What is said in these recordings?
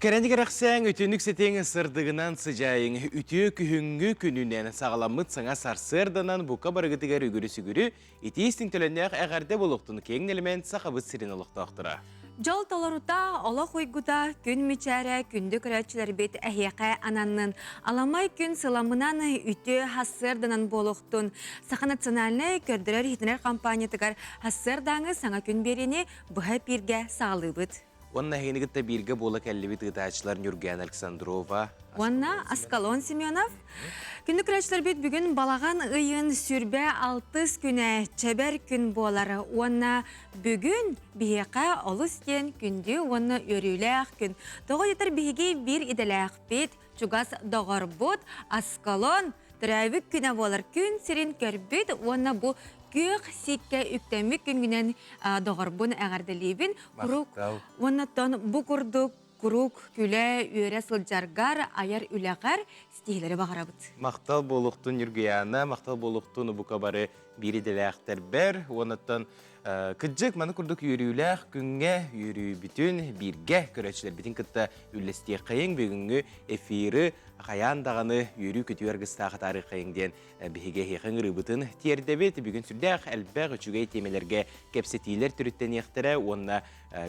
Кэрэни кэрэхсээҥ, үтүөнүк ситиҥ, сырдыгынан сыдьаайыҥ, үтүө күһүҥҥү күнүнэн саҕаламмыт саҥа сарсыарданан бука барыгытыгар үгүрү-сүгүрү, итии-истиҥ төлөннөөх эҕэрдэ буолуохтун киэҥ нэлэмэн Сахабыт сирин олохтоохторо. Дьол толорута, олох уйгута, күн мичээрэ, күндү көрөөччүлэрбит эһиэхэ ананнын. Аламай күн сыламынан үтүө сарсыарданан буолуохтун. Саха национальнай көрдөрөр-иһитинэр компаниятыгар сарсыардааҥы саҥа күн биэриини быһа эпииргэ саҕалыыбыт. Уонна эһигини кытта бииргэ буола кэллибит ыытааччылар Ньургуяна Александрова уонна Аскалон Семенов. Күндү көрөөччүлэрбит бүгүн балаҕан ыйын сүрбэ алтыс күнэ чэбэр күн буолар уонна бүгүн биһиэхэ олус диэн күндү уонна үөрүүлээх күн. Тоҕо диэтэр биһиги биир идэлээхпит, чугас доҕорбут Аскалон төрөөбүт күнэ буолар күн сирин көрбүт уонна бу күөх сиккэ үктэммит күҥҥүнэн доҕорбун эҕэрдэлиибин. Куруук уонна оттон бу курдук куруук күлэ үөрэ сылдьаргар айар үлэҕэр ситиһиилэри баҕарабыт. Махтал буолуохтун Ньургуйаана, махтал буолуохтун бука бары биир идэлээхтэрбэр уоннаттан кыдьык маны курдук үөрүүлээх күҥҥэ үөрүүбүтүн бииргэ көрөөччүлэрбитин кытта үллэстиэххэйиҥ бүгүҥҥү эфиры хайаан даҕаны үөрүү-көтүү аргыстаах атаарыаххайыҥ диэн биһиги эһиэхэ ыҥырыыбытын тиэрдэбит. Бүгүн сүрдээх элбэх үчүгэй тиэмэлэргэ кэпсэтиилэр төрүттэниэхтэрэ уонна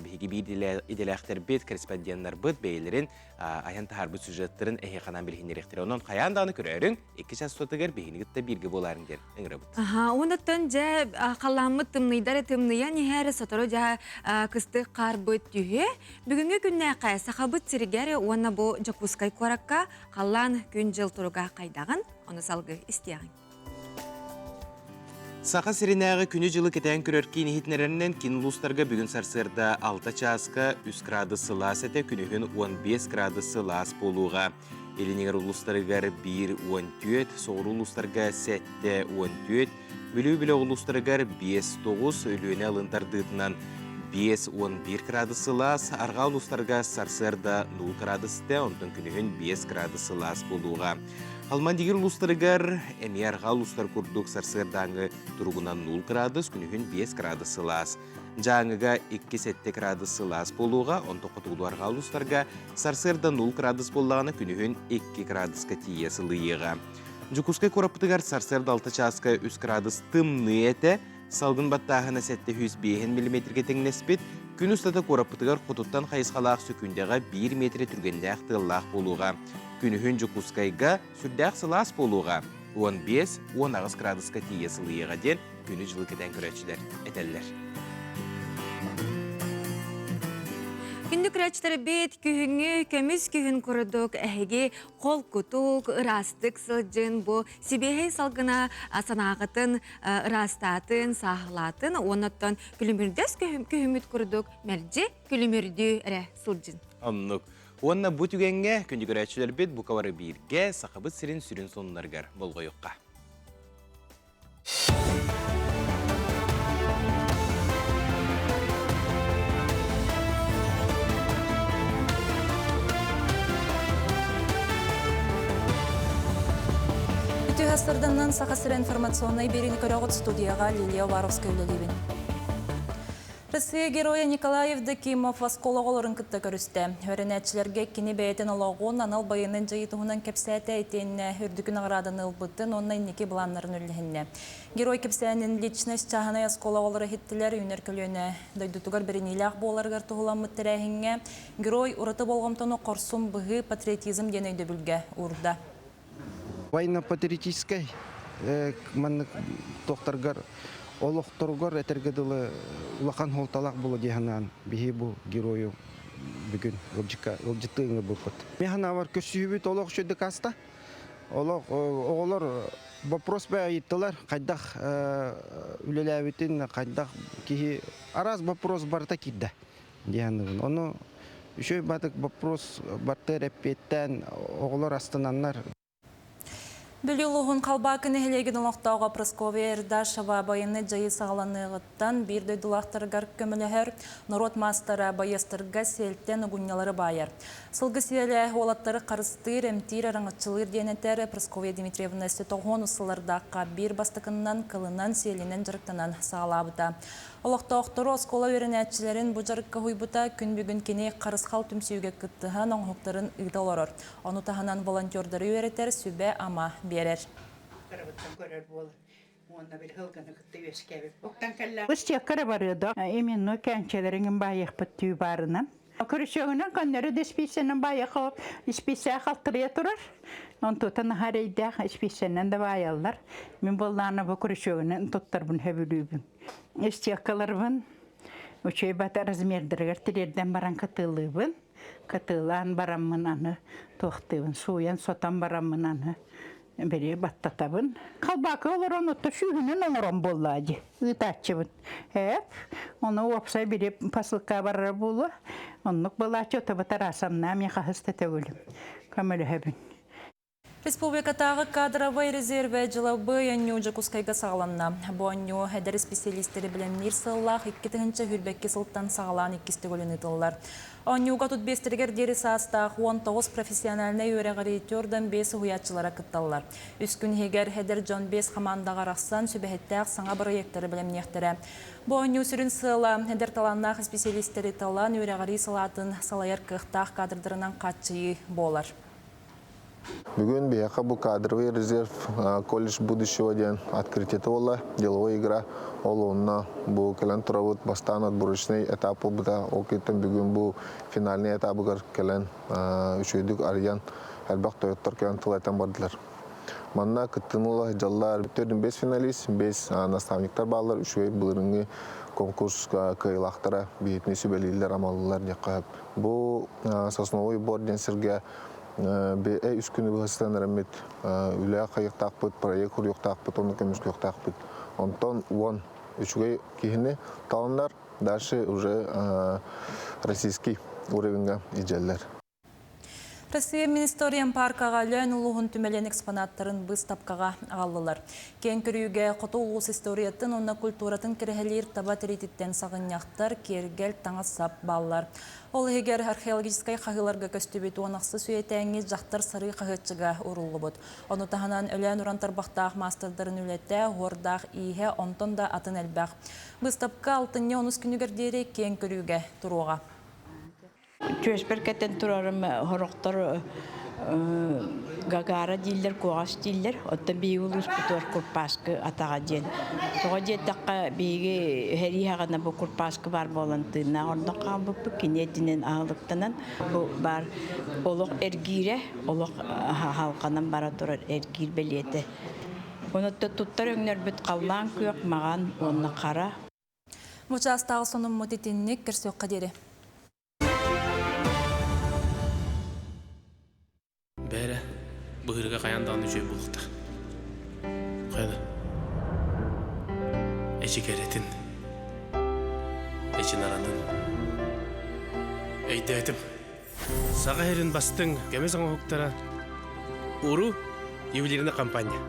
биһиги биир идэлээхтэрбит, корреспонденнарбыт бэйэлэрин айан таһаарбыт сюжеттарын эһиэхэ анаан билиһиннэриэхтэрэ. Онон хайаан даҕаны көрөөрүҥ, икки час устатыгар биһигини кытта бииргэ буолаарыҥ диэн ыҥырабыт. Аха, онуттан дьэ халлааммыт тымныйдар тымныйан иһэр, сотору дьэ кыстык хаарбыт түһүө. Бүгүҥҥү күннээххэ Сахабыт сиригэр уонна бу Дьокуускай куоракка халлаан күн-дьыл туруга хайдаҕын ону салгыы истиэҕиҥ. Саха сиринээҕи күнү-дьылы кэтээн көрөр киин иһитиннэрэринэн киин улуустарга бүгүн сарсыарда 6 чааска 3 градус сылаас этэ, күнүһүн 15 градус сылаас буолуоҕа. Илиниҥэр улуустарыгар 1-14, соҕуруу улуустарга 7-14, Бүлүү-Бүлэ улуустарыгар 5-9, Өлүөнэ алын тардыытынан 5-11 градус сылаас, арҕаа улуустарга сарсыарда 0 градус этэ, онтон күнүһүн 5 градус сылаас буолуоҕа. Алмандигир улуустарыгар эмиэ арҕаа улуустар курдук сарсыардааҥы туругунан 0 градус, күнүһүн 5 градус сылаас. Дьааҥыга 2-7 градус сылаас буолуоҕа, онтон хотугулуу арҕаа улуустарга сарсыарда 0 градус буоллаҕына күнүһүн 2 градуска тиийэ сылыйыаҕа. Дьокуускай куораппытыгар сарсыарда 6 чааска 3 градус тымныы этэ, салгын баттааһына 705 миллиметргэ тэҥнэспит. Күн устата куораппытыгар хотуттан хайысхалаах сөкүүндэҕэ 1 метрэ түргэннээх тыаллаах буолуоҕа. Күнүһүн Дьокуускайга сүрдээх сылаас буолуоҕа, 15-18 градуска тиийэ сылыйыаҕа диэн күнү-дьылы кэтээн көрөөччүлэр этэллэр. Күндү көрөөччүлэрбит, күһүҥҥү көмүс күһүн курдук эһиги холкутук, ыраастык сылдьын, бу сибиэһэй салгына санааҕытын ыраастаатын, сааһылаатын, уоннаттан күлүмүрдэс күһүммүт курдук мэлдьи күлүмүрдүү эрэ сылдьын. Оннук. Уонна бу түгэҥҥэ күндү көрөөччүлэрбит бука бары бииргэ Сахабыт сирин сүрүн сонуннарыгар болҕойуохха. Үтүө сарсыарданнан Саха сирэ информационнай биэриини көрөҕүт студияҕа Лилия Уваровская үлэлиибин. Россия Геройа Николай Евдокимов оскуола оҕолорун кытта көрүстэ. Үөрэнээччилэргэ кини бэйэтин олоҕун, анал байыаннай дьайыы туһунан кэпсээтэ, итиэннэ үрдүкү наҕарааданы ылбытын уонна инники былааннарын үллэһиннэ. Герой кэпсээнин личность чааһынай оскуола оҕолоро иһиттилэр, үүнэр көлүөнэ дойдутугар бэриниилээх буоларыгар туһуламмыт тэрээһиҥҥэ герой ураты болҕомтону хорсун быһыы, патриотизм диэн өйдөбүлгэ уурда. Военно-патриотическай маннык туохтаргар олохторугар этэргэ дылы улахан суолталаах буолуо дии санаан биһи бу геройу бүгүн ыалдьыкка ыалдьыттыы ыҥырбыппыт. Мин санаабар көрсүһүүбүт олох үчүгэйдик ааста. Олох оҕолор вопрос ыйыттылар хайдах үлэлээбитин, хайдах киһи араас вопрос барыта киирдэ дии саныыбын. Ону үчүгэй баатык вопрос бартыгар эппиэттээн оҕолор астынаннар. Бүлүү улууһун Халбаакы нэһилиэгин олохтооҕо Прасковья Эрдашева байыаннай дьайыы саҕаланыаҕыттан биир дойдулаахтарыгар көмөлөһөр, норуот маастара байыастарга сиэлтэн угунньалары баайар. Сылгы сиэлэ уолаттары харыстыыр, эмтиир, араҥаччылыыр диэн этэр Прасковья Дмитриевна өссө тоҕуон сыллардаахха биир бастакыннан кылынан, сиэлинэн дьарыктанан саҕалаабыта. Олохтоохтору оскуола үөрэнээччилэрин бу дьарыкка уһуйбута, күн бүгүн кини Харысхал түмсүүгэ кыттыһан оҥоһуктарын ыыта олорор. Ону таһынан волонтердары үөрэтэр, сүбэ-ама биэрэр. Кырабыттан көрөр буолан уонна били сылгыны кытта үөскээбит. Уктан кэллэ. Ыстыакка барыа да именно кээнчэлэриҥин баайыахпыт түү баарынан. Көрүсүөгүнэн көннөрү да испииссэнэн баайыахха испииссэ халтырыйа турар. Онтута наһаа эрэйдээх испииссэнэн да баайаллар. Мин буоллаҕына бу көрүсүөгүнэн туттарбын сөбүлүүбүн. Истиэккаларбын үчүгэй бата размердарыгар тириэрдэн баран кытыылыыбын. Кытыылаан бараммын аны туохтуубун сууйан сотон бараммын аны били баттатабын. Халбаакы олорон отто сүүһүнэн оҥорон буоллаа дии ыытааччыбын. Эп ону уопсай били посылка барара буолуо. Оннук былааччы отобу тараасамнаа мен хаһыс да төгүлүм көмөлөһөбүн. Республикатааҕы кадровай резервэ дьылабыай оонньуу Дьокуускайга саҕаланна. Бу оонньуу эдэр исписэлиистэри бэлэмниир сыаллаах 2022 сылтан саҕалаан иккис төгүлүн ыытыллар. Оонньууга 35-тэригэр диэри саастаах 19 профессиональнай үөрэҕирии 45 уһуйааччылара кытталлар. Үс күн иһигэр эдэр дьон биэс хамаандаҕа арахсан сүбэһиттээх саҥа бырайыактары бэлэмниэхтэрэ. Бу оонньуу сүрүн сыала эдэр талааннаах исписэлиистэри талан үөрэҕирии салаатын салайар кыахтаах кадрдарынан хааччыйыы буолар. Бүгүн биһиэхэ бу кадровый резерв колледж будущего диэн открытиета буолла, деловой игра. Ол онно бу кэлэн турабыт бастаан отборочный этап буолбута. Ол кэнниттэн бүгүн бу финальный этабыгар кэлэн үчүгэйдик арыйан элбэх тойоттор кэлэн тыл этэн бардылар. Манна кыттыны дьаллар төрдүн бес финалист, бес наставниктар бааллар, үчүгэй былырыҥҥы конкурс кыайыылаахтара биһитини сүбэлииллэр, амаллылар диэххэ Бу Сосновой бор диэн сиргэ үс күнү быһа сытан эрэммит үлэ хайыктаахпыт, проект хуруйуохтаахпыт, онно көмүскүөхтаахпыт. Онтон уон үчүгэй киһини таланнар дальше уже российский уровеньга илдьэллэр. Россия Министориям паркаҕа Өлөөн улууһун түмэлин экспонаттарын быыстапкаҕа аҕаллылар. Киэҥ көрүүгэ хоту улуус историятын уонна культуратын кэрэһэлиир таба тириититтэн саҕынньахтар, киэргэл, таҥас-сап бааллар. Ол иһигэр археологическай хаһыыларга көстүбүт уон ахсыс үйэтээҥҥи дьахтар сарыы хаһыаччыга ууруллубут. Ону таһынан Өлөөн уран тарбахтаах маастардарын үлэтэ, оһуордаах ииһэ онтон да атын элбэх. Быыстапка алтынньы онус күнүгэр диэри киэҥ көрүүгэ туруоҕа. Түөспэр кэтэн турарым сорохтор Гагара дииллэр, куоҕас дииллэр. Оттон биһиги улууспутугар курпааскы атаҕа диэн. Тоҕо диэтэххэ, биһиги сэрии саҕана бу курпааскы баар буолан тыыннаах ордон хаалбыппыт. Кини этинэн аһылыктанан бу баар олох эргиирэ, олох халҕанан бара турар эргиир бэлиэтэ. Онуттан туттар өҥнөрбүт халлаан күөх, маҕан уонна хара. Бу чаастааҕы сонуммут итинник көрсүөххэ диэри. Бээрэ, быһыырга хайаан даҕаны үчүгэй буолуохтаах. Хайа да. Эчи кэрэтин. Эчи наранын. Өйдөөтүм. Саха сирин бастыҥ көмүс оҥоһуктара Уру ювелирная компания.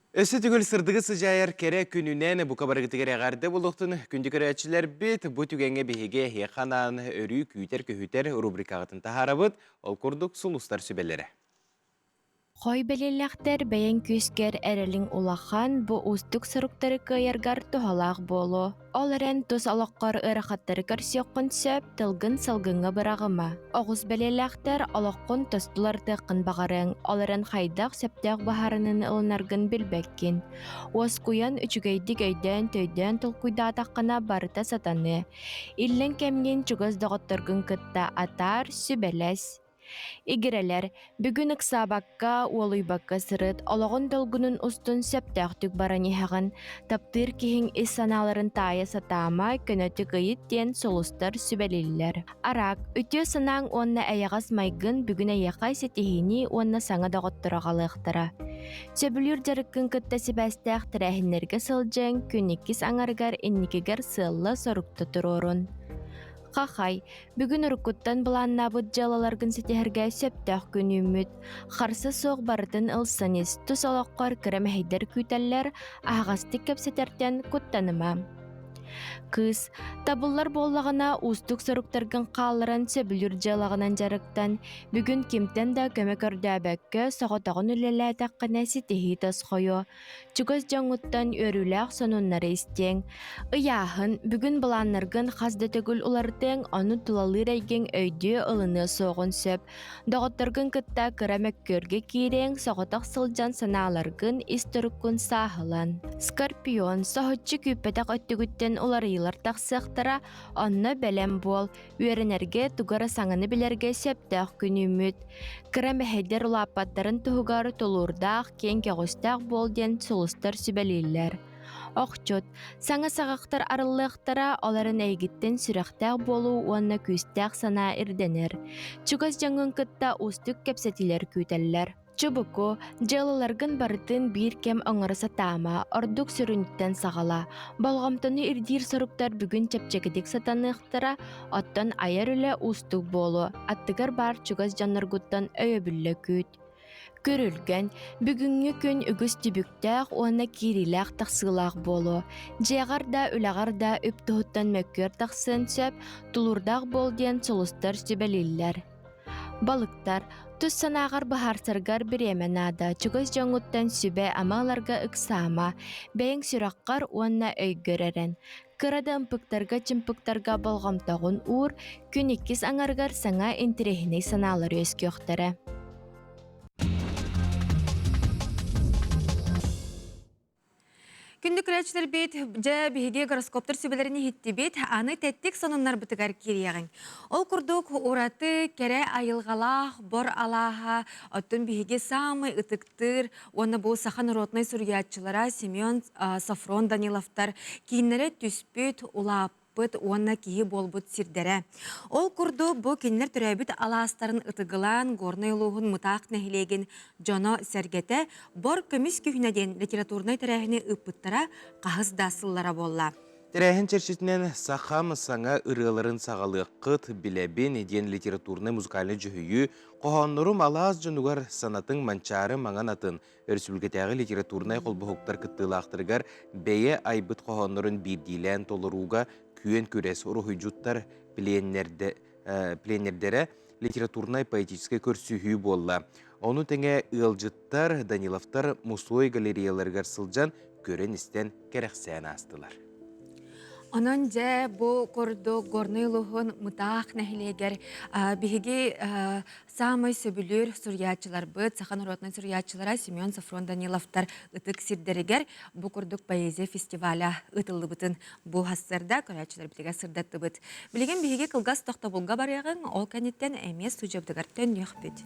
Өссө төгүл сырдыгы сыдьаайар кэрэ күнүнэн бука барыгытыгар эҕэрдэ буолуохтун күндү көрөөччүлэрбит бу түгэҥҥэ биһиги эһиэхэ анаан өрүү күүтэр-көһүтэр рубрикаҕытын таһаарабыт ол курдук сулустар сүбэлэрэ. Хой бэлиэлээхтэр бэйэҥ күүскэр эрэлиҥ улахан, бу уустук соруктары кыайаргар туһалаах буолуо. Ол эрэн тус олоххор ыарахаттары көрсүөххүн сөп, тылгын салгыҥҥа быраҕыма. Оҕус бэлиэлээхтэр олоххун тосту уларытыаххын баҕарыаҥ, ол эрэн хайдах сөптөөх быһаарыныыны ылынаргын билбэккин. Уоскуйан, үчүгэйдик өйдөөн-төйдөөн толкуйдаатаххына барыта сатаныа. Иллэҥ кэмҥин чугас доҕотторгун кытта атаар, сүбэлэс. Игирэлэр, бүгүн ыксаабакка, уолуйбакка сырыт, олоҕун долгунун устун сөптөөхтүк баран иһэҕин, таптыыр киһиҥ ис санааларын таайа сатаама, көнөтүк ыйыт диэн сулустар сүбэлииллэр. Араак, үтүө санааҥ уонна эйэҕэс майгын бүгүн эйиэхэ ситиһиини уонна саҥа доҕоттору аҕалыахтара. Сөбүлүүр дьарыккын кытта сибээстээх тэрээһиннэргэ сылдьыаҥ, күн иккис аҥарыгар инникигэр сыалла-сорукта туруорун. Хахай, бүгүн уруккуттан былааннаабыт дьыалаларгын ситиһэргэ сөптөөх күн үүммүт. Харса суох барытын ылсан ис, тус олоххор кыра мэһэйдэр күүтэллэр, аһаҕастык кэпсэтэртэн куттаныма. Кыыс, табыллар буоллаҕына уустук соруктаргын хаалларан сөбүлүүр дьыалаҕынан дьарыктан, бүгүн кимтэн да көмө көрдөөбөккө соҕотоҕун үлэлээтэххинэ ситиһии тосхойуо. Чугас дьоҥҥуттан үөрүүлээх сонуннары истиэҥ. Ыйааһын, бүгүн былааннаргын хас да төгүл уларытыаҥ, ону тулалыыр эйгэҥ өйдүө ылыныа суоҕун сөп. Доҕотторгун кытта кыра мөккүөргэ киириэҥ, соҕотох сылдьан санааларгын, ис туруккун сааһылан. Скорпион, соһуччу күүппэтэх өттүгүттэн уларыйыылар тахсыахтара, онно бэлэм буол. Үөрэнэргэ, тугу эрэ саҥаны билэргэ сөптөөх күн үүммүт. Кыра мэһэйдэр улааппаттарын туһугар тулуурдаах, киэҥ көҕүстээх буол диэн сулустар сүбэлииллэр. Охчут, саҥа саҕахтар арыллыахтара, ол эрэн эйигиттэн сүрэхтээх буолуу уонна күүстээх санаа ирдэнэр. Чугас дьоҥҥун кытта уустук кэпсэтиилэр күүтэллэр. Чубуку, дьыалаларгын барытын биир кэм оҥоро сатаама, ордук сүрүнүттэн саҕала. Болҕомтону ирдиир соруктар бүгүн чэпчэкитик сатаныахтара, оттон айар үлэ уустук буолуо, аттыгар баар чугас дьонноргуттан өйөбүллэ күүт. Күрүлгэн, бүгүҥҥү күн үгүс түбүктээх уонна киириилээх-тахсыылаах буолуо. Дьиэҕэр да, үлэҕэр да үп туһуттан мөккүөр тахсыан сөп, тулуурдаах буол диэн сулустар сүбэлииллэр. Балыктар, тус санааҕар быһаарсаргар бириэмэ наада, чугас дьоҥҥуттан сүбэ-ама ыларга ыксаама, бэйэҥ сүрэххэр уонна өйгөр эрэн. Кыра да ымпыктарга-чымпыктарга болҕомтоҕун уур, күн иккис аҥарыгар саҥа интэриэһинэй санаалар үөскүөхтэрэ. Күндү көрөөччүлэрбит, дьэ биһиги гороскоптар сүбэлэрин иһиттибит, аны тэттик сонуннарбытыгар киириэҕиҥ. Ол курдук ураты кэрэ айылҕалаах бор алааһа, оттон биһиги саамай ытыктыыр уонна бу саха народнай суруйааччылара Семен Софрон Даниловтар кииннэрэ түспүт, улааппыт уонна киһи буолбут сирдэрэ. Ол курдук бу кинилэр төрөөбүт алаастарын ытыгылаан Горнай улууһун Мытаах нэһилиэгин дьоно-сэргэтэ Бор көмүс күһүнэ диэн литературнай тэрээһини ыыппыттара хаһыс да сыллара буолла. Тэрээһин чэрчитинэн «Сахам саҥа ырыаларын саҕалыаххыт билэбин» диэн литературнай музыкальнай дьүһүйүү Хоһооннорум алаас дьонугар санатыҥ Манчаары маҥан атын өрөспүүбүлүкэтээҕи литературнай холбоһуктар кыттыылаахтарыгар бэйэ айбыт хоһооннорун биирдиилээн толорууга күөн күрэс уруһуйдьуттар пленэрдэрэ литературнай поэтическай көрсүһүү буолла. Ону тэҥэ ыалдьыттар Даниловтар мусуой галереяларыгар сылдьан көрөн-истэн кэрэхсээн аастылар. Онон дьэ бу курдук Горнай улууһун Мытаах нэһилиэгэр биһиги саамай сөбүлүүр суруйааччыларбыт, саха норуотунай суруйааччылара Семен Софрон Даниловтар ытык сирдэригэр бу курдук поэзия фестиваля ыытыллыбытын бу сарсыарда көрөөччүлэрбитигэр сырдаттыбыт. Билигин биһиги кылгас тохтобулга барыаҕыҥ, ол кэнниттэн эмиэ студиябытыгар төннүөхпүт.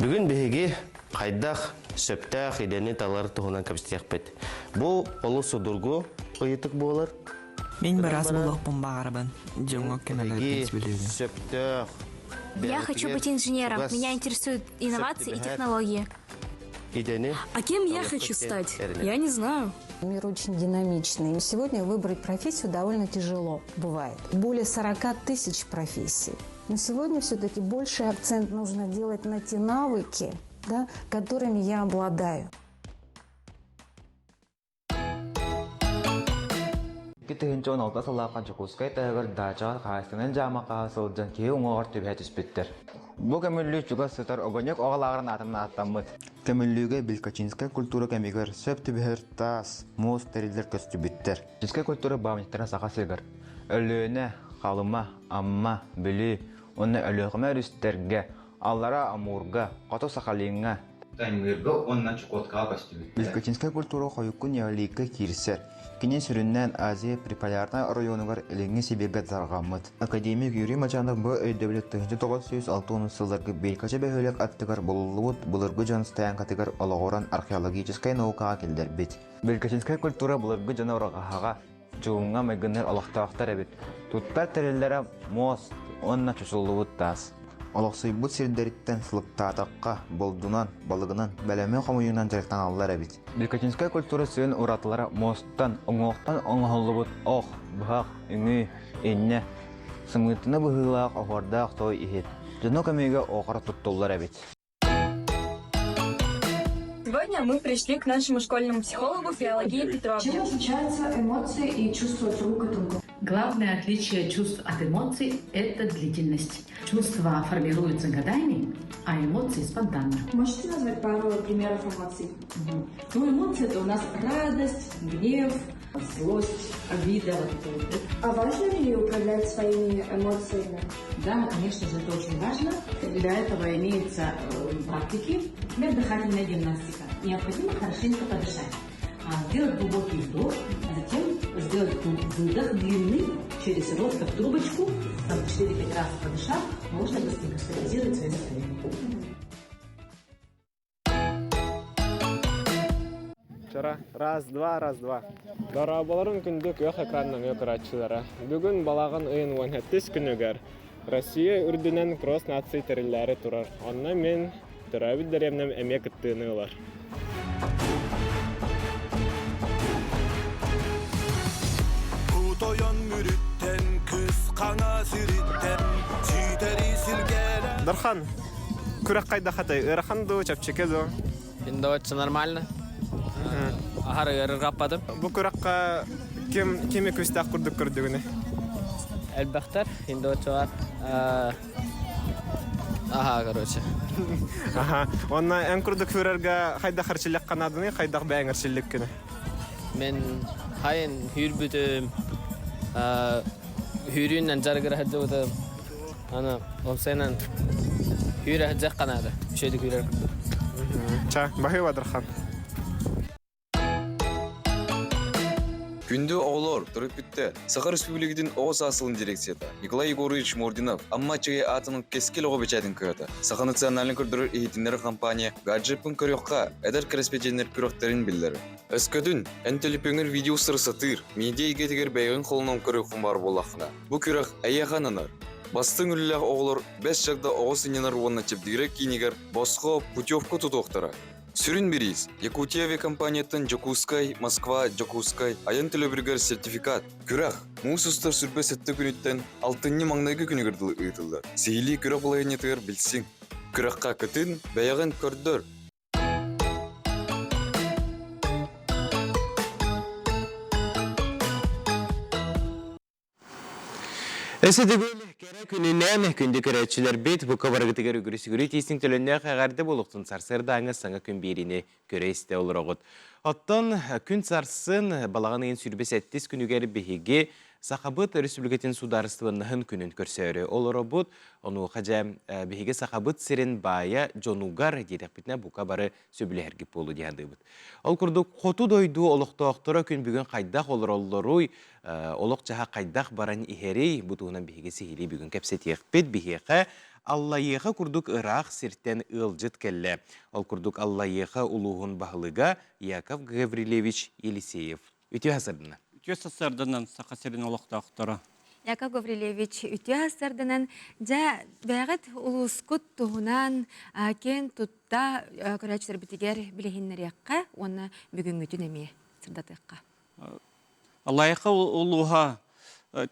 Бүгүн биһиги хайдах сөптөөх идэни талар туһунан кэпсэтиэхпит. Бу олус судургу ыйытык буолар. Мин быраас буолуохпун баҕарабын. Дьоҥҥо көмөлөһөрбүн сөбүлүүбүн. Сөптөөх Я хочу быть инженером. Меня интересуют инновации и технологии. А кем я хочу стать? Я не знаю. Мир очень динамичный. Сегодня выбрать профессию довольно тяжело бывает. Более 40 тысяч профессий. Но сегодня все-таки больший акцент нужно делать на те навыки, да, которыми я обладаю. 2016 сыллаахха Дьокуускай таһыгар даачаҕа хаһаайыстыбаннай дьаамахха сылдьан киһи уҥуоҕар түбэһэ түспүттэр. Бу көмүллүү чугас сытар Огонек оҕо лааҕырын аатынан ааттаммыт. Көмүллүүгэ Белькачинскай культура кэмигэр сөп түбэһэр таас, муус тэриллэр көстүбүттэр. Белькачинскай культура памятниктара Саха сиригэр Өлүөнэ, Халыма, Амма, Бүлүү уонна Өлүөхүмэ өрүстэргэ, Аллараа Амурга, Хоту Сахалиҥҥа. Таймыырга уонна Чукоткаҕа көстүбүттэр. Белькачинскай культура хойукку неоликка киирсэр. Кини сүрүннээн Азия приполярнай оройуонугар Илиҥҥи Сибииргэ тарҕаммыт. Академик Юрий Мочанов бу өйдөбүлү 1960 сылларга Белькача бөһүөлэк аттыгар булуллубут былыргы дьон стоянкатыгар олоҕуран археологическай наукаҕа киллэрбит. Белькачинскай культура былыргы дьоно ураҕаһаҕа, чугуҥҥа майгынныыр олохтоохтор эбит. Туттар тэриллэрэ муос уонна чочуллубут таас. Олохсуйбут сирдэриттэн сылыктаатахха, булдунан, балыгынан, бэлэми хомуйуунан дьарыктаналлар эбит. Белькачинскай культура сүрүн уратылара муостан, уҥуохтан оҥоһуллубут ох, быһах, үҥүү, иннэ, сымыытына быһыылаах оһуордаах той иһит. Дьону көмүүгэ оохоро туттуллар эбит. Сегодня мы пришли к нашему школьному психологу Феологии Петровне. Чем отличаются эмоции и чувства друг от друга? Главное отличие чувств от эмоций – это длительность. Чувства формируются годами, а эмоции спонтанно. Можете назвать пару примеров эмоций? Угу. Ну, эмоции – это у нас радость, гнев, злость, обида. Вот это вот. А важно ли управлять своими эмоциями? Да, конечно же, это очень важно. Для этого имеются э, практики, например, дыхательная гимнастика. Необходимо хорошенько подышать. А, сделать глубокий вдох, а затем сделать выдох длинный через рот, как трубочку, там 4-5 раз подышав, можно быстренько стабилизировать свое состояние. Чара, раз, два, раз, два. Дорооболорун күндү күөх экраннаҥы көрөөччүлэрэ. Бүгүн балаҕан ыйын 17 күнүгэр Россия үрдүнэн кросс нации тэриллээри турар. Онно мин төрөөбүт дэриэбинэм эмиэ кыттыыны ылар. Тойон мүрүттэн кыс хаҥа сириттэн ситэри силгэлэ Дархан, күрэх хайдах этэй? Ыарахан дуу, чэпчэки дуу? Индоваться нормально. Аһар ыарырҕаппатым. Бу күрэххэ ким кими күүстээх курдук көрдүгүнүй? Элбэхтэр индоваччылар. Аха, короче. Аха. Уонна эн курдук фюрерга хайдах эрчиллэххэ нааданы, хайдах бэйэҥ эрчилликкиний? Мен хайын хүүрбүтүм, хүүрүүнэн дьарыгыра сылдьыбытым. Аны уопсайынан хүүрэ сылдьыахха наада. Үчүгэйдик үүрэр курдук. Ча, баһыыба Дархан. Күндү оҕолор, төрөппүттэр, Саха Республикатын оҕо саас сылын дирекцията Николай Егорович Мординов Амма Аччыгый аатынан Кэскил оҕо бэчээтин кыһата, Саха национальнай көрдөрөр иһитиннэрэр компания гаджеппын көрүөххэ эдэр кэрэспэдьиэннэр күрэхтэрин биллэрэр. Өскөтүн, эн төлөпүөҥҥэр видео сатыыр, медиа эйгэтигэр бэйэҕин холонон көрүөххүн баар буоллаххына, бу күрэх эйиэхэ ананар. Бастыҥ үлэлээх оҕолор бэс чагда оҕо сынньанар уонна чэбдигирэр киинигэр босхо путевка тутуохтара. Сүрүн бириис Якутия авиакомпанияттан Дьокуускай, Москва, Дьокуускай айан төлөбүрүгэр сертификат. Күрэх муус устар сүрбэ сэттэ күнүттэн алтынньы маҥнайгы күнүгэр дылы ыытыллар. Сиһилии күрэх балаһыанньатыгар билсиҥ. Күрэххэ кытын, бэйэҕин көрдөр! Өссө төгүл кэрэ күнүнэн күндү көрөөччүлэрбит бука барыгытыгар үгүрү-сүгүрү тиистиҥ төлөннөөх эҕэрдэ буолуохтун сарсыардааҥы саҥа күн биэриини көрө-истэ олороҕут. Оттон күн сарсын балаҕан ыйын 27 күнүгэр биһиги Сахабыт Өрөспүүбүлүкэтин судаарыстыбаннаһын күнүн көрсөөрү олоробут. Онуоха дьэ биһиги Сахабыт сирин баайа дьонугар диэтэхпитинэ бука бары сөбүлэһэргит буолуо дии саныыбыт. Ол курдук хоту дойду олохтоохторо күн бүгүн хайдах олороллоруй, олох-дьаһах хайдах баран иһэрий, бу туһунан биһиги сиһилии бүгүн кэпсэтиэхпит. Биһиэхэ Аллайыаха курдук ыраах сиртэн ыалдьыт кэллэ. Ол курдук Аллайыаха улууһун баһылыга Яков Гаврильевич Елисеев. Үтүө сарсыарданан. Үтүө сарсыарданан Саха сирин олохтоохторо. Яков Гаврильевич үтүө сарсыарданан дьэ бэйэҕит улуускут туһунан киэн тутта көрөөччүлэрбитигэр билиһиннэриэххэ уонна бүгүҥҥүтүн эмиэ сырдатыахха. Аллайыха улууһа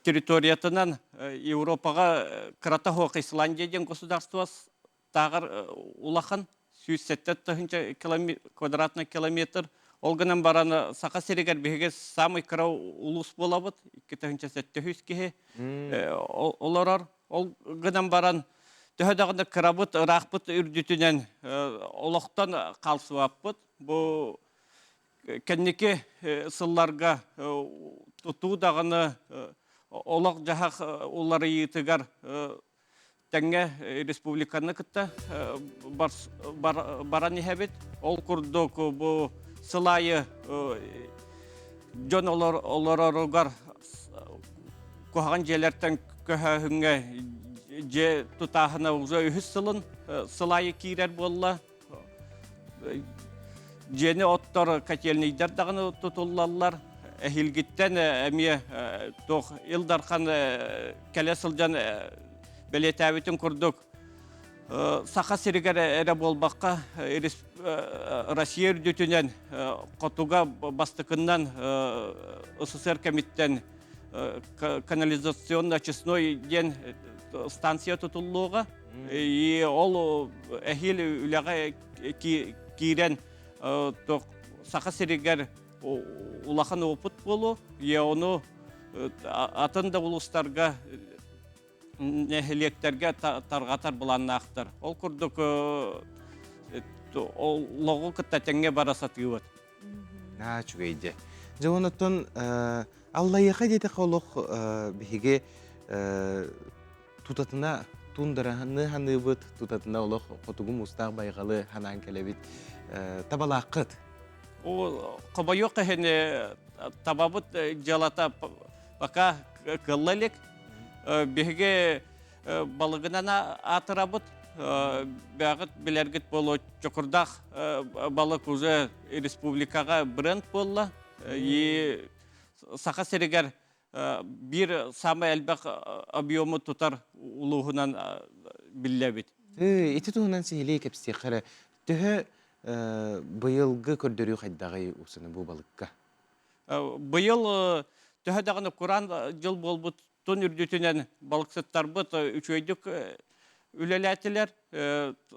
территориятынан Европаҕа кырата суох Исландия диэн государство тааҕар улахан 107 тыһыынча квадратный километр. Ол гынан баран Саха сиригэр биһиги самый кыра улуус буолабыт, 2700 киһи олорор. Ол гынан баран төһө даҕаны кырабыт, ыраахпыт үрдүтүнэн олохтон хаалсыбаппыт. Бу кэнники сылларга тутуу даҕаны олох-дьаһах уларыйыытыгар. тэҥҥэ республиканы кытта баран иһэбит. Ол курдук бу сыл аайы дьон олороругар куһаҕан дьиэлэртэн көһөөһүҥҥэ дьиэ тутааһына уже үһүс сылын сыл аайы киирэр буолла. Дьиэни оттор котельнайдар даҕаны тутуллаллар. Эһиилгиттэн эмиэ туох Ил Дархан кэлэ сылдьан бэлиэтээбитин курдук Саха сиригэр эрэ буолбакка Россия үрдүтүнэн хотуга бастакыннан СССР кэмиттэн канализационно-очистной диэн станция тутуллуоҕа. И ол эһиил үлэҕэ киирэн Саха сиригэр улахан опыт буолуо. И ону атын да улуустарга нэһилиэктэргэ тарҕатар былааннаахтар. Ол курдук олоҕу кытта тэҥҥэ бара сатыыбыт. Аа, үчүгэй дьэ. Дьэ, онтон Аллайыаха диэтэххэ олох биһиги тутатына туундараны ханыыбыт, тутатына олох хотугу муустаах байҕалы ханаан кэлэбит. Табалааххыт. Хобойуох иһин табабыт дьыалата пока кылла илик. Биһиги балыгынан аатырабыт. Бэҕит билэргит буолуо Чокурдаах балык уже республикаҕа бренд буолла. И Саха сиригэр биир самай элбэх объему тутар улууһунан биллэбит. Ити туһунан сиһилии кэпсиэххэ эрэ. Төһө быйылгы көрдөрүү хайдаҕый усаны бу балыкка? Быйыл төһө даҕаны кураан дьыл буолбутун үрдүтүнэн балыксыттарбыт үчүгэйдик үлэлээтилэр.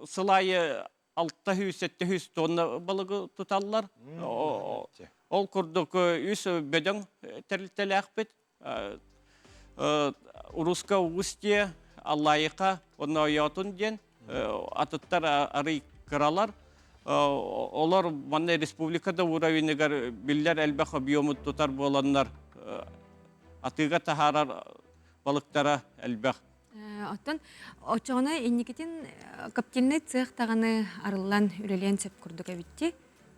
Сыл аайы 600-700 тонна балыгы туталлар. Ол курдук үс бөдөҥ тэрилтэлээхпит. Уруска Устье, Аллайыха, онно Ойоотун диэн атыттар арый кыралар. Олор манна республика да уровенигар биллэр элбэх объему тутар буоланнар атыыга таһаарар балыктара элбэх. Оттон оччоҕуна инникитин коптильнай цех даҕаны арыллан үлэлиэн сөп курдук эбитти.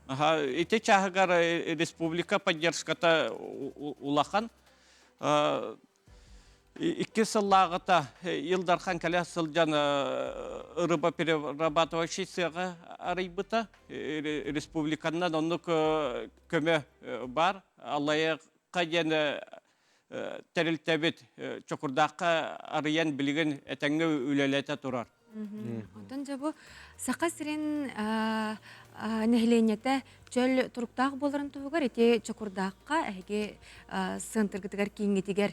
Ити чааһыгар республика поддержката улахан. Икки сыллааҕыта Ил Дархан кэлэ сылдьан рыбоперерабатывающий сыаҕа арыйбыта. Республиканнан оннук көмө бар. Аллайыаха диэн тэрилтэбит Чокурдаахха арыйан билигин этэҥҥэ үлэлэтэ турар. Онтон дьэ бу Саха сирин нэһилиэнньэтэ чөл туруктаах буоларын туһугар ити Чокурдаахха эһиги сыантыргытыгар кииҥҥитигэр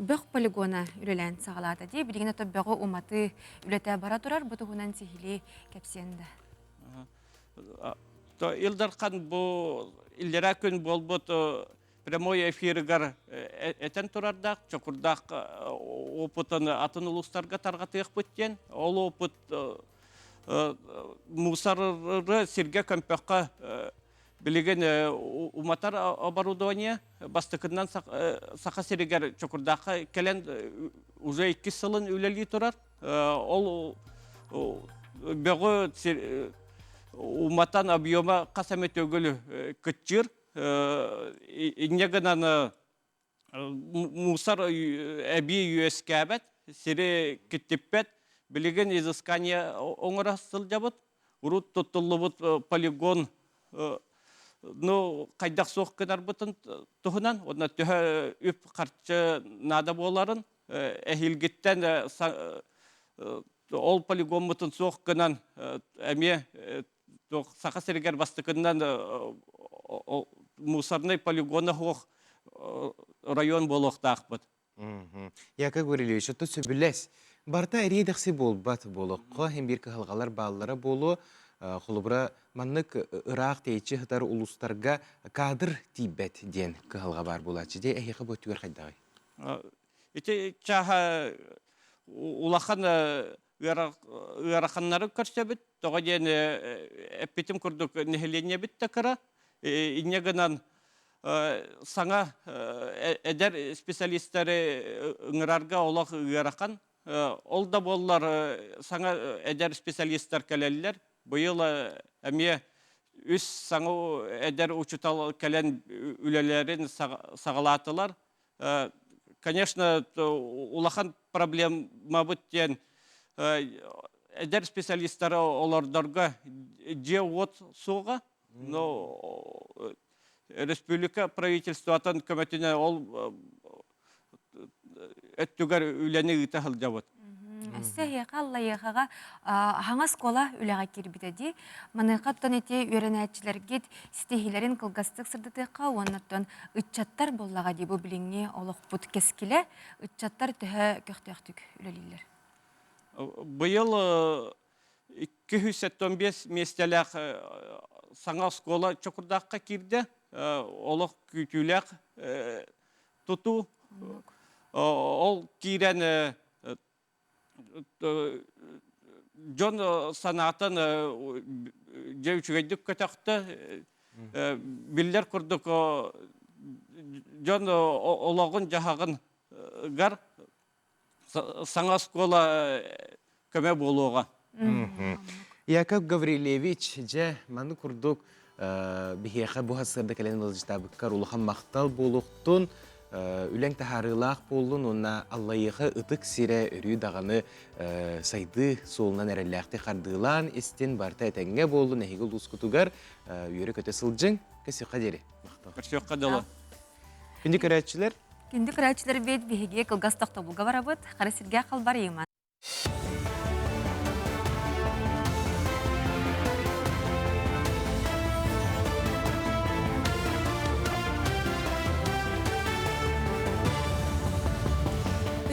бөх полигона үлэлээн саҕалаата дии. Билигин ото бөҕү уматыы үлэтэ бара турар. Бу туһунан сиһилии кэпсиэн да. Ил Дархан бу иллэрээ күн буолбут прямой эфирыгар этэн турардаах, Чокурдаах опытын атын улуустарга тарҕатыахпыт диэн. Ол опыт мусоры сиргэ көмпөххө билигин уматар оборудование бастакыннан Саха сиригэр Чокурдаахха кэлэн уже иккис сылын үлэлии турар. Ол бөҕү уматан объема хас эмэ төгүл кыччыыр. Инньэ гынан мусор эбии үөскээбэт, сири киттиппэт. Билигин изыскание оҥоро сылдьабыт. Урут туттуллубут полигон ну хайдах суох гынарбытын туһунан уонна төһө үп-харчы наада буоларын эһиилгиттэн ол полигоммутун суох гынан эмиэ Саха сиригэр бастакыннан мусорный полигона суох район буолуохтаахпыт. Яков Гаврильевич, ото сөбүлэс. Барта эриэдэхси буолбат буолуохха, һин биир кыһалҕалар бааллара буолуо. Холобура, маннык ыраах тэйиччи сытар улуустарга кадр тиийбэт диэн кыһалҕа баар буолааччы. Дьэ, эһиэхэ бу өттүгэр хайдаҕый? Ити чааһа улахан ыараханнары көрсөбүт. Тоҕо диэн эппитим курдук нэһилиэнньэбит да кыра. Инньэ гынан саҥа эдэр специалистары ыҥырарга олох ыарахан. Ол да буоллар саҥа эдэр специалистар кэлэллэр. Быйыл эмиэ үс саҥа эдэр учуутал кэлэн үлэлэрин саҕалаатылар. Конечно, улахан проблемабыт диэн эдэр специалистары олордорго дьиэ-уот суоҕа. Но республика правительствотын көмөтүнэн ол өттүгэр үлэни ыыта сылдьабыт. Өссө эһиэхэ Аллайыахаҕа хаҥас оскуола үлэҕэ киирбитэ дии. Маныаха оттон ити үөрэнээччилэргит ситиһиилэрин кылгастык сырдатыахха уонна оттон ыччаттар буоллаҕа дии бу билиҥҥи олохпут кэскилэ ыччаттар төһө көхтөөхтүк үлэлииллэр? Быйыл 275 миэстэлээх саҥа оскуола Чокурдаахха киирдэ. Олох күүтүүлээх тутуу. Ол киирэн дьон санаатын дьэ үчүгэйдик көтөхтө. Биллэр курдук дьон олоҕун-дьаһаҕын гар саҥа оскуола көмө буолуоҕа. Яков Гаврильевич, дьэ, маны курдук биһиэхэ бу сарсыарда кэлэн ыалдьытаабыккар улахан махтал буолуохтун, үлэҥ таһаарыылаах буоллун уонна Аллайыаха ытык сирэ өрүү даҕаны сайдыы суолунан эрэллээхтик хардыылаан истин, барыта этэҥҥэ буоллун, эһиги улуускутугар үөрэ-көтө сылдьыҥ. Көрсүөххэ диэри. Махтал. Көрсүөххэ дылы. Күндү көрөөччүлэр. Күндү көрөөччүлэрбит биһиги кылгас тохтобулга барабыт. Хара сиргэ халбарыйыман.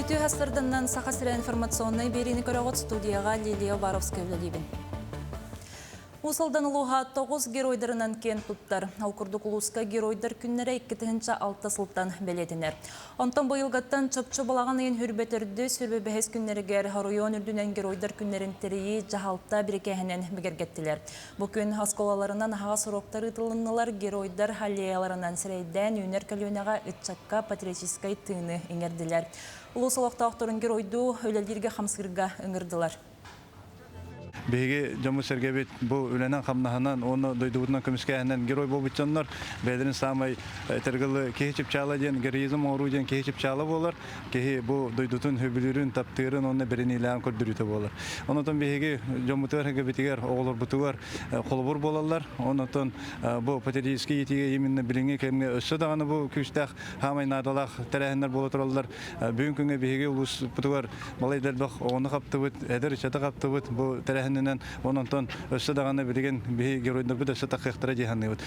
Үтүө сарсыарданнан Саха сирэ информационнай биэриини көрөҕүт студияҕа Лилия Уваровская үлэлиибин. Уус Алдан улууһа тоҕус геройдарынан киэн туттар. Ол курдук улууска геройдар күннэрэ 2006 сылтан бэлиэтэнэр. Онтон быйылгаттан чопчу балаҕан ыйын хүрбэтөрдү сүрбэ бэһис күннэригэр оройуон үрдүнэн геройдар күннэрин тэрийии дьаһалта бирикээһинэн бигэргэттилэр. Бу күн оскуолаларынан аһаҕас уруоктар ыытылыннылар, геройдар аллеяларынан сирэйдээн үүнэр көлүөнэҕэ ыччакка патриотическай тыыны иҥэрдилэр. Улуус олохтоохторун геройдуу үлэлииргэ-хамсыырга ыҥырдылар. Биһиги дьоммут-сэргэбит бу үлэнэн-хамнаһынан уонна дойдубутунан көмүскээһинэн герой буолбут дьоннор бэйэлэрин саамай этэргэ киһи чыпчаала диэн героизм оҥоруу диэн киһи чыпчаала буолар. Киһи бу дойдутун сөбүлүүрүн, таптыырын уонна бэриниилээҕин көрдөрүүтэ буолар. Онон биһиги дьоммутугар-сэргэбитигэр, оҕолорбутугар холобур буолаллар. Онон бу патриотическай иитиигэ именно билиҥҥи кэмҥэ өссө даҕаны бу күүстээх хаамай наадалаах тэрээһиннэр буола тураллар. Бүгүн күҥҥэ биһиги улууспутугар балай да элбэх оҕону хаптыбыт, эдэр ыччаты хаптыбыт бу тэрээһининэн. Онон өссө даҕаны билигин биһи геройдарбыт өссө тахыахтара дии саныыбыт.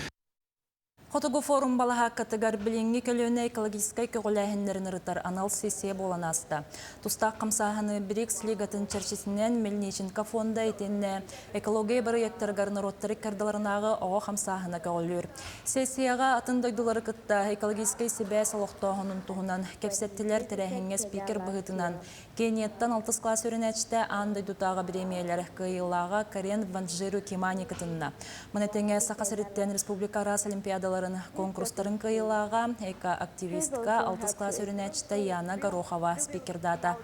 Хотугу форум балаһааккатыгар билиҥҥи көлүөнэ экологическай көҕүлээһиннэрин ырытар анал сессия буолан ааста. Тустаах хамсааһыны БРИКС лигатын чэрчитинэн Мельниченко фонда итиэннэ экология бырайыактарыгар норуоттар иккардаларынааҕы оҕо хамсааһына көҕүлүүр. Сессияҕа атын дойдулары кытта экологическай сибээс олохтооһунун туһунан кэпсэттилэр. Тэрээһиҥҥэ спикер быһыытынан Кенияттан алтыс кылаас үөрэнээччитэ аан дойдутааҕы бириэмийэлэр кыайыылааҕа Карен Ванджиру Кимани кытынна. Маны тэҥэ Саха сириттэн республика араас олимпиадаларын конкурстарын кыайыылааҕа, эко-активистка алтыс кылаас үөрэнээччитэ Яна Горохова спикердаата.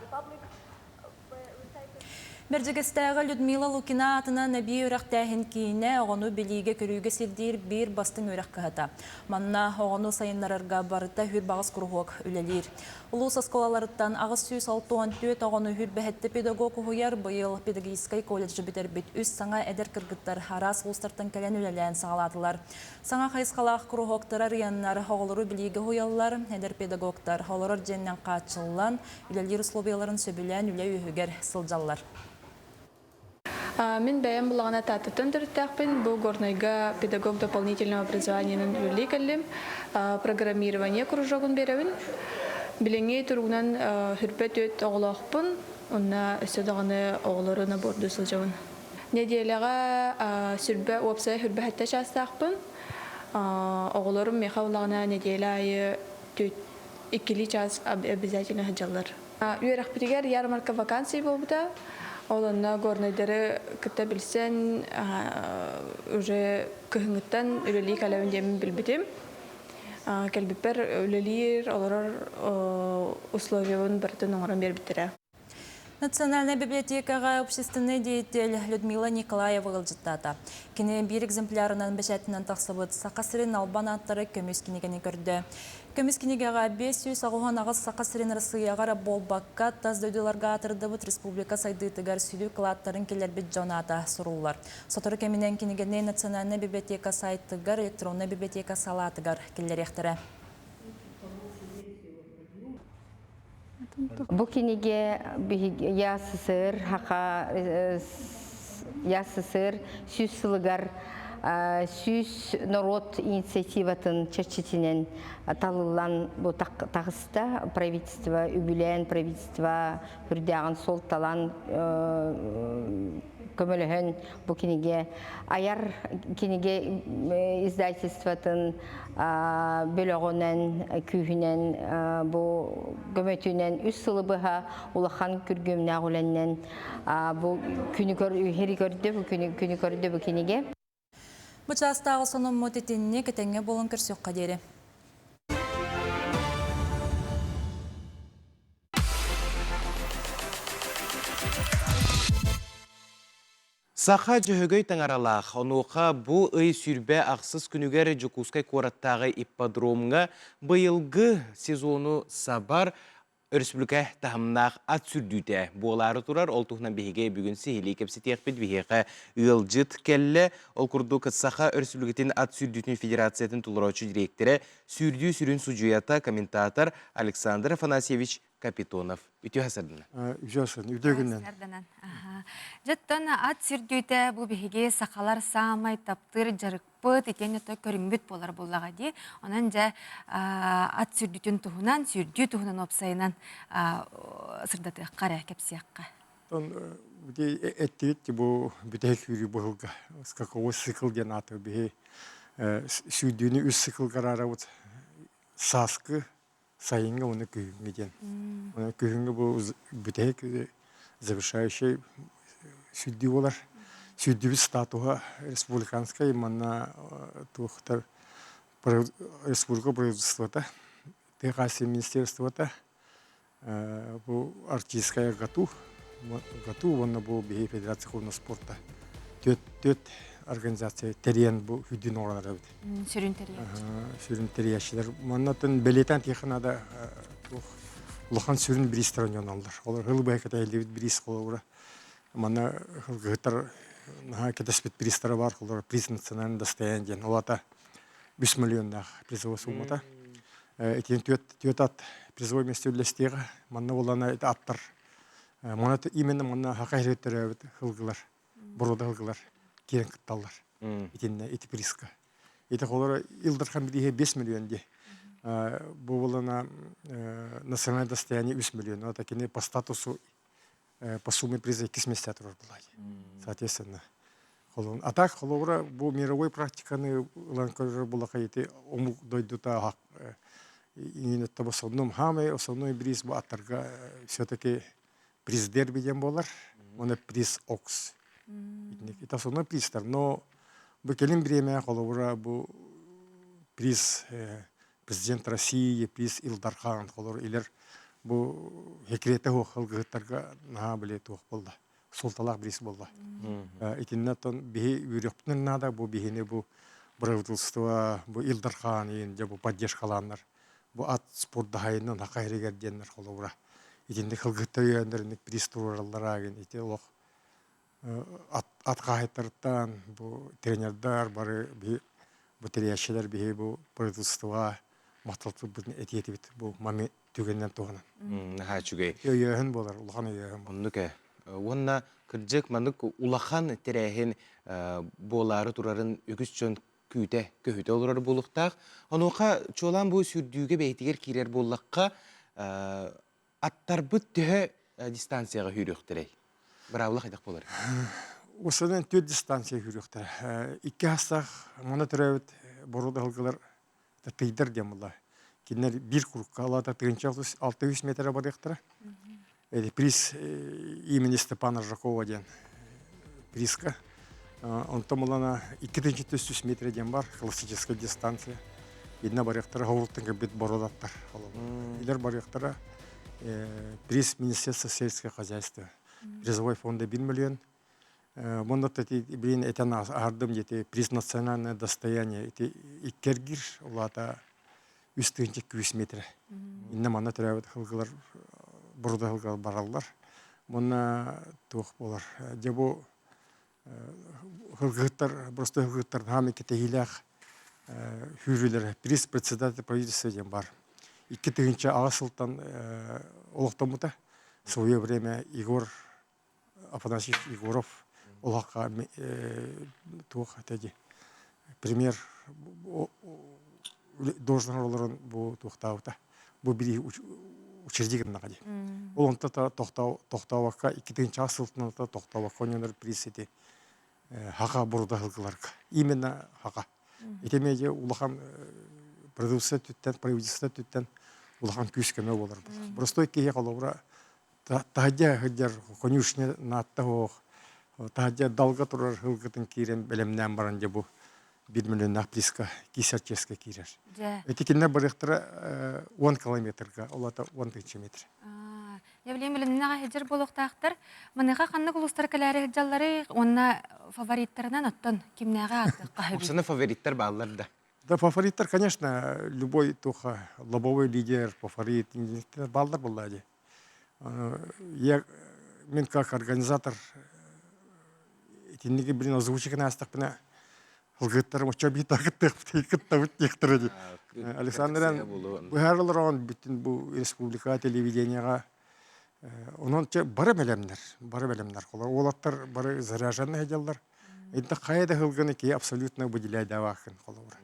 Бэрдьигэстээҕи Людмила Лукина аатынан эбии үөрэхтээһин киинэ оҕону билиигэ-көрүүгэ сирдиир биир бастыҥ үөрэх кыһата. Манна оҕону сайыннарарга барыта үһүр баҕас куруһуок үлэлиир. Улуус оскуолаларыттан 864 оҕону үһүр педагог уһуйар быйыл педагогическай колледжы бүтэрбит үс саҥа эдэр кыргыттар араас улуустартан кэлэн үлэлээн саҕалаатылар. Саҥа хайысхалаах куруһуоктар арыйаннар оҕолору билиигэ уһуйаллар, эдэр педагогтар олорор дьиэннэн хааччыллан, үлэлиир условияларын сөбүлээн үлэ үөһүгэр сылдьаллар. Мин бэйэм булаҕына Тааттаттан төрүттээхпин. Бу Горнайга педагог дополнительного образованиенын үлэлии кэллим. Программирование кружогун биэрэбин. Билиҥҥи туругунан хүрбэ түөрт оҕолоохпун. Онно өссө даҕаны оҕолору набордуу сылдьабын. Нэдиэлэҕэ сүрбэ уопсайа сүрбэ сэттэ чаастаахпын. Оҕолорум миэхэ булаҕына нэдиэлэ аайы иккилии чаас обязательно сылдьаллар. Үөрэхпитигэр ярмарка вакансий буолбута. Ол онно горнайдары кытта билсэн уже кыһыҥҥыттан үлэлии кэлэбин диэммин билбитим. Кэлбиппэр үлэлиир, олорор условиябын барытын оҥорон биэрбиттэрэ. Национальнай библиотекаҕа общественнай деятель Людмила Николаева ыалдьыттаата. Кини биир экземплярынан бэчээтинэн тахсыбыт Саха сирин албан ааттары көмүс кинигэни көрдө. Көмүс кинигэҕэ 588 Саха сирин Арассыыйаҕа эрэ буолбакка, тас дойдуларга аатырдыбыт республика сайдыытыгар сүдү кылааттарын киллэрбит дьон аата суруллар. Сотору кэминэн кинигэни Национальнай библиотека сайтыгар электроннай библиотека салаатыгар киллэриэхтэрэ. Бу кинигэ ЯССР Хаха ЯССР сүүс сылыгар сүүс норуот инициативатын чэрчитинэн талыллан бу таҕыста. Правительство үбүлээн, правительство үрдээҕин суолталаан көмөлөһөн бу кинигэ айар кинигэ издательствотын бөлөҕүнэн күүһүнэн бу көмөтүнэн үс сылы быһа улахан күргүөмнээх үлэннэн бу күнү иһири көрдө бу күнү көрдө бу кинигэ. Бу чаастааҕы сонуммут итинник этэҥҥэ буолан көрсүөххэ диэри. Саха Дьөһөгөй таҥаралаах, онуоха бу ый сүүрбэ ахсыс күнүгэр Дьокуускай куораттааҕы ипподромҥа быйылгы сезону сабар өрөспүүбүлүкэ таһымнаах ат сүрдүүтэ буолаары турар. Ол туһунан биһиги бүгүн сиһилии кэпсэтиэхпит. Биһиэхэ ыалдьыт кэллэ. Ол курдук Саха Өрөспүүбүлүкэтин ат сүүрдүүтүн федерациятын толорооччу дириэктэрэ, сүүрдүү сүрүн судьуйата, комментатор Александр Афанасьевич Капитонов. Үтүө сарданан. Үтүө сарданан. Үтүө күннэн. Сарданан. Дьэттэн ат сүрдүүтэ бу биһиги сахалар саамай таптыыр дьарыкпыт, итиэннэ то көрүҥмүт буолар буоллаҕа дии. Онон дьэ ат сүрдүүтүн туһунан, сүрдүү туһунан уопсайынан сырдатыахха эрэ, кэпсиэххэ. Тон эттибит бу бүтэһик сүүрүү быһылга скаковой цикл диэн ааты биһи сүүрдүүнү үс циклга араарабыт сааскы сайыҥҥы уонна күһүҥҥү диэн. Онон күһүҥҥү бу бүтэһик завершающий сүүрдүү буолар. Сүүрдүүбүт статуһа республиканскай манна туохтар республика правительствота, тыа хаһаайыстыбатын министерствота бу артистская ГАТУ, ГАТУ уонна бу биһи федерация конного спорта түөрт организация тэрийэн бу үрдүн оҥорон эрэбит. Сүрүн тэрийээччи. Сүрүн тэрийээччилэр. Маннатын бэлиэтээн тиэхэ наада улахан сүрүн бириистэр оонньонуллар. Олор хыл быһа кэтэһиллибит бириис холобура. Манна хылгыһыттар наһаа кэтэспит бириистэрэ бар. Холобура приз национальное достояние диэн. Ол аата 3 миллионнаах призовой суммата. Итиэн түөрт ат призовой месте үллэстиэҕэ. Манна буоллаҕына ити аттар Манна именно манна хака иһиттэрээбит хылгылар, боруода хылгылар киирэн кытталлар. Итиннэ ити приска. Ити холоро Ил Дархан бирииһэ 5 миллион дии. Бу буолана национальное достояние 3 миллион. Это кини по статусу по сумме приза иккис месте турар буолла. Соответственно, холон. А так холобура бу мировой практиканы ылан көрөр булаха ити омук дойдута иинетте в основном хамай основной приз бу аттарга все-таки приз дерби диэн буолар. Оны приз окс. Это основной призтар. Но бу келин время холобура бу приз президент России, приз Илдархан холор илер бу хекрете хуох наһаа биле туох болла. Суолталаах бириис буолла. Итиннэ оттон биһи үөрүөхпүтүн наада бу биһини бу правительство бу Ил Дархан иин дьэ бу поддержкалааннар бу ат спордаһайынан хака иһигэр диэннэр холобура итинник хылгытта өйөөннөр приз туруораллар аагын ити олох ат ат хаһайттарыттан бу тренердар бары биһи бу тэрийээччилэр биһи бу правительствоҕа махталпытын этиэтибит бу мами түгэнинэн туһанан. Наһаа үчүгэй. Өйөөһүн буолар, улахан өйөөһүн. Оннук ээ. Уонна кырдьык маннык улахан тэрээһин буолаары турарын үгүс дьон күүтэ, көһүтэ олорор буолуохтаах. Онуоха чуолаан бу сүүрдүүгэ бэйэтигэр киирэр буоллахха, аттарбыт төһө дистанцияҕа сүүрүөхтэрэй? Быраабыла хайдах буолар? Усунан түөрт дистанция сүүрүөхтэрэ. Икки хастаах муна төрөөбүт боруода сылгылар тыйдар диэн буолла. Кинилэр биир курукка алата тыһыынча 600 метрэ барыахтара. Приз имени Степана Ржакова диэн призка. Онтон булана 2300 метр диэн бар, классическая дистанция. Инна барыахтара, ховултан кэлбит бородаттар. Илер барыахтара. Приз Министерства сельского хозяйства. Призовой фонда 1 миллион. Мунна билин этен аһардым дети приз национальное достояние ити иккергир улаата үс тыһыынча күүс метр. Инне манна төрөөбүт хылгылар бурда хылгылар бараллар. Мунна туох болар. Дьэ бу хылгыһыттар просто хылгыһыттар хаам кэтэһиилээх хүүрүүлэр приз председатель правительства диэн бар. 2008 сылтан олохтоммута. В свое время Егор Афанасьев Егоров олохха туох этэ пример должен олорон бу туохтаабыта бу бири учреждение гыннаҕа дии. Ол онто тохтообокко 2000 сылтынан тохтообокко онньонор приз ити хака бурда хылгыларга. Именно хака. Ити медиа улахан продукция түттен, производство түттен улахан күүс көмө болар. Простой киһи холобура таһдьа сылдьар конюшня наатта суох таһдьа далга турар сылгытын киирэн бэлэмнээн баран дьэ бу биир миллионнаах приска кисерческа киирэр. Ити кинилэр барыахтара 10 километрга, ол ата 10 тысяча метр. Я билим билимнэҕэ сылдьар буолуохтаахтар. Маныаха ханнык улуустар кэлээри сылдьалларый уонна фавориттарынан оттон кимнээҕи ааттыахха сөбүй? Уксана фавориттар бааллар да. Да, фавориттар, конечно, любой туха лобовой лидер, фаворит, бааллар буолла дии. Я мен как организатор итинниги блин озвучиканы астахпына ылгыттарым оччо биир кыттабыт диэхтэрэ дии. Александр быһаарылар оҕон бүтүн бу республика телевидениеҕа онон бары бэлэмнэр бары бэлэмнэр уолаттар бары заряженный сылдьаллар инта хайа да сылгыны киһи абсолютно выделяйдаабааккын холобура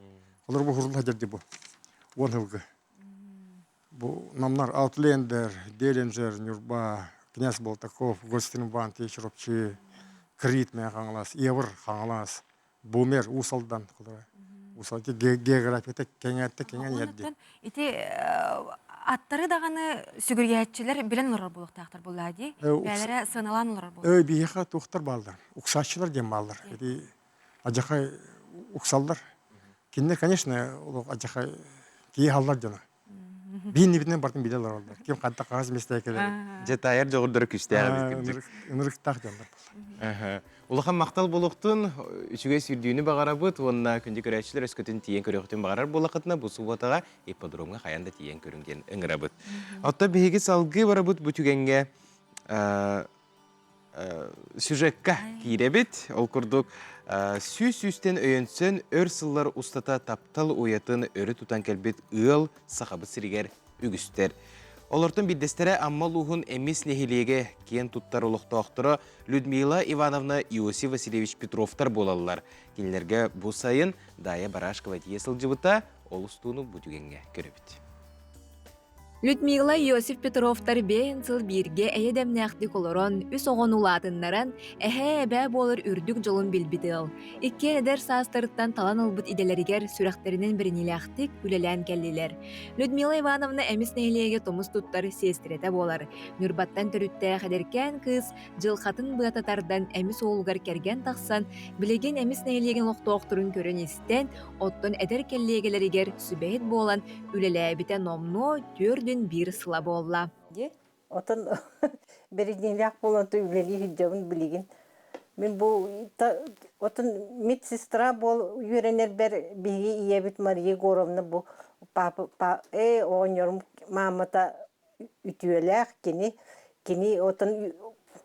холобура бу хурулла сылдьар бу уон сылгы Бу намнар Аутлендер, Делинджер, Ньурба, Князь Болтаков, Гостинбан, Чурапчы, Крит мэ Хаҥалас, Евр Хаҥалас, Бумер Уус Алдан Уус географията кэҥээтте кэҥэн иһэрди. Ити аттары даҕаны сүгүрүйээччилэр билэн олорор буолуохтаахтар буоллаа дии. Бэйэлэрэ сыаналаан олорор буолуохтаахтар. Биһиэхэ туохтар бааллар? Уксааччылар диэн бааллар. Ити адьахай уксаллар. Кинилэр, конечно, олох адьахай киһи халлар дьоно. Биин бартын биле олороллор. Ким ханта хаас местэ келер. Дьэ таайар дьоҕурдара күстээх эбит кырдьык. Ынырыктаах дьоннор буолар. Улахан махтал буолуохтун, үчүгэй сүүрдүүнү баҕарабыт уонна күндү көрөөччүлэр өскөтүн тиийэн көрүөхтүн баҕарар буоллаххытына бу субуотаҕа ипподромҥа хайаан да тиийэн көрүҥ диэн ыҥырабыт. Оттон биһиги салгыы барабыт бу түгэҥҥэ сюжекка киирэбит. Ол курдук, сүүс сүүстэн өйөнсөн өр сыллар устата таптал уйатын өрө тутан кэлбит ыал Сахабыт сиригэр үгүстэр. Олортон биирдэстэрэ Амма улууһун Эмис нэһилиэгэ киэн туттар олохтоохторо Людмила Ивановна Иосиф Васильевич Петровтар буолаллар. Кинилэргэ бу сайын Дая Барашкова тиийэ сылдьыбыта, ол устууну бу түгэҥҥэ көрөбүт. Людмила Иосиф Петровтар биэһин сыл бииргэ эйэ-дэмнээхтик олорон, үс оҕону улаатыннаран, эһээ-эбээ буолар үрдүк дьолун билбит ыал. Иккиэн эдэр саастарыттан талан ылбыт идэлэригэр сүрэхтэринэн бэриниилээхтик үлэлээн кэллилэр. Людмила Ивановна Эмис нэһилиэгэ тумус туттар сиэстэрэтэ буолар. Ньурбаттан төрүттээх эдэркээн кыыс дьылҕатын быата тардан Эмис уолугар кэргэн тахсан, билигин Эмис нэһилиэгин олохтоохторун көрөн-истэн, оттон эдэр кэллиэгэлэригэр сүбэһит буолан үлэлээбитэ номнуо түөрдүн биир сыла буолла. Отон бэридиэлээх буолан үлэлии сылдьабын билигин. Мин бу отон медсестра буол үөрэнэрбэр биһиги ийэбит Мария Егоровна бу папа па, э оҕонньорум маамата үтүөлээх кини кини отон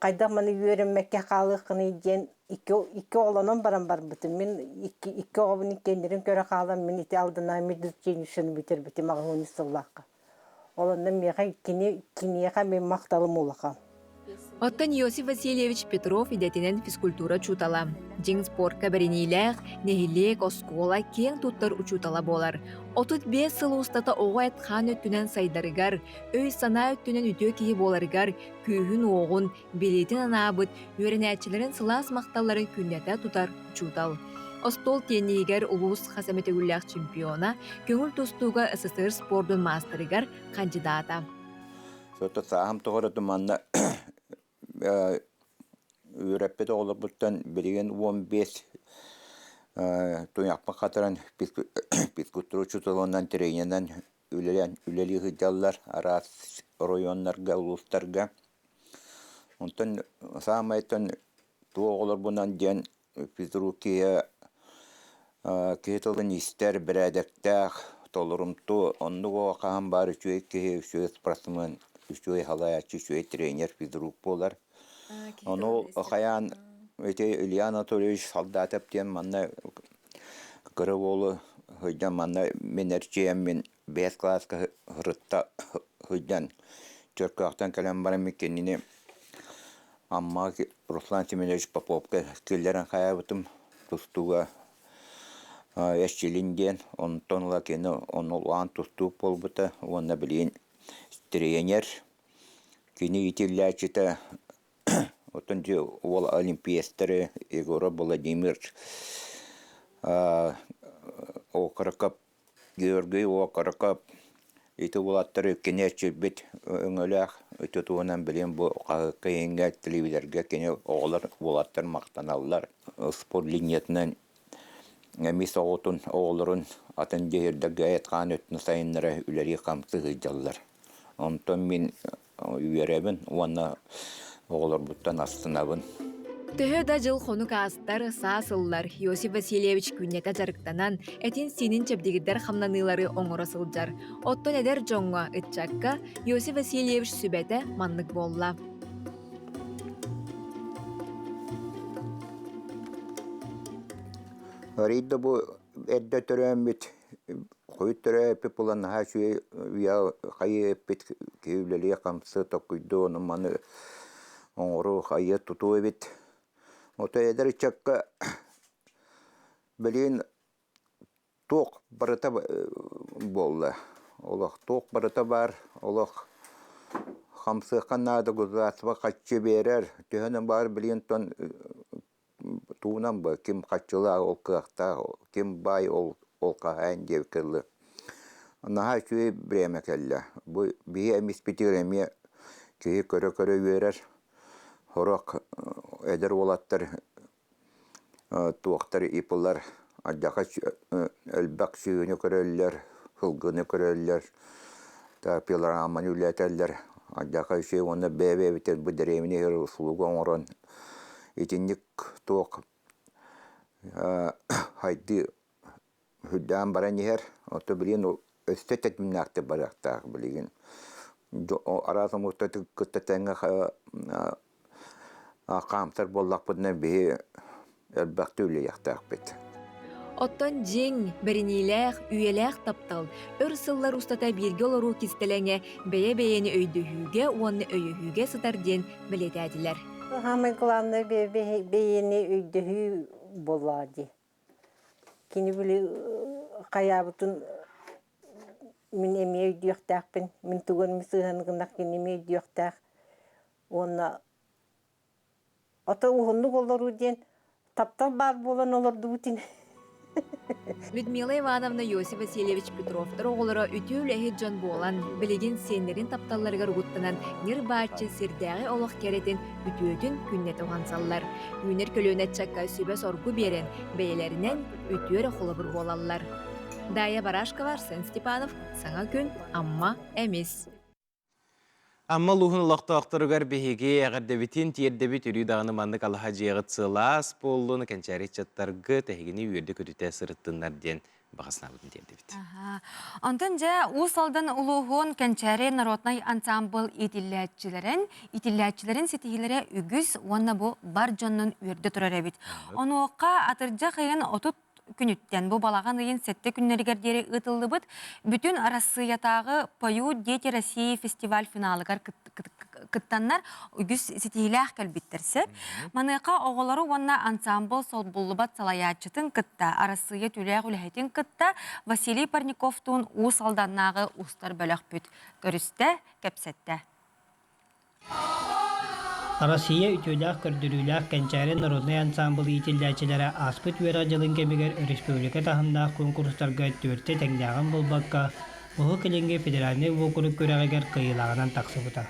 хайдах маны үөрэммэккэ хаалыаххыный диэн икки икки оҕолонон баран барбытым мин икки икки оҕобун иккиэннэрин көрө хаалан мин ити алдынаан медучилищены бүтэрбитим аҕыс сыллаахха ол онно миэхэ кини киниэхэ мин махталым улахан Оттон Иосиф Васильевич Петров идэтинэн физкультура учуутала, дьиҥ спортка бэриниилээх, нэһилиэк, оскуола киэҥ туттар учуутала буолар. 35 сыл устата оҕо эт-хаан өттүнэн сайдарыгар, өй-санаа өттүнэн үтүө киһи буоларыгар күүһүн-уоҕун, билиитин анаабыт, үөрэнээччилэрин сылаас махталларын күннэтэ тутар учуутал. Остуол тиэнньигэр улуус хас эмэ төгүллээх чемпиона, көҥүл тустууга СССР спордун маастарыгар хандьыдаата. Сото сааһым тоҕо манна үөрэппит оҕолорбуттан билигин 15 туйахпын хатаран физкультура учууталынан тренеринэн үлэлээн үлэлии сылдьаллар араас оройуоннарга, улуустарга. Онтон саамайтан туох оҕолорбунан диэн физрукия киһи тылын истэр, бэрээдэктээх, толорумту, оннук оҕо хаһан баар үчүгэй киһи, үчүгэй спортсмен, үчүгэй салайааччы, үчүгэй тренер, физрук буолар. Ону хайаан ити Илья Анатольевич Солдатов диэн манна кыра уолу сылдьан манна мин эрчийэммин бэс кылааска сырытта сылдьан Чөркөөхтөн кэлэн баран мин кинини Амма Руслан Семенович Поповка киллэрэн хайаабытым тустууга эрчилин диэн онтон ыла кини ону улахан тустуук буолбута уонна билигин тренер кини иитиллээччитэ оттон дьэ уол олимпиецтары Егоров Владимир Окороков Георгий Окороков ити уолаттары кини эрчийбит өҥөлөөх ити туһунан билигин бу хаһыакка иһиҥҥэ телевизорга кини оҕолор уолаттар махтаналлар спорт линиятынан эмис оҕотун оҕолорун атын дьиһирдэргэ эт-хаан өттүн сайыннара үлэлии-хамсыы сылдьаллар онтон мин үөрэбин уонна оҕолорбуттан астынабын. Төһө да дьыл-хонук аастар, саас ыллар, Иосиф Васильевич күннэтэ дьарыктанан, этин-сиинин чэбдигирдэр хамнаныылары оҥоро сылдьар. Оттон эдэр дьоҥҥо, ыччакка Иосиф Васильевич сүбэтэ маннык буолла. Арыйда бу эрдэ төрөөммүт Хойут төрөөппүт буолан наһаа үчүгэй үйэ хайыы эппит киһи үлэлиэ хамсыы токкуйдуо ону маны оҥоруу хайыа тутуу эбит. Отой эдэр ыччакка билигин туох барыта буолла. Олох туох барыта баар, олох хамсыахха наада государство хаччы биэрэр, төһөнөн баар билигин тон тугунан бу ким хаччылаах ол кыахтаах, ким баай ол ол хаһаайын диэбиккэ дылы наһаа үчүгэй бириэмэ кэллэ. Бу биһи эмиспитигэр эмиэ киһи көрө-көрө үөрэр. Сорох эдэр уолаттар туохтар ИП-лар алдьархай элбэх сүөһүнү көрөллөр, сылгыны көрөллөр, пилораманы үлэлэтэллэр. Алдьархай үчүгэй уонна бэйэ-бэйэбитин бу дэриэбинэ иһэр услуга оҥорон Итинник туох хайдыы үрдээн баран иһэр, оттон билигин өссө тэтимнээхтик барыахтаах билигин. Араас омуктар кытта тэҥҥэ хаамсар буоллахпытына биһи элбэхтик үлэлиэхтээхпит. Оттон дьиҥ, бэриниилээх, үйэлээх таптал өр сыллар устата бииргэ олоруу кистэлэҥэ бэйэ-бэйэни өйдөһүүгэ уонна өйөһүүгэ сытар диэн бэлиэтээтилэр. Самое главное бэйэни өйдөһүү буоллаҕа дии. Кини били хайаабытын мин эмиэ өйдүөхтээхпин, мин тугу эмэ сыыһаны гыннах кини эмиэ өйдүөхтээх. Уонна Ото уһуннук олоруу диэн таптал баар буолан олордубут ини. Людмила Ивановна Иосиф Васильевич Петровтар оҕолоро үтүө үлэһит дьон буолан, билигин сиэннэрин тапталларыгар угуттанан ньир-бааччы сирдээҕи олох кэрэтин, үтүөтүн күннэтэ уһансаллар. Үүнэр көлүөнэ ыччакка сүбэ-соргу биэрэн, бэйэлэринэн үтүө эрэ холобур буолаллар. Дая Барашкова, Арсен Степанов, Саҥа күн, Амма, Эмис. Амма улууһун олохтоохторугар биһиги эҕэрдэбитин тиэрдэбит өрүү даҕаны маннык алаһа дьиэҕит сылаас буоллун, кэнчээри ыччаттаргыт эһигини үөрдэ-көтүтэ сырыттыннар диэн баҕа санаабытын тиэрдэбит. Онтон дьэ Уус Алдан улууһун Кэнчээри народнай ансаамбыл иитиллээччилэрин, иитиллээччилэрин ситиһиилэрэ үгүс уонна бу бар дьоннун үөрдэ турар эбит. Онуоха атырдьах ыйын 30 күнүттэн бу балаҕан ыйын сэттэ күннэригэр диэри ыытыллыбыт бүтүн Арассыыйатааҕы «Поют дети России» фестиваль финалыгар кыттаннар үгүс ситиһиилээх кэлбиттэр сөп. Маныаха оҕолору уонна ансаамбыл солбуллубат салайааччытын кытта Арассыыйа түүлээх үлэһитин кытта Василий Парниковтуун Уус Алданнааҕы устар бөлөхпүт көрүстэ, кэпсэттэ. Россия үтүөлээх көрдөрүүлээх Кэнчээри народнай ансаамбыл иитиллээччилэрэ ааспыт үөрэх дьылын кэмигэр өрөспүүбүлүкэ таһымнаах куонкурустарга түөртэ тэҥнээҕин булбакка, Уһук Илиҥҥи федеральнай уокурук күрэҕигэр кыайыылааҕынан тахсыбыта.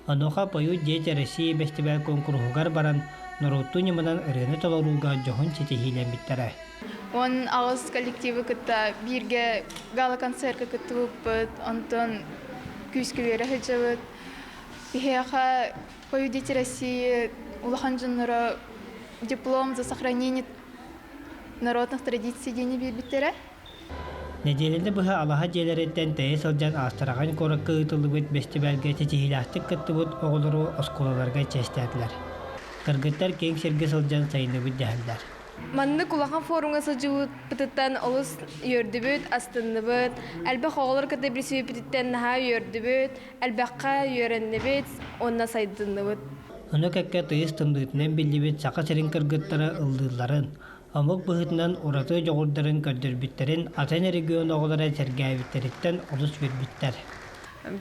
Онуоха «Поют дети России» бэстибээл куонкуруһугар баран, норуоттуу ньыманан ырыаны толорууга дьоһун ситиһиилэммиттэрэ. 18 коллективы кытта бииргэ гала-концерка кыттыбыппыт, онтон. күүскэ үөрэ сылдьабыт. Биһиэхэ Победитель России улахан дьонноро диплом за сохранение народных традиций диэни биэрбиттэрэ. Нэдиэлэни быһа алаһа дьиэлэриттэн тэйэ сылдьан Астрахань куоракка ыытыллыбыт бэстибээлгэ ситиһиилээхтик кыттыбыт оҕолору оскуолаларга чиэстээтилэр. Кыргыттар киэҥ сиргэ сылдьан сайынныбыт дэһэллэр. Маннык улахан форумҥа сылдьыбыппытыттан олус үөрдүбүт, астынныбыт. Элбэх оҕолор кытта билсибиппититтэн наһаа үөрдүбүт, элбэххэ үөрэннибит уонна сайдынныбыт. Ону кэккэ тыйыс тымныытынан биллибит Саха сирин кыргыттара ыллыылларын, омук быһыытынан ураты дьоҕурдарын көрдөрбүттэрин атын регион оҕолоро сэргээбиттэриттэн олус үөрбүттэр.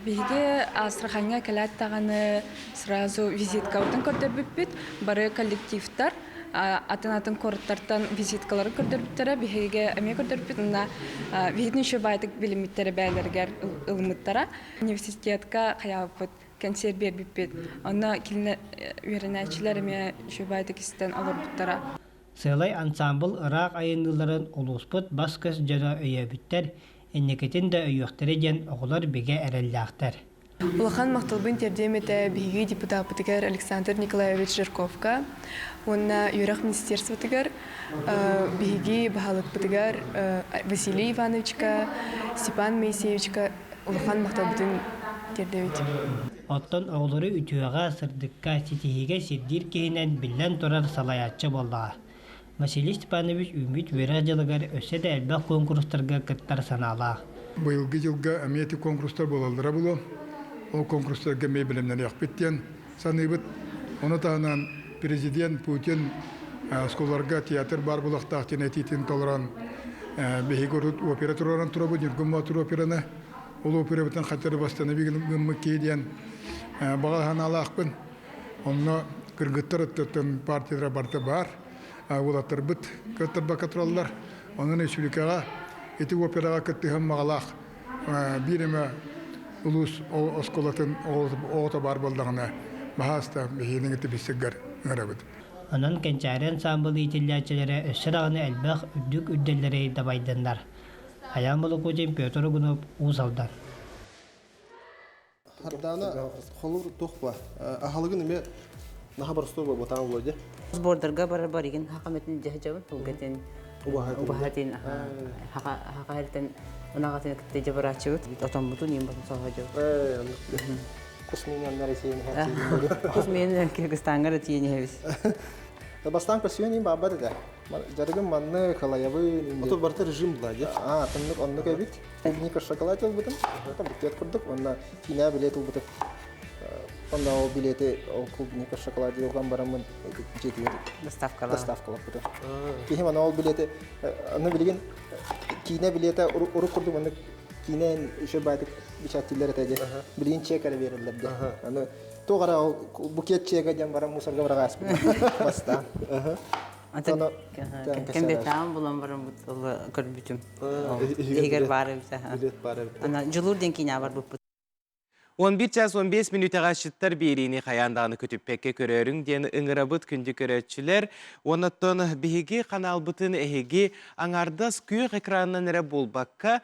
Биһиги Астраханьҥа кэлээт даҕаны сразу визиткабытын көрдөрбүппүт. Бары коллективтар атын-атын куораттартан визиткалары көрдөрбүттэрэ, биһиги эмиэ көрдөрбүппүт. Уонна биһигини еще баайтык билиммиттэрэ бэйэлэригэр ылыммыттара. Университетка хайаабыппыт кэнсиэр биэрбиппит. Онно кинилэр үөрэнээччилэр эмиэ үчүгэйдик истэн олорбуттара. Сыалай ансаамбыл ыраах айанныыларын улууспут бас-көс дьоно өйөөбүттэр, инникитин да өйүөхтэрэ диэн оҕолор бигэ эрэллээхтэр. Улахан махталбын тиэрдиэм этэ биһиги депутаппытыгар Александр Николаевич Жирковка уонна үөрэх министерствотыгар биһиги баһылыкпытыгар Василий Ивановичка, Степан Моисеевичка улахан махталбытын тиэрдэбит. Оттон оҕолору үтүөҕэ, сырдыкка, ситиһиигэ сирдиир киһинэн биллэн турар салайааччы буоллаҕа. Василий Степанович үүммүт үөрэх дьылыгар өссө да элбэх куонкурустарга кыттар санаалаах. Быйылгы дьылга эмиэ ити куонкурустар буолаллара буолуо. Ол куонкурустарга эмиэ бэлэмнэниэхпит диэн саныыбыт. Ону таһынан президент Путин оскуолаларга театр баар буолуохтаах диэн этиитин толорон биһиги урут опера туруоран турабыт, Ньургун Боотур операны. Ол операбытын хатыры бастаны гыммыт киһи диэн баҕа санаалаахпын. Онно кыргыттар өттүттэн партиялара барыта баар. Уолаттарбыт кыаттарбакка тураллар. Онон республикаҕа ити операҕа кыттыһан маҕалаах биир эмэ улуус оскуолатын оҕото баар буоллаҕына, баһаалыста биһигини кытта билсэргэр ыҥырабыт. Онон Кэнчээри ансаамбыл иитиллээччилэрэ өссө даҕаны элбэх үрдүк үрдэллэри дабайдыннар. Айаан Болокуутин, Петр Угунов, Уус Алдан. Хардаана холур туох ба? Аһалыгын эмиэ наха боростуой буолбатаҕа буолуо дии. Сбордарга барар баригин хакаметин дьаһдьабын тулгатын убаһатын хака ынаҕатын кытта дьабырааччыбыт отоммутун иин ботун соһожобут. Кусминяннар сиэн Кусмин Кыргызстаҥҥа да тиийэн иһэбис. Бастаан көсүөн иин баабат этэ. Дьарыгым манны калаябын. Оту барыта режим була дии. Аа, тыннык оннук эбит. Клубника шоколад ылбытым. Букет курдук. Уонна киинэ билет ылбытым. Онно ол билети ол клубника шоколад ылган бараммын дьиэтигэр доставкалаппытым. Киһим аны ол билети аны билигин киинэ билиэтэ урук курдук маннык киинэ еще баайтык печаттииллэр этэ дии. Билигин чек эрэ биэрэллэр дии. Аны туох эрэ ол букет чека диэн баран мусорга быраҕааспыт бастаан. Кэмбиэтээҕин булан баран көрбүтүм. Иһигэр баар эбит. Ана Дьулуур диэн киинэҕэ барбыппыт. 11 час 15 мүнүүтэҕэ асчыттар биэриини хайаан даҕаны көтүппэккэ көрөөрүҥ диэн ыҥырабыт күндү көрөөччүлэр. Оннуттан биһиги ханаалбытын эһиги аҥаардас күөх экранынан эрэ буолбакка,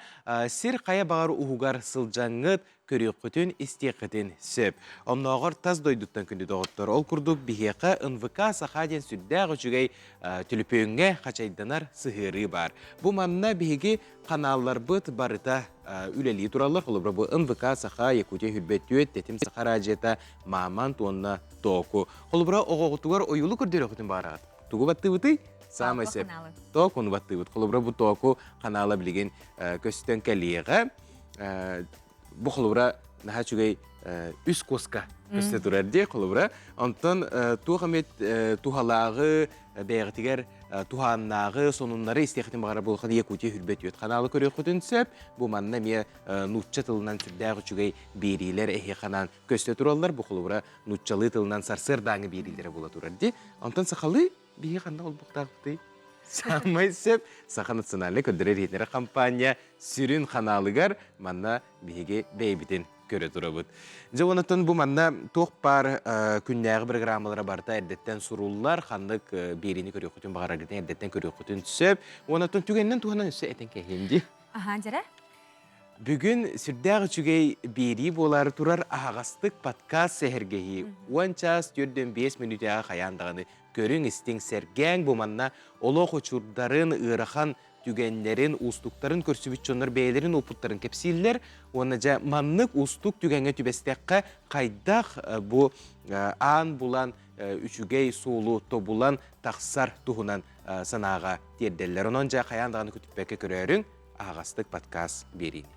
сир хайа баҕар уһугар сылдьаҥҥыт, көрүөххүтүн, истиэххитин сөп. Оннооҕор тас дойдуттан күндү доҕоттор. Ол курдук биһиэхэ НВК Саха диэн сүрдээх үчүгэй түлүпүөҥҥэ хачайданар сыһыарыы баар. Бу манна биһиги ханаалларбыт барыта үлэлии тураллар. Холобура бу НВК Саха, Якутия Хүрбэт Тэтим Саха радиота, Мамонт уонна Току. Холобура оҕоҕутугар ойуулу көрдөрүөххүтүн баҕараҕыт. Тугу баттыыбытый? Саамай сөп. Тоокуну баттыыбыт. Холобура бу Току ханаала билигин көстөн кэлиэҕэ. Бу холобура наһаа үчүгэй үс куоска көстө турар дии холобура. Онтон туох эмит туһалааҕы бэйэҕитигэр туһааннааҕы сонуннары истиэххитин баҕарар буоллаххына Якутия Хүрбэт үөт ханаалы көрүөххүтүн сөп. Бу манна эмиэ нуучча тылынан сүрдээх үчүгэй биэриилэр эһиэхэ анаан көстө тураллар. Бу холобура нууччалыы тылынан сарсыардааҥы биэриилэрэ буола турар дии. Онтон сахалыы биһиги ханна холбуохтаахпытый? Саамай сөп Саха национальнай көрдөрөр иһитиннэрэр хампаанньа сүрүн ханаалыгар манна биһиги бэйэбитин көрө турабыт. Дьэ онтон бу манна туох баар күннээҕи программалара барыта эрдэттэн суруллар, ханнык биэриини көрүөххүтүн баҕараргытын эрдэттэн көрүөххүтүн сөп. Онтон түгэнинэн туһанан өссө этэн кэһиэм дии. Аха, дьэрэ. Бүгүн сүрдээх үчүгэй биэрии буолаары турар аһаҕастык подкаст сэһэргэһии 10 чаас 45 мүнүүтэҕэ хайаан даҕаны көрүҥ-истиҥ, сэргээҥ бу манна олох учурдарын, ыарахан түгэннэрин, уустуктарын көрсүбүт дьоннор бэйэлэрин уопуттарын кэпсииллэр уонна дьэ маннык уустук түгэҥҥэ түбэстэххэ хайдах бу аан булан үчүгэй суолу тобулан тахсар туһунан санааҕа тиэрдэллэр. Онон дьэ хайаан даҕаны көтүппэккэ көрөөрүҥ, аһаҕастык подкаст биэриини.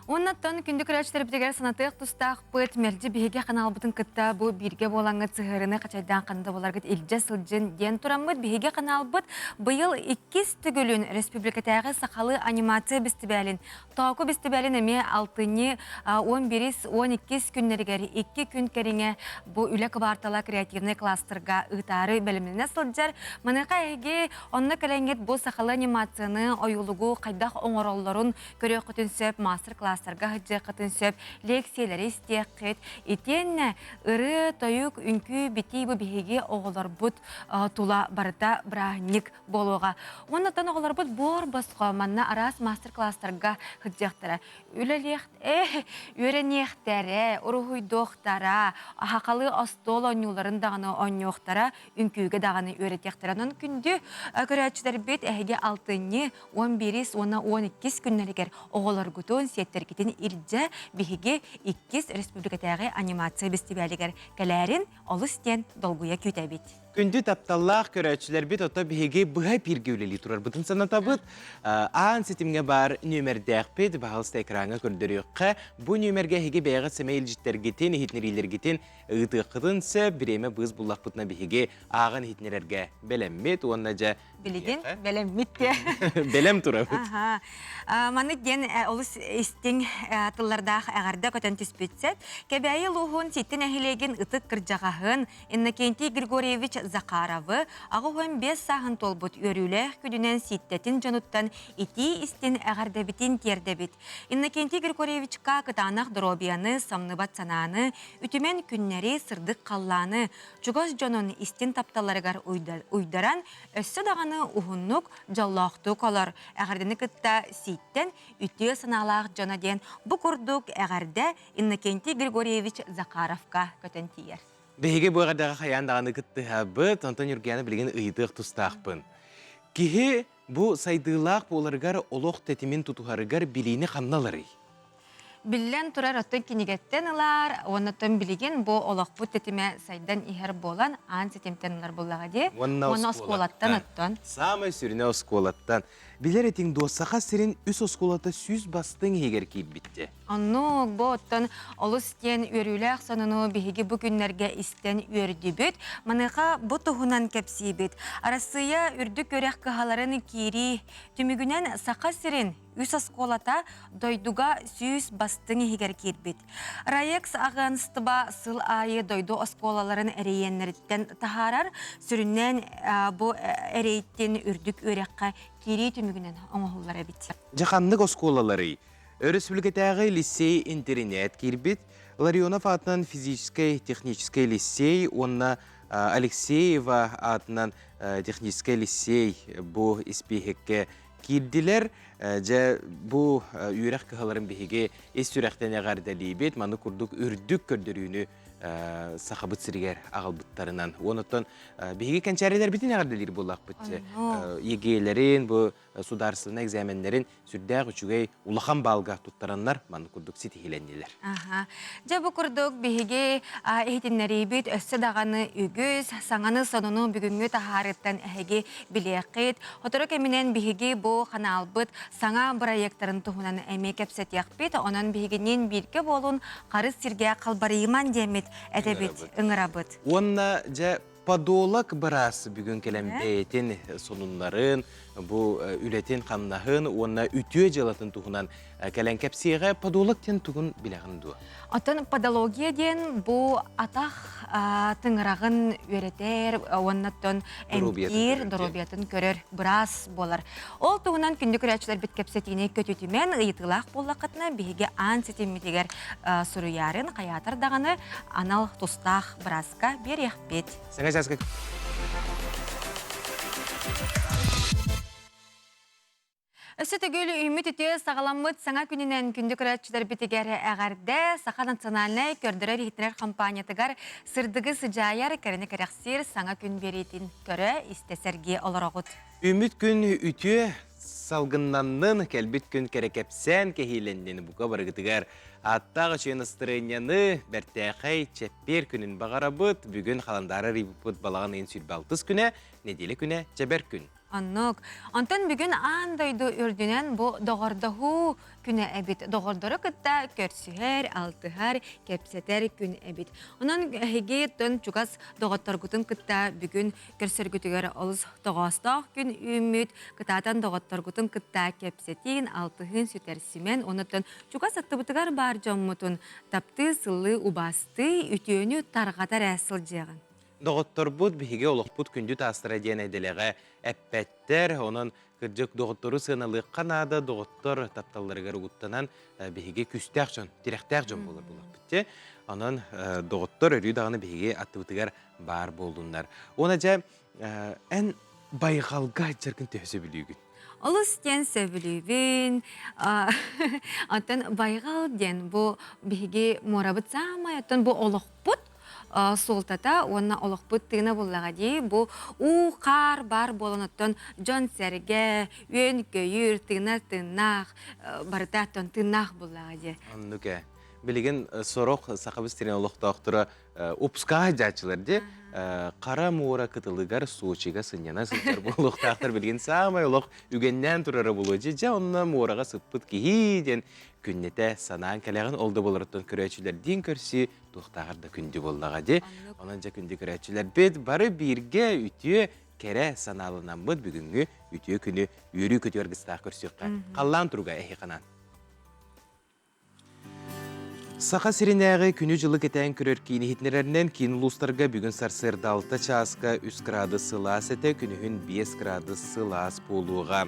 Уоннаттан күндү көрөөччүлэрбитигэр санатыах тустаахпыт, мэлдьи биһиги ханаалбытын кытта бу бииргэ буолаҥҥыт сыһыарыны хачайдаан ханна буларгыт илдьэ сылдьын диэн тураммыт биһиги ханаалбыт быйыл иккис төгүлүн республикатааҕы сахалыы анимация бэстибээлин Тооку бэстибээлин эмиэ алтынньы 11-12 күннэригэр икки күн кэриҥэ бу үлэ кыбаартала креативнай кластерга ыытаары бэлэмнэнэ сылдьар. Маныаха эһиги онно кэлэҥҥит бу сахалыы анимацияны, ойуулугу хайдах оҥороллорун көрүөххүтүн сөп, мастер-класстарга сылдьыаххытын сөп, лекциялэри истиэххит. Итиэннэ ырыа, тойук, үҥкүү, битии бу биһиги оҕолорбут тула барыта бырааһынньык буолуоҕа. Уонна оттон оҕолорбут буор босхо манна араас мастер-класстарга сылдьыахтара. Үлэлиэх, үөрэниэхтэрэ, уруһуйдуохтара, сахалыы остуол оонньууларын даҕаны оонньуохтара, үҥкүүгэ даҕаны үөрэтиэхтэрэ. Онон күндү көрөөччүлэрбит эһиги алтынньы 11 уонна 12 күннэригэр оҕолоргутун, сиэттэргитин илдьэ биһиги иккис республикатааҕы анимация бэстибээлигэр кэлээрин олус диэн долгуйа күүтэбит. Күндү тапталлаах көрөөччүлэрбит ото биһиги быһа эпииргэ үлэлии турарбытын санатабыт. Аан ситимҥэ баар нүөмэрдээхпит, баһалыста экраҥҥа көрдөрүөххэ. Бу нүөмэргэ эһиги бэйэҕит сэмэй илдьиттэргитин, иһитиннэриилэргитин ыытыаххытын сөп. Бириэмэ быыс буллахпытына биһиги ааҕан иһитиннэрэргэ бэлэммит уонна дьэ Билигин бэлэммит те. Бэлэм турабыт. Маннык диэн олус истиҥ тыллардаах эҕэрдэ көтөн түспүт сөп. Кэбээйи улууһун Ситтэ нэһилиэгин ытык кырдьаҕаһын Иннокентий Григорьевич Захаровы 85 сааһын туолбут үөрүүлээх күнүнэн Сииттэтин дьонуттан итии-истин эҕэрдэбитин тиэрдэбит. Иннокентий Григорьевичка кытаанах доруобуйаны, самныбат санааны, үтүмэн күннэри, сырдык халлааны, чугас дьонун истин тапталларыгар уйдаран, өссө даҕаны уһуннук, дьоллоохтук олор. Эҕэрдэни кытта Сииттэн үтүө санаалаах дьоно диэн бу курдук эҕэрдэ Иннокентий Григорьевич Захаровка көтөн тиийэр. Биһиги бу эҕэрдэҕэ хайаан даҕаны кыттыһабыт, онтон Ньургуяна билигин ыйытыах тустаахпын. Киһи бу сайдыылаах буоларыгар олох тэтимин тутуһарыгар билиини ханна ыларый? Биллэн турар, оттон кинигэттэн ылар, уонна оттон билигин бу олохпут тэтимэ сайдан иһэр буолан, аан ситимтэн ылар буоллаҕа дии. Уонна оскуолаттан оттон. Саамай сүрүнэ оскуолаттан. Билэр этиҥ дуо, Саха сирин үс оскуолата 100 бастыҥ иһигэр киирбиттэ. Оннук, бу оттон олус диэн үөрүүлээх сонуну биһиги бу күннэргэ истэн үөрдүбүт. Маныаха бу туһунан кэпсиибит. Арассыыйа үрдүк үөрэх кыһаларын киирии түмүгүнэн Саха сирин үс оскуолата дойдуга 100 бастыҥ иһигэр киирбит. РАЭКС аҕыанстыба сыл аайы дойду оскуолаларын эрэйиэннэриттэн таһаарар, сүрүннээн бу эрэйтин үрдүк үөрэххэ киирии түмүгүнэн оҥоһуллар эбит. Дьэ ханнык оскуолаларый? Өрөспүүбүлүкэтээҕи лицей-интэринээт киирбит, Ларионов аатынан физическэй техническэй лицей уонна Алексеева аатынан техническэй лицей бу испииһэккэ киирдилэр. Дьэ, бу үөрэх кыһаларын биһиги ис сүрэхтэн эҕэрдэлиибит. Маны курдук үрдүк көрдөрүүнү Сахабыт сиригэр аҕалбыттарынан. Уонуттан биһиги кэнчээрилэрбитин эҕэрдэлиир буоллахпыт. ЕГЭ-лэрин, бу судаарыстыбаннай экзаменнэрин сүрдээх үчүгэй улахан баалга туттараннар маннык курдук ситиһилэннилэр. Аха. Дьэ бу курдук биһиги иһитиннэриибит өссө даҕаны үгүс саҥаны сонуну бүгүҥҥү таһаарыттан эһиги билиэххит. Сотору кэминэн биһиги бу ханаалбыт саҥа бырайыактарын туһунан эмиэ кэпсэтиэхпит. Онон биһигинниин бииргэ буолун харыс сиргэ халбарыйыман диэммит этэбит, ыҥырабыт. Уонна дьэ Подолог быраас бүгүн кэлэн бэйэтин сонуннарын, бу үлэтин-хамнаһын уонна үтүө дьыалатын туһунан кэлэн кэпсиэҕэ. Подолог диэн тугун билэҕин дуо? Оттон подология диэн бу атах тыҥыраҕын үөрэтэр уонна оттон эмтиир, доруобуйатын көрөр быраас буолар. Ол туһунан күндү көрөөччүлэрбит кэпсэтиини көтүтүмэн ыйытыылаах буоллаххытына биһиги аан ситиммитигэр суруйаарын хайаатар даҕаны анал тустаах бырааска биэриэхпит. Саҥа чааска Өссө төгүл үүммүт үтүө саҕаламмыт саҥа күнүнэн күндү көрөөччүлэрбитигэр эҕэрдэ Саха национальнай көрдөрөр-иһитинэр хампаанньатыгар сырдыгы сыдьаайар, кэрэни кэрэхсиир саҥа күн биэриитин көрө, истэ сэргии олороҕут. Үүммүт күн үтүө салгыннаннын, кэлбит күн кэрэ кэпсээн кэһиилэннин бука барыгытыгар ааттаах үчүгэй настырыанньаны бэртээхэй чэппиэр күнүн баҕарабыт. Бүгүн халандаары арыйбыппыт балаҕан ыйын 26 күнэ, нэдиэлэ күнэ, чэбэр күн. Оннук. Онтон бүгүн аан дойду үрдүнэн бу доҕордоһуу күнэ эбит. Доҕордору кытта көрсүһэр, алтыһар, кэпсэтэр күн эбит. Онон эһиги тон чугас доҕотторгутун кытта бүгүн көрсөргүтүгэр олус тоҕоостоох күн үүммүт. Кытаатан доҕотторгутун кытта кэпсэтиин, алтыһыын сүтэрсимэн, онуттан чугас аттыбытыгар баар дьоммутун таптыы, сыллыы, убаастыы, үтүөнү тарҕата эрэ сылдьыаҕын. Доҕотторбут биһиги олохпут күндү таастара диэн эдэлэҕэ эппэттэр. Онон кырдьык доҕоттору сыаналыахха наада, доҕоттор тапталларыгар угуттанан биһиги күүстээх дьон, тирэхтээх дьон буолар буоллахпыт дии. Онон доҕоттор өрүү даҕаны биһиги аттыбытыгар баар буоллуннар. Уонна дьэ эн байҕалга сылдьаргын төһө сөбүлүүгүн? Олус диэн сөбүлүүбүн. Оттон байҕал диэн бу биһиги муорабыт саамай оттон бу олохпут суолтата уонна олохпут тыына буллаҕа дии. Бу уу хаар баар буолан оттон дьон-сэргэ, үөн-көйүүр, тыынар тыыннаах, барыта оттон тыыннаах буллаҕа дии. Оннук ээ. Билигин сорох Сахабыт сирин олохтоохторо упскаҕа сылдьааччылар дии. Хара муора кытылыгар Сочига сынньана сылдьар буолуохтаахтар билигин саамай олох үгэннээн турара буолуо дии. Дьэ онно муораҕа сыппыт киһи диэн күннэтэ санаан кэлэҕин ол да буоларыттан көрөөччүлэрдиин көрсүү туохтааҕар да күндү буоллаҕа дии. Онон дьэ күндү көрөөччүлэрбит бары бииргэ үтүө кэрэ санааланаммыт бүгүҥҥү үтүө күнү үөрүү көтүү аргыстаах көрсүөххэ. Халлаан туруга эһиэхэ Саха сиринээҕи күнү-дьылы кэтээн көрөр киин иһитиннэрэринэн киин улуустарга бүгүн сарсыарда 6 чааска 3 градус сылаас этэ, күнүһүн 5 градус сылаас буолуоҕа.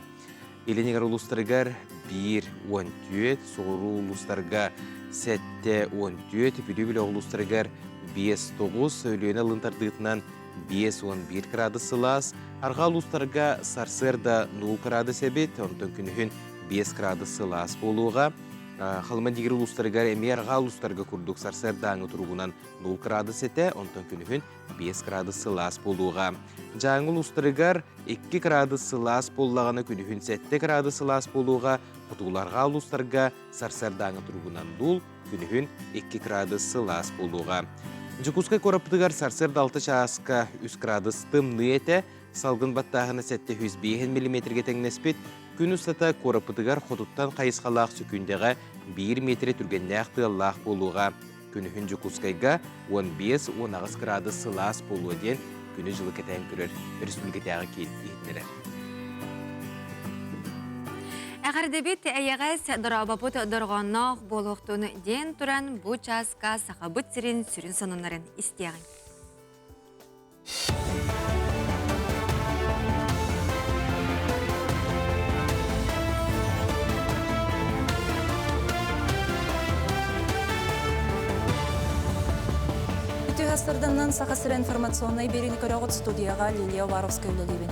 Илин улуустарыгар 1,14, соҕуруу улуустарга 7,14, Бүлүү бөлөх улуустарыгар 5,9, Өлүөнэ ылын тардыытынан 5,11 градус сылаас, арҕаа улуустарга сарсыарда 0 градус эбит, онтон күнүһүн 5 градус сылаас буолуоҕа. Халыма Дигир улуустарыгар эмиэ арҕаа улуустарга курдук сарсыардааҥы туругунан 0 градус этэ, онтон күнүһүн 5 градус сылаас буолуоҕа. Дьааҥы улуустарыгар 2 градус сылаас буоллаҕына күнүһүн 7 градус сылаас буолуоҕа, хотугуларга улуустарга сарсыардааҥы туругунан дуул, күнүһүн 2 градус сылаас буолуоҕа. Дьокуускай куораппытыгар сарсыарда 6 чааска 3 градус тымныы этэ, салгын баттааһына 705 миллиметргэ тэҥнэспит, күн устата куораппытыгар хотуттан хайысхалаах сөкүүндэҕэ 1 метрэ түргэннээх тыаллаах буолуоҕа. Күнүһүн Дьокуускайга 15-18 градус сылаас буолуо диэн күнү-дьылы кэтээн көрөр өрөспүүбүлүкэтээҕи киин иһитиннэрэр. Эҕэрдэбит эйэҕэс дорообопут дорҕоонноох буолуохтун диэн туран бу чааска Сахабыт сирин сүрүн сонуннарын истиэҕиҥ. Үтүө сырданнан Саха сирэ информационнай биэриини көрөҕүт студияҕа Лилия Уваровская үлэлиибин.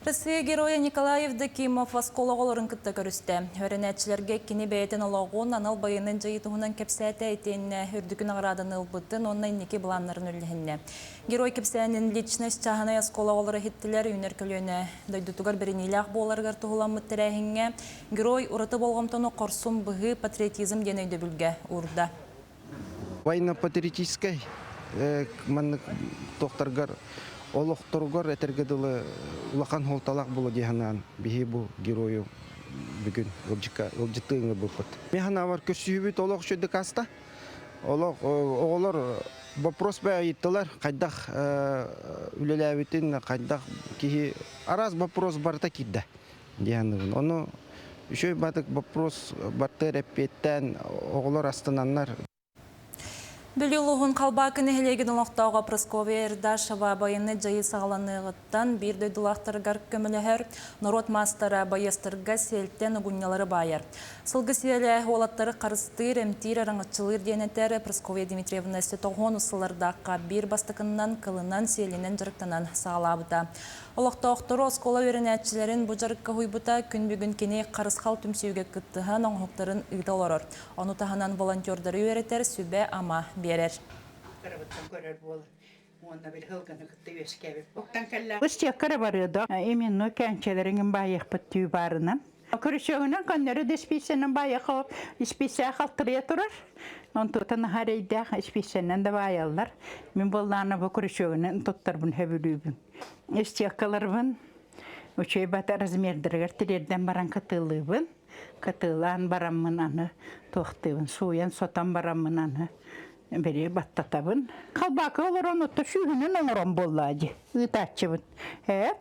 Россия Геройа Николай Евдокимов оскуола оҕолорун кытта көрүстэ. Үөрэнээччилэргэ кини бэйэтин олоҕун, анал байыаннай дьайыы туһунан кэпсээтэ, итиэннэ үрдүкү наҕарааданы ылбытын уонна инники былааннарын үллэһиннэ. Герой кэпсээнин личность чааһынай оскуола оҕолоро иһиттилэр, үүнэр көлүөнэ дойдутугар бэриниилээх буоларыгар туһуламмыт тэрээһиҥҥэ герой ураты болҕомтону хорсун быһыы, патриотизм диэн өйдөбүлгэ уурда. Военно-патриотическай маннык туохтаргар олохторугар этэргэ дылы улахан суолталаах буолуо дии санаан биһи бу геройу бүгүн ыалдьыкка ыалдьыттыы ыҥырбыппыт. Мин санаабар көрсүһүүбүт олох үчүгэйдик ааста. Олох оҕолор вопрос ыйыттылар хайдах үлэлээбитин, хайдах киһи араас вопрос барыта киирдэ дии саныыбын. Ону үчүгэй баатык вопрос бартыгар эппиэттээн оҕолор астынаннар. Бүлүү улууһун Халбаакы нэһилиэгин олохтооҕо Прасковья Эрдашева байыаннай дьайыы саҕаланыаҕыттан биир дойдулаахтарыгар көмөлөһөр, норуот маастара байыастарга сиэлтэн угунньалары баайар. Сылгы сиэлэ уолаттары харыстыыр, эмтиир, араҥаччылыыр диэн этэр Прасковья Дмитриевна өссө тоҕуон сыллардаахха биир бастакыннан кылынан, сиэлинэн дьарыктанан саҕалаабыта. Олохтоохтору оскуола үөрэнээччилэрин бу дьарыкка уһуйбута, күн бүгүн кини Харысхал түмсүүгэ кыттыһан оҥоһуктарын ыыта олорор. Ону таһынан волонтердары үөрэтэр, сүбэ-ама биэрэр. Ыстыакка барыа именно кэнчэлэриҥин баайыахпыт түү баарынан. Көрүсүөгүнэн көннөрү да испииссэнэн баайыахха испииссэ халтырыйа турар. Онтуотан наһаа эрэйдээх испииссэнэн да баайаллар. Мин буоллаана бу көрүсүөгүнэн туттарбын сөбүлүүбүн. Истиэккаларбын үчүгэй бата размердарыгар тириэрдэн баран кытыылыыбын. Кытыылаан бараммын аны туохтуубун сууйан сотон бараммын аны били баттатабын. Халбаакы олорон отто сүүһүнэн оҥорон буоллаа дии ыытааччыбын. Эп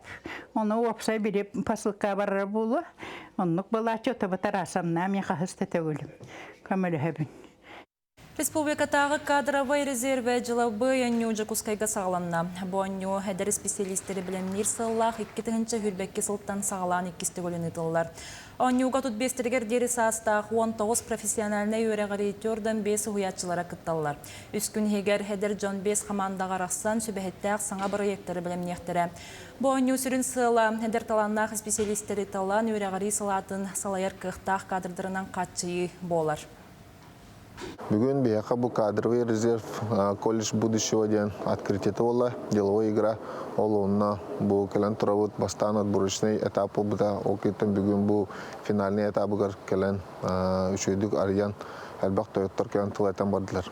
ону уопсай били посылка барара буолуо. Оннук былааччы отобу тараасамнаа мен хаһыс да төгүлүм көмөлөһөбүн. Республикатааҕы кадровай резервэ дьылабыай оонньуу Дьокуускайга саҕаланна. Бу оонньуу эдэр исписэлиистэри бэлэмниир сыаллаах 2022 сылтан саҕалаан иккис төгүлүн ыытыллар. Оонньууга 35-тэригэр диэри саастаах 19 профессиональнай үөрэҕирии 45 уһуйааччылара кытталлар. Үс күн иһигэр эдэр дьон биэс хамаандаҕа арахсан сүбэһиттээх саҥа бырайыактары бэлэмниэхтэрэ. Бу оонньуу сүрүн сыала эдэр талааннаах исписэлиистэри талан үөрэҕирии салаатын салайар кыахтаах кадрдарынан хааччыйыы буолар. Бүгүн биһиэхэ бу кадровый резерв колледж будущего диэн открытиета буолла, деловой игра. Ол онно бу кэлэн турабыт бастаан отборочный этап буолбута. Ол кэнниттэн бүгүн бу финальный этабыгар кэлэн үчүгэйдик арыйан элбэх тойоттор кэлэн тыл этэн бардылар.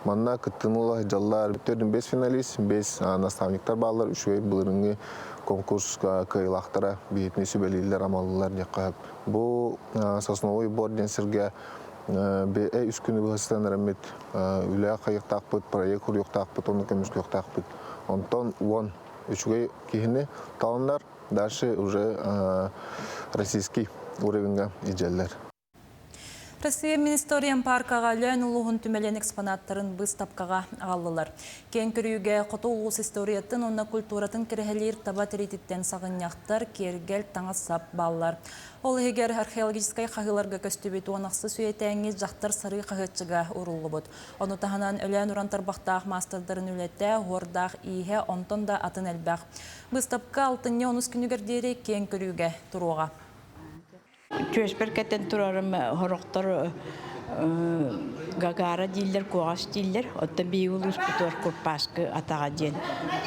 Манна кыттыыны дьаллар төрдүн бес финалист, бес наставниктар бааллар, үчүгэй былырыҥҥы конкурс кыайыылаахтара биһитини сүбэлииллэр, амаллылар диэххэ Бу Сосновой бор диэн сиргэ үс күнү быһа сытан эрэммит үлэ хайыктаахпыт, проект хуруйуохтаахпыт, ону көмүскүөхтаахпыт. Онтон уон үчүгэй киһини таланнар дальше уже российский уровеньга идьэллэр. Россия Министориям паркаҕа Өлөөн улууһун түмэлин экспонаттарын быыстапкаҕа аҕаллылар. Киэҥ көрүүгэ хоту улуус историятын уонна культуратын кэрэһэлиир таба тириититтэн саҕынньахтар, киэргэл, таҥас-сап бааллар. Ол иһигэр археологическай хаһыыларга көстүбүт уон ахсыс үйэтээҥҥи дьахтар сарыы хаһыаччыга ууруллубут. Ону таһынан Өлөөн уран тарбахтаах маастардарын үлэтэ, уордаах ииһэ онтон да атын элбэх. Быыстапка алтынньы онус күнүгэр диэри киэҥ көрүүгэ туруоҕа. Түөспэр кэтэн турарым сорохтор Гагара дииллэр, куоҕас дииллэр. Оттон биһиги улууспутугар курпааскы атаҕа диэн.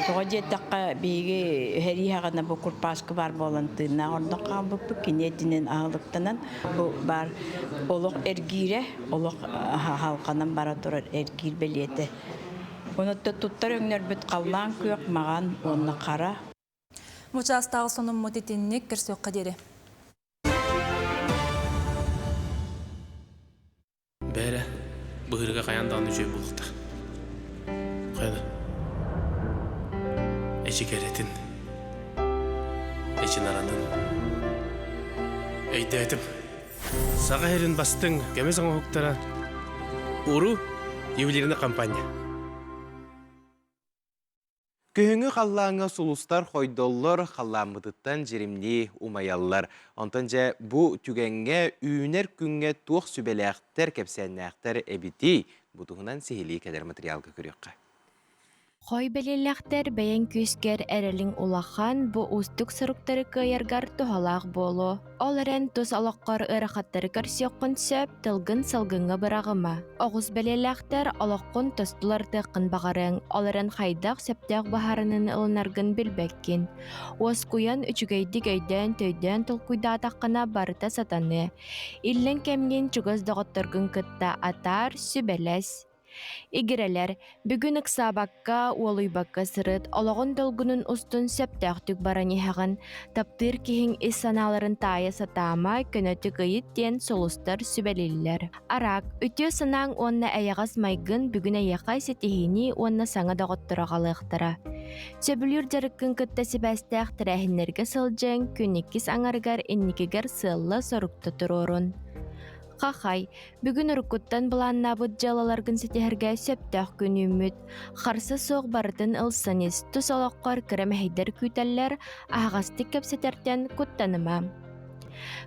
Тоҕо диэтэххэ, биһиги сэрии саҕана бу курпааскы баар буолан тыыннаах ордон хаалбыппыт. Кини этинэн аһылыктанан бу баар олох эргиирэ, олох халҕанан бара турар эргиир бэлиэтэ. Онуттан туттар өҥнөрбүт халлаан күөх, маҕан уонна хара. Бу чаастааҕы сонуммут итинник көрсүөххэ диэри. Бээрэ, быһыырга хайаан даҕаны үчүгэй буолуохтаах. Хайа да. Эчи кэрэтин. Эчи наранын. Өйдөөтүм. Саха сирин бастыҥ көмүс оҥоһуктара Уру ювелирный компания. Күһүҥҥү халлааҥҥа сулустар хойдоллор, халлааммытыттан дьиримнии умайаллар. Онтон дьэ бу түгэҥҥэ үүнэр күҥҥэ туох сүбэлээхтэр, кэпсээннээхтэр эбитий? Бу туһунан сиһилии кэлэр материалга көрүөххэ. Хой бэлиэлээхтэр бэйэҥ күүскэр эрэлиҥ улахан, бу уустук соруктары кыайаргар туһалаах буолуо. Ол эрэн тус олоххор ыарахаттары көрсүөххүн сөп, тылгын салгыҥҥа быраҕыма. Оҕус бэлиэлээхтэр олоххун тосту уларытыаххын баҕарыаҥ, ол эрэн хайдах сөптөөх быһаарыныыны ылынаргын билбэккин. Уоскуйан, үчүгэйдик өйдөөн-төйдөөн толкуйдаатаххына барыта сатаныа. Иллэҥ кэмҥин чугас доҕотторгун кытта атаар, сүбэлэс. Игирэлэр, бүгүн ыксаабакка, уолуйбакка сырыт, олоҕун долгунун устун сөптөөхтүк баран иһэҕин, таптыыр киһиҥ ис санааларын таайа сатаама, көнөтүк ыйыт диэн сулустар сүбэлииллэр. Араак, үтүө санааҥ уонна эйэҕэс майгын бүгүн эйиэхэ ситиһиини уонна саҥа доҕоттору аҕалыахтара. Сөбүлүүр дьарыккын кытта сибээстээх тэрээһиннэргэ сылдьыаҥ, күн иккис аҥарыгар инникигэр сыалла-сорукта туруорун. Хахай, бүгүн уруккуттан былааннаабыт дьыалаларгын ситиһэргэ сөптөөх күн үүммүт. Харса суох барытын ылсан ис, тус олоххор кыра мэһэйдэр күүтэллэр, аһаҕастык кэпсэтэртэн куттаныма.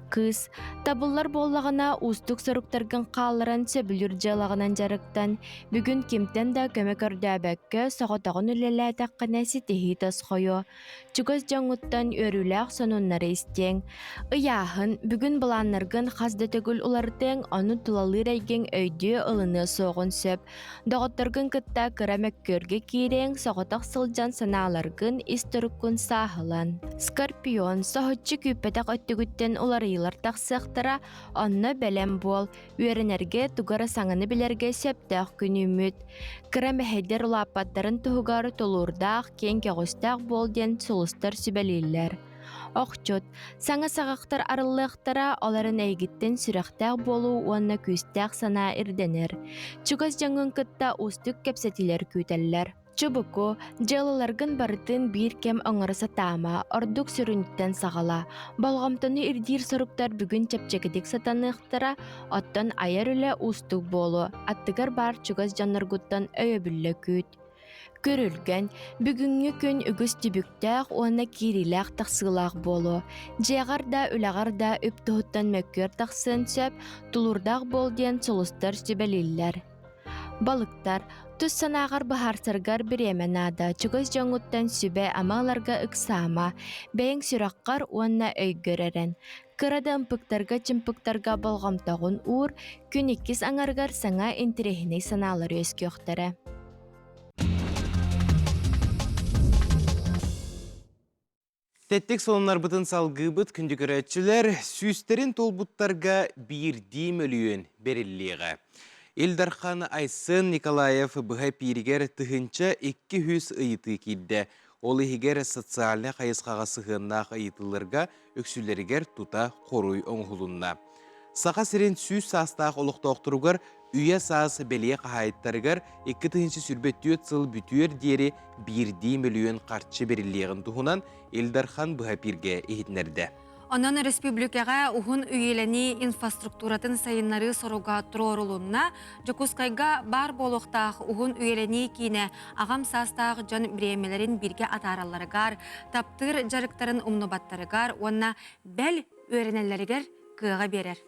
Кыыс, табыллар буоллаҕына уустук соруктаргын хаалларан сөбүлүүр дьыалаҕынан дьарыктан, бүгүн кимтэн да көмө көрдөөбөккө соҕотоҕун үлэлээтэххинэ ситиһии тосхойуо. Чугас дьоҥҥуттан үөрүүлээх сонуннары истиэҥ. Ыйааһын, бүгүн былааннаргын хас да төгүл уларытыаҥ, ону тулалыыр эйгэҥ өйдүө ылыныа суоҕун сөп. Доҕотторгун кытта кыра мөккүөргэ киириэҥ, соҕотох сылдьан санааларгын, ис туруккун сааһылан. Скорпион, соһуччу күүппэтэх өттүгүттэн уларыйыылар тахсыахтара, онно бэлэм буол. Үөрэнэргэ, тугу эрэ саҥаны билэргэ сөптөөх күн үүммүт. Кыра мэһэйдэр улааппаттарын туһугар тулуурдаах, киэҥ көҕүстээх буол диэн сулустар сүбэлииллэр. Охчут, саҥа саҕахтар арыллыахтара, ол эрэн эйигиттэн сүрэхтээх буолуу уонна күүстээх санаа ирдэнэр. Чугас дьоҥҥун кытта уустук кэпсэтиилэр күүтэллэр. Чубуку, дьыалаларгын барытын биир кэм оҥоро сатаама, ордук сүрүнүттэн саҕала. Болҕомтону ирдиир соруктар бүгүн чэпчэкитик сатаныахтара, оттон айар үлэ уустук буолуо, аттыгар баар чугас дьонноргуттан өйөбүллэ күүт. Күрүлгэн, бүгүҥҥү күн үгүс түбүктээх уонна киириилээх-тахсыылаах буолуо. Дьиэҕэр да, үлэҕэр да үп туһуттан мөккүөр тахсыан сөп, тулуурдаах буол диэн сулустар сүбэлииллэр. Балыктар, тус санааҕар быһаарсаргар бириэмэ наада, чугас дьоҥҥуттан сүбэ-ама ыларга ыксаама, бэйэҥ сүрэххэр уонна өйгөр эрэн. Кыра да ымпыктарга-чымпыктарга болҕомтоҕун уур, күн иккис аҥарыгар саҥа интэриэһинэй санаалар үөскүөхтэрэ. Тэттик сонуннарбытын салгыыбыт күндү көрөөччүлэр, сүүстэрин туолбуттарга биирдии мөлүйүөн бэриллиэҕэ. Ил Дархан Айсен Николаев быһа эпииригэр 1200 ыйытыы киирдэ. Ол иһигэр социальнай хайысхаҕа сыһыаннаах ыйытыыларга үксүлэригэр тута хоруй оҥоһулунна. Саха сирин 100 саастаах олохтоохторугар үйэ саас бэлиэ хаһаайыттарыгар 2024 сыл бүтүөр диэри биирдии мөлүйүөн харчы бэриллиэҕин туһунан Ил Дархан быһа эпииргэ иһитиннэрдэ. Онон республикаҕа уһун үйэлэнии инфраструктуратын сайыннарыы соруга туруорулунна. Дьокуускайга баар буолуохтаах уһун үйэлэнии киинэ аҕам саастаах дьон бириэмэлэрин бииргэ атааралларыгар, таптыыр дьарыктарын умнубаттарыгар уонна бэл үөрэнэллэригэр кыаҕы биэрэр.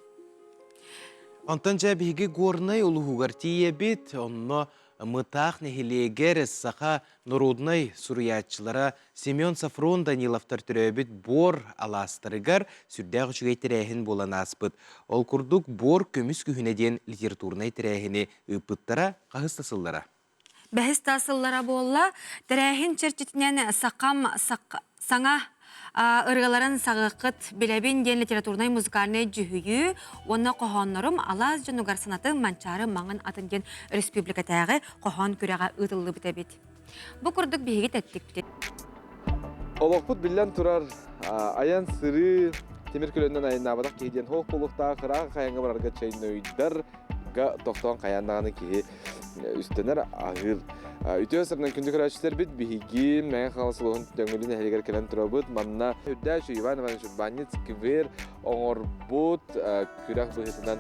Онтон дьэ биһиги Горнай улууһугар тиийэбит. Онно Мытаах нэһилиэгэр саха норуодунай суруйааччылара Семен Софрон Даниловтар төрөөбүт буор алаастарыгар сүрдээх үчүгэй тэрээһин буолан ааспыт. Ол курдук Буор көмүс күһүнэ диэн литературнай тэрээһини ыыппыттара хаһыс да сыллара. Бэһис да сыллара буолла. Тэрээһин чэрчитинэн сахам саҥа ырыаларын саҕыаххыт билэбин диэн литературнай музыкальнай дьүһүйүү уонна хоһооннорум алаас дьонугар санатым Манчаары маҥан атын диэн республикатааҕы хоһоон күрэҕэ ыытыллыбыт эбит. Бу курдук биһиги тэттикпит. Олохпут биллэн турар айан сырыы тимир көлөннөн айаннаабатах киһи диэн хоох буолуохтаах ыраах хайаҥҥа барарга чайнойдар га тохтоон хайаан даҕаны киһи үстэнэр аһыыр. Үтүө сырынан күндү көрөөччүлэрбит биһиги Мэҥэ Хаҥалас улууһун Төҥүлү нэһилиэгэр кэлэн турабыт. Манна үрдээччи Иван Иванович Урбаанньыт сквер оҥорбут күрэх быһыытынан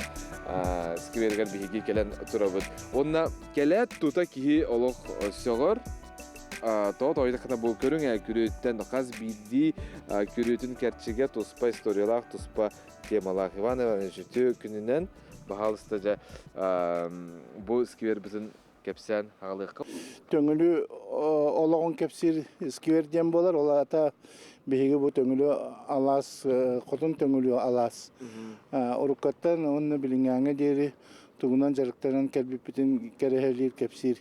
скверигэр биһиги кэлэн турабыт. Уонна кэлээт тута киһи олох сөҕөр. Тоҕо тоойдоххуна бу көрүҥ ээ күрүөттэн хас биирдии күрүөтүн кэрчигэ туспа историялаах, туспа темалаах. Иван Иванович үтүө күнүнэн Баһаалыста дьэ бу сквербитин кэпсээн аҕалыахха. Төҥүлү олоҕун кэпсиир сквер диэн буолар. Ол аата биһиги бу Төҥүлү алаас, Хотун Төҥүлү алаас. Уруккаттан уонна билиҥҥээҥҥэ диэри тугунан дьарыктанан кэлбиппитин кэрэһэлиир, кэпсиир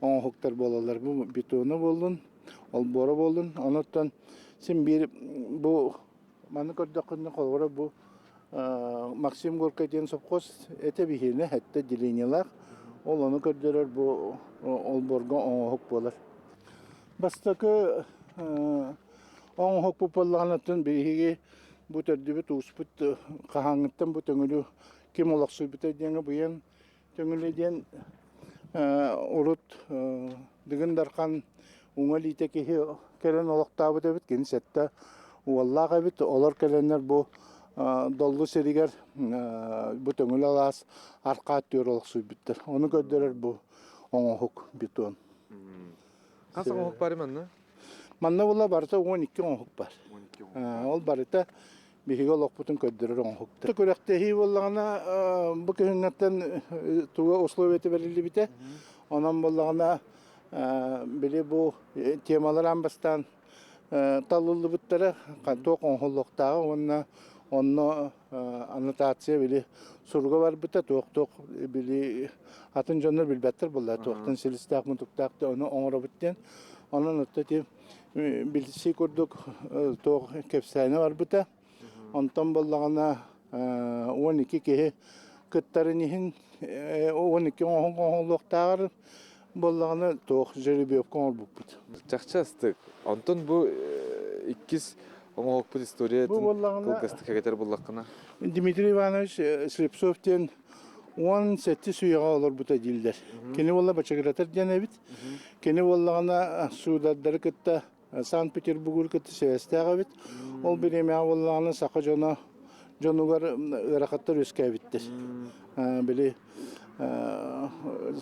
оҥоһуктар буолаллар. Бу бетону буоллун, олбуора буоллун. Онуттан син биир бу маны көрдөххүнэ холобура бу Максим Горькай диэн сопхуос этэ биһиэнэ сэттэ отделениелаах. Ол ону көрдөрөр бу олбуорга оҥоһук буолар. Бастакы оҥоһукпут буоллаҕына биһиги бу төрдүбүт ууспут хаһааҥҥыттан бу төҥүлү ким олохсуйбута диэҥэ быйан Төҥүлү диэн урут Дыгын Дархан уҥа илиитэ киһи кэлэн олохтообут эбит. Кини сэттэ уоллаах эбит. Олор кэлэннэр бу Доллу сиригэр бу Төҥүл алаас аркаат түөр олохсуйбуттар. Ону көрдөрөр бу оҥоһук бетон. Хас оҥоһук бар манна? Манна була барыта 12 оҥоһук бар. Ол барыта биһиги олохпутун көрдөрөр оҥоһуктар. Күрэхтэһии буоллаҕына бу күһүҥҥэттэн туга условията бэриллибитэ. Онон буоллаҕына били бу темалар аан бастаан талыллыбыттара туох оҥоһуллуохтааҕа уонна онно аннотация били суруга барбыта туох-туох били атын дьоннор билбэттэр буолла туохтан силистээх мутуктаах да ону оҥоробут диэн онон отто ити билсии курдук туох кэпсээнэ барбыта онтон буоллаҕына 12 киһи кыттарын иһин 12 оҥоһук оҥоһуллуохтааҕар буоллаҕына туох жеребьевка оҥорбуппут. Чахчы астык. Онтон бу иккис оҥоһукпут историятын кылгастык кэгэтэр буллаххына. Дмитрий Иванович Слепцов диэн 17 үйэҕэ олорбута дииллэр. Кини буолла бачыгыратар диэн эбит. Кини буоллаҕына суудардары кытта Санкт-Петербургу кытта сибээстээх эбит. Ол бириэмэҕэ буоллаҕына саха дьоно дьонугар ыарахаттар үөскээбиттэр. Били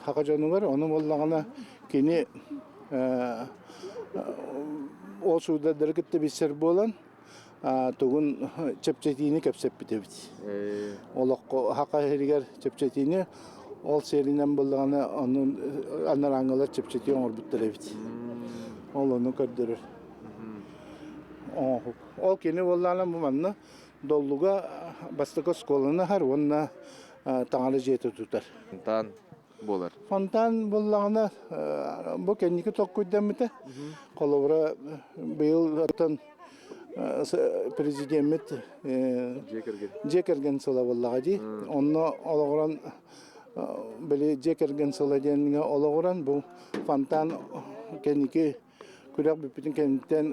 саха дьонугар ону буоллаҕына кини ол суудардары кытта билсэр буолан тугун чэпчэтиини кэпсэппит эбит. Олоххо саха сиригэр чэпчэтиини ол сиэринэн буоллаҕына ону анарааҥҥылар чэпчэтии оҥорбуттар эбит. Ол ону көрдөрөр. Оҥоһук. Ол кини буоллаҕына бу манна Доллуга бастакы оскуоланы аһар уонна таҥара дьиэтэ тутар. Фонтан буолар. Фонтан буоллаҕына бу кэнники толкуйдаммыта. Холобура быйыл оттон президеммит дьиэ кэргэн сыла буоллаҕа дии. Онно олоҕуран били дьиэ кэргэн сыла диэҥҥэ олоҕуран бу фонтан кэнники күрэх бүппүтүн кэнниттэн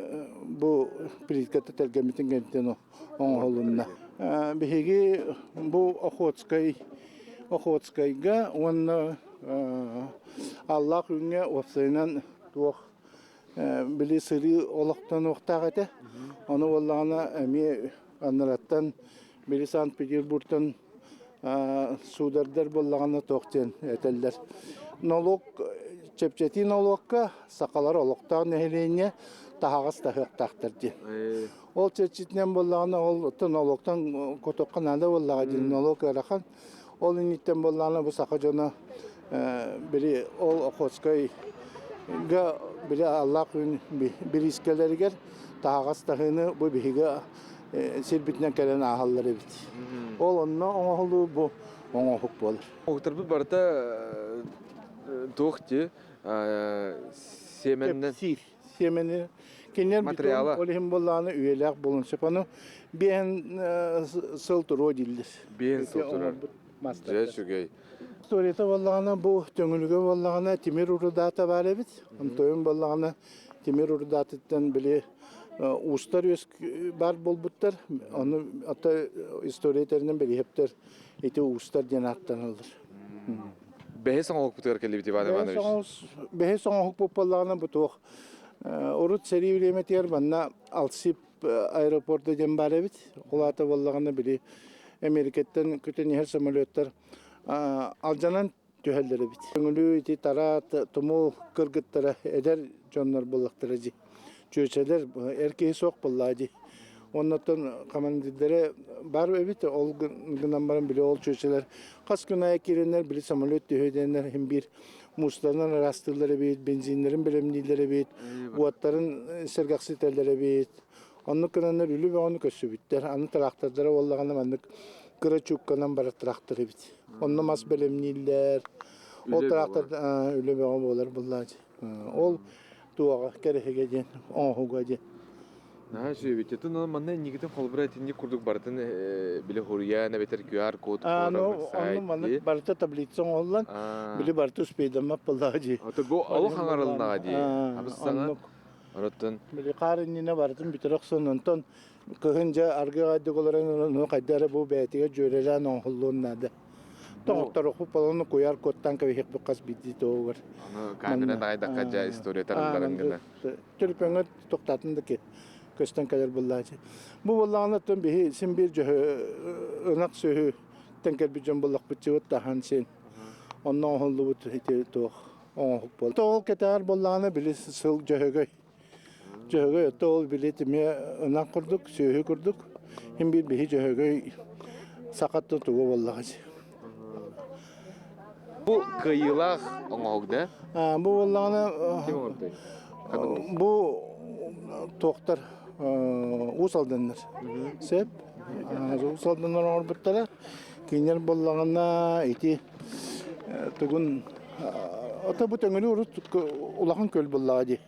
бу плитката тэлгэммитин кэнниттэн оҥоһулунна. Биһиги бу Охотскай Охотскайга уонна Аллаах Үүҥҥэ уопсайынан туох били сырыы олохтонуохтаах этэ. Ону буоллаҕына эмиэ анараттан били Санкт-Петербургтан суудардар буоллаҕына туох диэн этэллэр. Нолуок чэпчэтии нолуокка сахалар олохтоох нэһилиэнньэ таһаҕас таһыахтаахтар диэн. Ол чэрчитинэн буоллаҕына ол нолуоктан кутуохха наада буоллаҕа диэн нолуок ыарахан. Ол инниттэн буоллаҕына бу саха дьоно били ол Охотскайга били Аллаах күн бириискэлэригэр таһаҕас таһыыны бу биһиги сирбитинэн кэлэн ааһаллар эбит. Ол онно оҥоһулуу бу оҥоһук буолар. Оҥоһуктарбыт барыта туох дии сиэмэннэн сиэмэни кинилэр материала ол иһин буоллаҕына үйэлээх буолун сөп ону биэһин сыл туруо дииллэр. Биэһин сыл турар. Дьэ үчүгэй. Историята буоллаҕына бу Төҥүлүгэ буоллаҕына тимир урудаата баар эбит. Онтойун буоллаҕына тимир урудаатыттан били уустар үөс баар буолбуттар. Ону ата история тэринэн билиһэптэр ити уустар диэн ааттаналлар. Бэһис оҥоһукпутугар кэллибит Иван Иванович. Бэһис оҥоһук буоллаҕына бу туох урут сэрии бириэмэтигэр манна Алсип аэропорта диэн баар эбит. Ол аата буоллаҕына били Америкаттан көтөн иһэр самолеттар алдьанан түһэллэр эбит. Көҥүлүү ити тараат тумул кыргыттара эдэр дьоннор буоллахтара дии. Чүөчэлэр эр киһи суох буоллаа дии. Оннуттан командирдара бар эбит, ол гынан баран били ол чүөчэлэр хас күн аайы киирэннэр били самолет түһүө диэннэр иһин биир муустарынан ыраастыыллар эбит, бензиннэрин бэлэмнииллэр эбит, уоттарын сэргэхситэллэр эбит. Оннук гынаннар үлү бөҕөнү көрсүбүттэр. Аны трактордара буоллаҕына маннык кыра чуукканан барар трактор эбит. Онно мас бэлэмнииллэр. Ол трактор үлэ бөҕө буолар буоллаачы. Ол туоҕа кэрэһигэ диэн, оҥоһуга диэн. Наһаа үчүгэй эбит. Атын манна иннигитин холобура итинник курдук барытын били хуруйаан эбэтэр QR код Онну маннык барыта таблица оҥоһуллан, били барыта успейдаммат буоллаҕа дии. Бу олох аҥарылыннаҕа дии. Абыс саҥа. Оруттан. Били хаар иннинэ барытын бүтэрэ охсон, онтон кыһын дьэ аргы аҕайдык олорон ону хайда эрэ бу бэйэтигэр дьүөрэлээн оҥоһуллуон наада. Тоҥотторохпут балону куйаар куоттаан кэбиһиэхпит хас биирдии туһугар. Аны камера таайдахха дьэ история тарылларын гына. Төлөпүөҥҥэ тохтоотун да ки. көстөн кэлэр буоллаачы. Бу буоллаҕына оттон биһи син биир дьөһө ынах сүөһү тэн кэлбит дьон буоллахпыт чыбыт таһан син онно оҥоһуллубут ити туох оҥоһук буол. Ол кэтэҕэр буоллаҕына били сыл дьөһөгөй. Дьөһөгөй отто ол били тимиэ ынах курдук, сүөһү курдук. Хин биир биһи дьөһөгөй сахаттан тугу буоллаҕа Бу кыайыылаах оҥоһук да? Бу буоллаҕына бу туохтар Уус Алданнар. Сөп. Уус Алданнар оҥорбуттара. Кинилэр буоллаҕына ити тугун ото бу төҥүлү урут улахан көл буоллаҕа дии.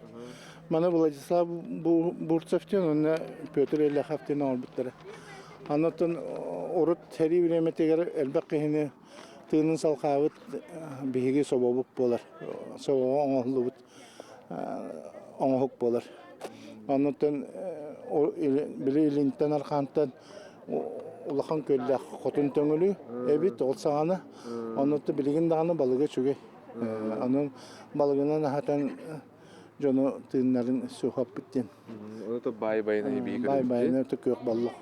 Маны Владислав Бурцев диэн уонна Петр Ильяхов диэн оҥорбуттара. Аннаттан урут сэрии бириэмэтигэр элбэх киһини тыынын салҕаабыт биһиги собобут буолар. Собоҕо оҥоһуллубут оҥоһук буолар. Оннуттан били илинтэн архаантан улахан күөллээх хотун төҥүлү эбит ол саҕана. Оннуттан билигин даҕаны балыга үчүгэй. Онон балыгынан аһатан дьону тыыннарын суохаппыт диэн. Ону баай байына биһиги Баай байына күөх боллох.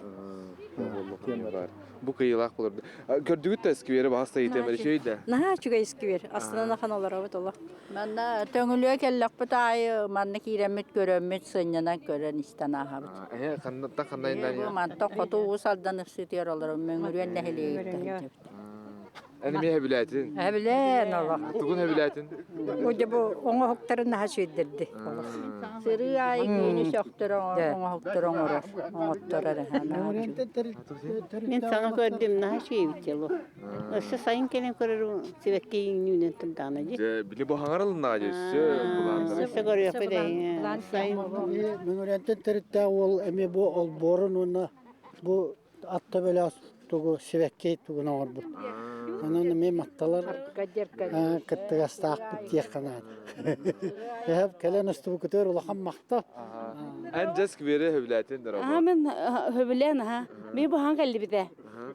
Бу кыйылаах болор. Көрдүгүт да сквери баҕас тайытыам үчүгэй да. Наһаа үчүгэй сквер. Астынан ахан олоробут олох. Манна төҥүлүө кэллэхпит аайы манна киирэммит көрөммүт сынньанан көрөн истэн ааһабыт. Эһэ ханнаттан ханнайынан Бу манта хоту Уус Алдан ыксыытыгар олорон Мөҥүрүөн нэһилиэгиттэн сылдьабыт. Эн эмиэ хэбилээтин. Хэбилээн олох. Тугун хэбилээтин? Удьа бу оҥоһуктарын наһаа сүйдэрди олох. Сырыы аайы киини сөхтөр оҥоһуктар оҥорор, оҥотторор Мин саҥа көрдүм, наһаа үчүгэй лу. Өссө сайын кэлэн көрөр сибэкки үүнэн турдаҕына дии. Дьэ, били бу хаҥарылыннаҕа дии, өссө былааннара. Өссө көрүөхпүт сайын. Мөҥүрэнтэн төрүттээх уол эмиэ бу олбуорун уонна бу ат төбөлөөх тугу сибэкки тугун оҥорбут. Онон эмиэ матталар кыттыгастаахпыт диэххэ наада. Эһэм кэлэн устубукутугар улахан махтал. Эн дьэ сквери хөбүлээтин дорогу. Аха мен хөбүлээн аха. Ми бу хаан кэллибитэ.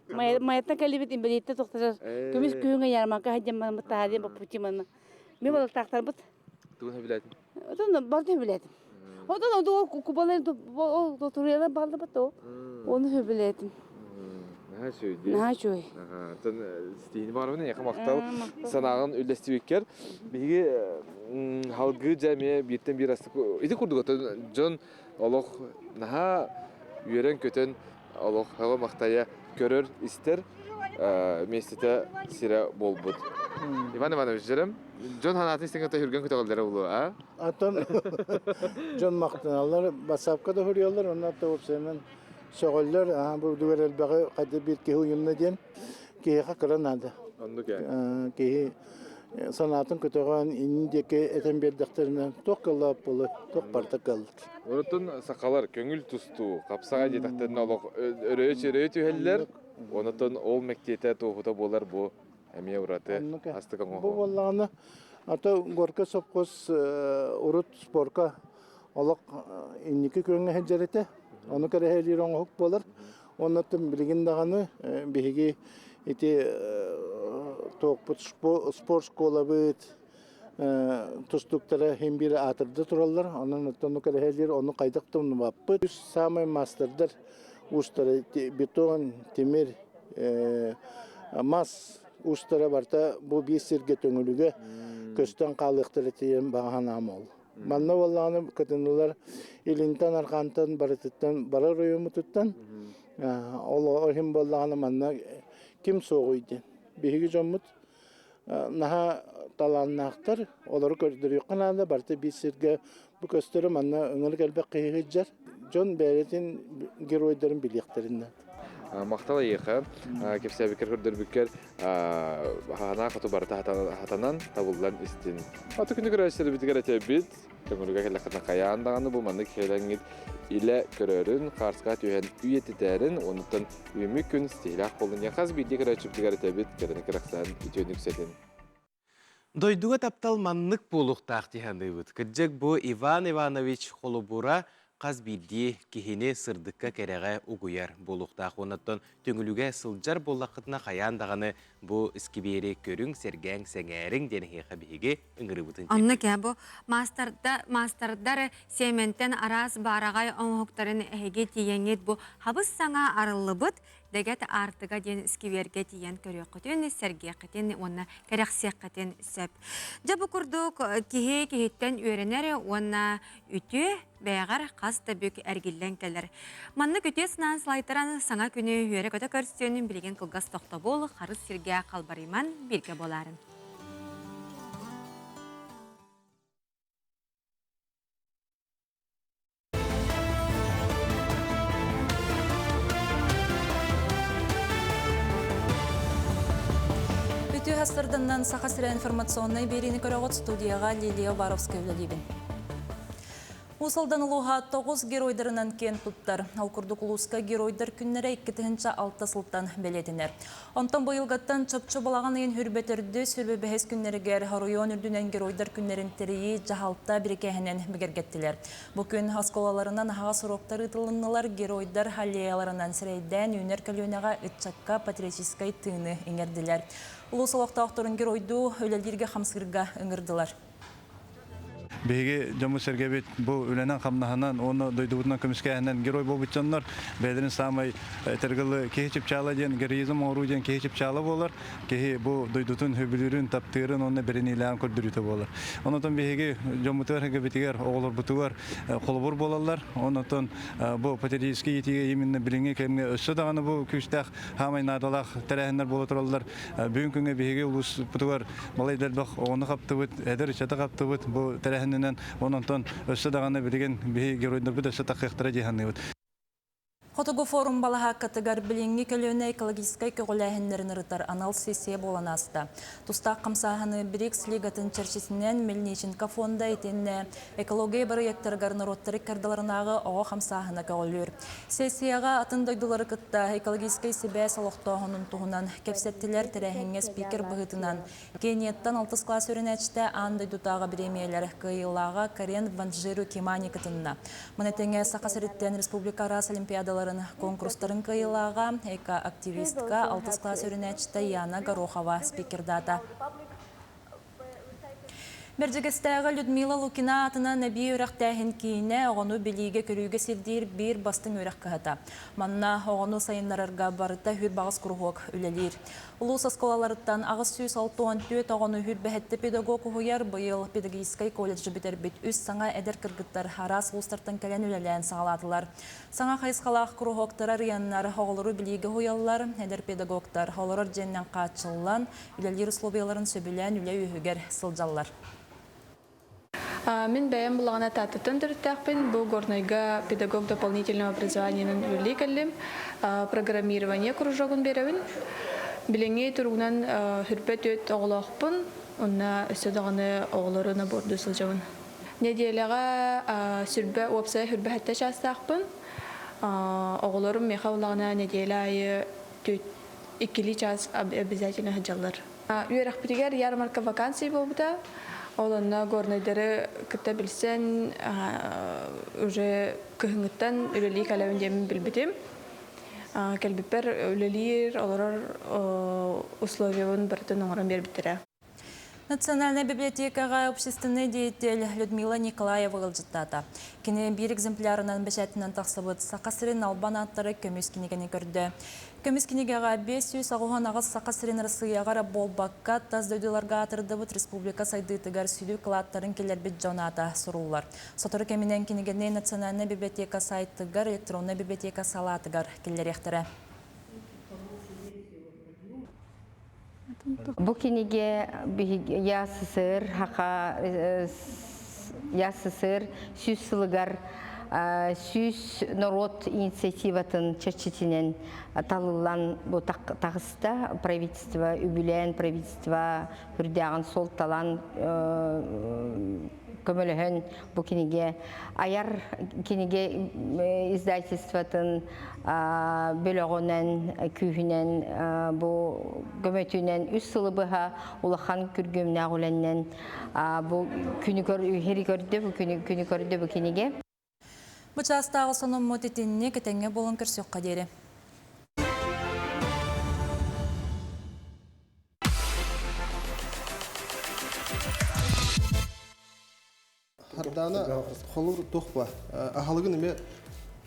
Майаттан кэллибит инбэлииттэ тохтор. Көмүс күһүҥҥэ ярмарка хадьаммыт таһаадиэн боппутти манна. Ми балыктаахтарбыт. Тугун хөбүлээтин? Отон барытын хөбүлээтим. Отон ол кубаларын ол туруйалар бааллыбыт ол. Оны хөбүлээтим. Наһаа үчүгэй дии. Наһаа үчүгэй. Оттон ситиһиини баҕарабын эйиэхэ махтал санааҕын үллэстибиккэр. Биһиги халгыы дьэ эмиэ бииртэн биир астык ити курдук оттон дьон олох наһаа үөрэн-көтөн олох сөҕө махтайа көрөр истэр миэстэтэ сирэ буолбут. Иван Иванович дьэрем дьон санаатын истэн кытта хүргэн көтөҕөллөрө буолуо, а? Атын дьон махтаналлар, бассаапка да суруйаллар, онно уопсайынан сөҕөллөр, аа бу үрдүгэр элбэҕи хайда биир киһи уйунна диэн киһиэхэ кыра наада. Оннук ээ. Киһи санаатын көтөҕөн иннин диэки этэн биэрдэхтэринэ туох кыаллаах буолуой, туох барыта кыаллар. Онтон сахалар көҥүл тустуу, хапсаҕай диэтэхтэринэ олох өрөйө-чөрөйө түһэллэр. Онтон ол мэктиэтэ туоһута буолар бу эмиэ ураты астык оҥоһуу. Бу буоллаҕына, ато Горка сопхуос урут спорка олох инники күөҥҥэ сылдьар этэ. Ону кэрэһэлиир оҥоһук буолар. Уонна билигин даҕаны биһиги ити туохпут спорт школабыт тустууктара иһин биир аатырда тураллар. Онон оттон кэрэһэлиир ону хайдах да умнубаппыт. Саамай маастардар уустара бетон, тимир, мас уустара барыта бу биир сиргэ төҥүлүгэ көстөн хаалыахтара диэн баҕа санаам ол. Манна буоллаҕына кытыннылар илинтэн, арҕаантан барытыттан барар оройуоммутуттан ол иһин буоллаҕына манна ким суоҕуй диэн. Биһиги дьоммут наһаа талааннаахтар, олору көрдөрүөххэ наада, барыта биир сиргэ бу көстөрө манна ыҥырык элбэх киһи сылдьар. Дьон бэйэтин геройдарын билиэхтэрин наада. Махтал эйиэхэ, кэпсээбиккэр көрдөрбүккэр хаанаа хоту барыта хатанан табыллан истин. Аты күнү көрөөччүлэрбитигэр этэбит, көҥүлүгэ кэллэххитинэ хайаан даҕаны бу маннык кэлэҥҥит илэ көрөрүн, хаарска түһэн үйэтитэрин, онуттан үүммүт күн ситиһилээх буоллун диэн хас биирдии көрөөччүбүтүгэр этэбит, кэрэни кэрэхсээн үтүөнү үксэтин. Дойдуга таптал маннык буолуохтаах дии саныыбыт. Кырдьык бу Иван Иванович холобура хас биирдии киһини сырдыкка кэрэҕэ угуйар буолуохтаах. Оннуттан түҥүлүгэ сылдьар буоллаххытына хайаан даҕаны Бу искибиэри көрүҥ, сэргээҥ, сэҥээриҥ диэн эһиэхэ биһиги ыҥырыыбытын Онно кэ бу маастарда маастардар сиэмэнтэн араас баараҕай оҥоһуктарын эһиги тиийэҥҥит бу хабыс саҥа арыллыбыт Дэгэт аартыга диэн сквергэ тиийэн көрүөххүтүн, сэргиэххитин уонна кэрэхсиэххитин сөп. Дьэ бу курдук киһи киһиттэн үөрэнэр уонна үтүө бэйэҕэр хас да бүк эргиллэн кэлэр. Маннык үтүө санаан салайтаран саҥа күнү үөрэ-көтө көрсүөн билигин кылгас тохтобул, харыс сиргэ халбарыйман бииргэ буолаарын. Үтүө хастарданнан Саха сирэ информационнай биэриини көрөҕүт студияҕа Лилия Уваровская үлэлиибин. Уус Алдан улууһа тоҕус геройдарынан киэн туттар. Ол курдук улууска геройдар күннэрэ 2006 сылтан бэлиэтэнэр. Онтон быйылгаттан чопчу балаҕан ыйын хүрбэтөрдү сүрбэ бэһис күннэригэр оройуон үрдүнэн геройдар күннэрин тэрийии дьаһалта бирикээһинэн бигэргэттилэр. Бу күн оскуолаларынан аһаҕас уруоктар ыытылыннылар, геройдар аллеяларынан сирэйдээн үүнэр көлүөнэҕэ ыччакка патриотическай тыыны иҥэрдилэр. Улуус олохтоохторун геройдуу үлэлииргэ-хамсыырга ыҥырдылар. Биһиги дьоммут-сэргэбит бу үлэнэн-хамнаһынан уонна дойдубутунан көмүскээһинэн герой буолбут дьоннор бэйэлэрин саамай этэргэ киһи чыпчаала диэн героизм оҥоруу диэн киһи чыпчаала буолар. Киһи бу дойдутун сөбүлүүрүн, таптыырын уонна бэриниилээҕин көрдөрүүтэ буолар. Онон биһиги дьоммутугар-сэргэбитигэр, оҕолорбутугар холобур буолаллар. Онон бу патриотическай иитиигэ именно билиҥҥи кэмҥэ өссө даҕаны бу күүстээх хаамай наадалаах тэрээһиннэр буола тураллар. Бүгүн күҥҥэ биһиги улууспутугар балай да элбэх оҕону хаптыбыт, эдэр ыччаты хаптыбыт бу тэрээһининэн. Онон өссө даҕаны билигин биһи геройдарбыт өссө тахыахтара дии саныыбыт. Хотугу форум балаһааккатыгар билиҥҥи көлүөнэ экологическай көҕүлээһиннэрин ырытар анал сессия буолан ааста. Тустаах хамсааһыны БРИКС лигатын чэрчитинэн Мельниченко фонда итиэннэ экология бырайыактарыгар норуоттар иккардаларынааҕы оҕо хамсааһына көҕүлүүр. Сессияҕа атын дойдулары кытта экологическай сибээс олохтооһунун туһунан кэпсэттилэр. Тэрээһиҥҥэ спикер быһыытынан Кенияттан алтыс кылаас үөрэнээччитэ аан дойдутааҕы бириэмийэлэр кыайыылааҕа Карен Ванджиру Кимани кытынна. Маны тэҥэ Саха сириттэн республика араас олимпиадаларын конкурстарын кыайыылааҕа, эко-активистка алтыс кылаас үөрэнээччитэ Яна Горохова спикердаата. Бэрдьигэстээҕи Людмила Лукина аатынан эбии үөрэхтээһин киинэ оҕону билиигэ-көрүүгэ сирдиир биир бастыҥ үөрэх кыһата. Манна оҕону сайыннарарга барыта үһүр баҕас куруһуок үлэлиир. Улуус оскуолаларыттан 864 оҕону үһүр педагог уһуйар быйыл педагогическай колледжы бүтэрбит үс саҥа эдэр кыргыттар араас улуустартан кэлэн үлэлээн саҕалаатылар. Саҥа хайысхалаах куруһуоктар арыйаннар оҕолору билиигэ уһуйаллар, эдэр педагогтар олорор дьиэннэн хааччыллан, үлэлиир условияларын сөбүлээн үлэ үөһүгэр сылдьаллар. Мин бэйэм булаҕына Тааттаттан төрүттээхпин. Бу Горнайга педагог дополнительного образованиенын үлэлии кэллим. Программирование кружогун биэрэбин. Билиҥҥи туругунан хүрбэ түөрт оҕолоохпун. Онно өссө даҕаны оҕолору набордуу сылдьабын. Нэдиэлэҕэ сүрбэ уопсайа хүрбэ сэттэ чаастаахпын. Оҕолорум миэхэ булаҕына нэдиэлэ аайы иккилии чаас обязательно сылдьаллар. Үөрэхпитигэр ярмарка вакансий буолбута. Ол онно горнайдары кытта билсэн уже кыһыҥҥыттан үлэлии кэлэбин диэммин билбитим. Кэлбиппэр үлэлиир, олорор условиябын барытын оҥорон биэрбиттэрэ. Национальнай библиотекаҕа общественнай деятель Людмила Николаева ыалдьыттаата. Кини биир экземплярынан бэчээтинэн тахсыбыт Саха сирин албан ааттары көмүс кинигэни көрдө. Көмүс кинигэҕэ 588 Саха сирин Арассыыйаҕа эрэ буолбакка, тас дойдуларга аатырдыбыт республика сайдыытыгар сүдү кылааттарын киллэрбит дьон аата суруллар. Сотору кэминэн кинигэни Национальнай библиотека сайтыгар электроннай библиотека салаатыгар киллэриэхтэрэ. Бу кинигэ ЯССР Хаха ЯССР сүүс сылыгар сүүс норуот инициативатын чэрчитинэн талыллан бу таҕыста правительство үбүлээн правительство үрдээҕин суолталаан көмөлөһөн бу кинигэ айар кинигэ издательствотын бөлөҕүнэн күүһүнэн бу көмөтүнэн үс сылы быһа улахан күргүөмнээх үлэннэн бу күнү иһири көрдө бу күнү көрдө бу кинигэ. Бу чаастааҕы сонуммут итинник этэҥҥэ буолан көрсүөххэ диэри. Сардаана холур туох ба? Аһалыгын эме